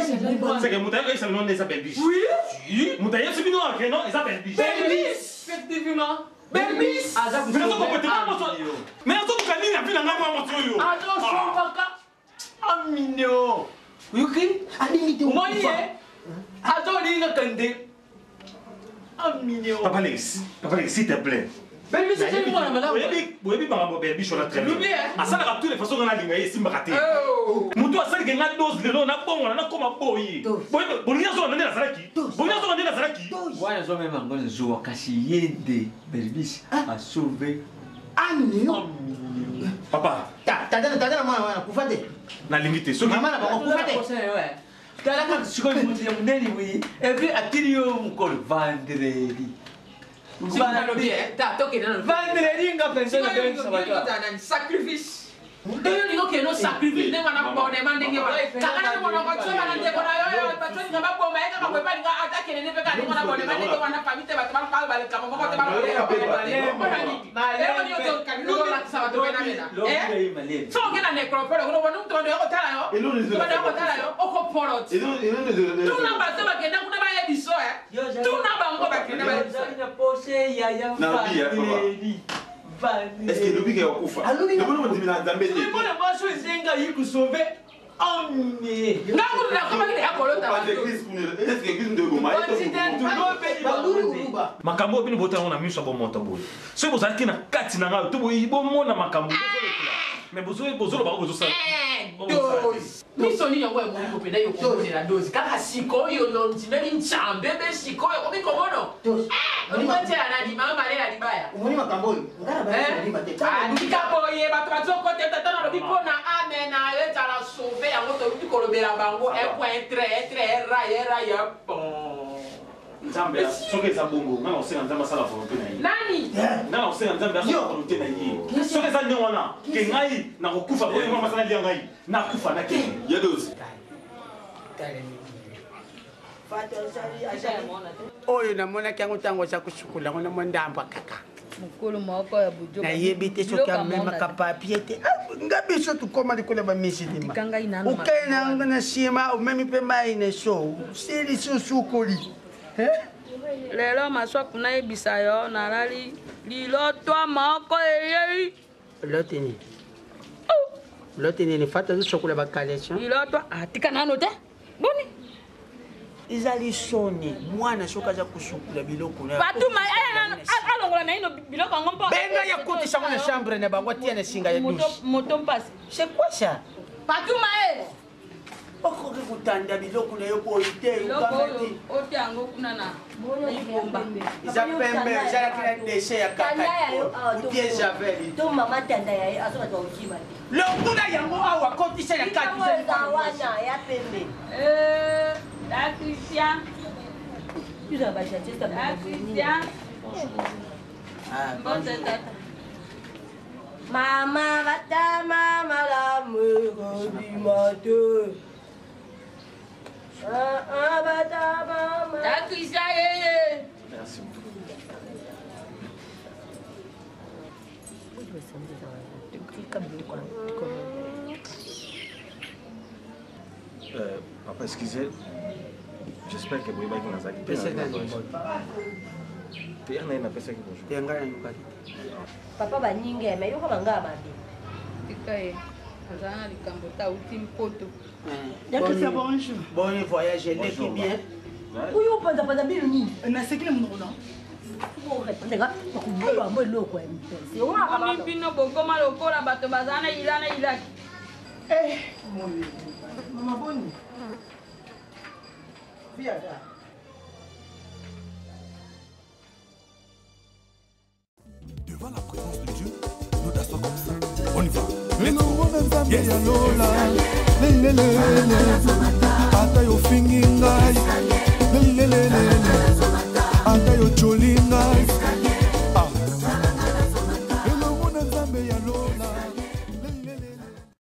Seke moto ayebisa bino nde eza Belbiche. Oui. Moto ayebisi bino ke non, eza Belbiche. Belbiche, effectivement. Belbiche aza Mais nazokopete mais nazoluka nini avi na ngai mwa moto oyo? Azosombaka amineo yoki alingi te. Omoni ye azolingaka nde amineo. Papa Lex, papa Lex, s'il te plaît. Belbiche azali mwana malamu. Oyebi makambo ya Belbiche wana très bien. Lobi, eh? Asalaka tous les façons nga nalinga ye esimbaka te. Moto asalike nga dose lelo nabongwana nakoma boye. Bolingi azonga nde nazalaki, bolingi azonga nde nazalaki. Wana azomema yango na zuwa, kasi ye nde Belbiche asauve. Amineo. Papa. Tata tata na mwana wana kufa te. Nalingi te soki Mama na bango kufa te. Talaka sikoyo moto ya monene boye epuis atili yo mokolo vendredi. Vendredi nga mpenza nabengisa bato. Sacrifice ndenge olingi okende osacrifice ndenge wana bonema ndenge wana kaka na monoko tsoba na ndeko na yo bato olinga baboma ye kaka boye balinga ata kende nde mpe kaka ndenge wana bonema ndenge wana fami te bato bakala balekama moko te balolakisa bato pena pena so okende na nécropole kuna obona mutu bando yakotala yo bando yakotala yo okopolo ti tuna bato bakenda kuna bayebiso tuna bango bakenda bayebiso. Vendredi. Est-ce que elobi ke okufa? Lobona mondimi na Nzambe te. Mwana mwasi oyo ezenga yi kosauve amine. Ngangu nakomaki ya kolota. Est-ce que église nde eboma ye? Makambo oyo bino botango na miso ya bomoto boye, soki bozalaki na kati na ngai to boyi bomona makambo bozolekela, mais bozoloba bozosala. Dose miso nini yango emoni kopenda yo komonela dose kaka sikoyo nondimeli nzambe mpe sikoyo okomi komono olingo tia na limama male ya libaya. Omoni makambo oyo ngai na balima te. Tika boye bato bazokota tata nalobi mpona amen ezala sauve yango toluki kolobela bango un point trait trait rai rai bon. Nzambe, soki eza bongo, ngai nakosenga Nzambe asala volonté na ye. Nani? Ngai nakosenga Nzambe asala volonté na ye. Soki eza ndenge wana ke ngai nakokufa boye, mama asala lia ngai nakufa nakende. Ye dose. Oyo namonaki yango ntango aza kosukola yango na mwa ndambo kaka. Mokolo moko ya bujo. Nayebi te soki amemaka papier te. Ah, nga biso tokóma likolo ya bamisilima. Tika ngai nanu. Okei na yango na nsima omemi mpe mai na so osilisi osukoli. Lelo maswaku nayebisa yo nalali lilotwa moko eyei. Lote nini? Lote nini? Fata azosokola bakaletion. Lilotwa atika nano te boni. Ezali soni mwana soki aza kosukola biloko na Fatuma alongola naino biloko yango mpo benga ya kotisa ngo na chambre na bango atia na singa ya douche. Moto mpasi. C'est quoi ça? Fatuma e okoki kotanda biloko na yo boye te. Biloko okanga oyo te. otia yango kuna na likomba. Eza pembe ezalaki na deshe ya Tanda ya yo awa to- kaka javel. To mama tanda ya ye azo bato bakokima te. Lokula yango awa kotisa na kati. Likambo eza wana ya pembe. Da Christian. Tuzala bagentils. Da Christian. Mbote tata. Mama batama malamu ekobima te. Ah, ah, batama malamu. Da Christian yeye. Merci. Papa, excusez, j'espère que boyebaki nazalaki te. Pesaki nani mbote? Te na ye napesaki bonjour. Te ngai nayokaki. Papa baninga me yoka banga ya mabe. Tika ye azala na likambo te auti mpoto. Bonjour. Bon voyage eleki bien. Oyo opanzapanza bino nini? Nasekeli monoko na ndeka bakobuba yango eloko ya mipese. Boni bino bokoma lokola bato bazala na ila na ilaki. Mama boni. Viada. Devant la présence de Dieu, nous t'assois comme ça. On y va. Elongo na Nzambe ya lola lelelele ata yofingi ngai lelelele ata yotjoli ngai Ah. Elongo na Nzambe ya lola.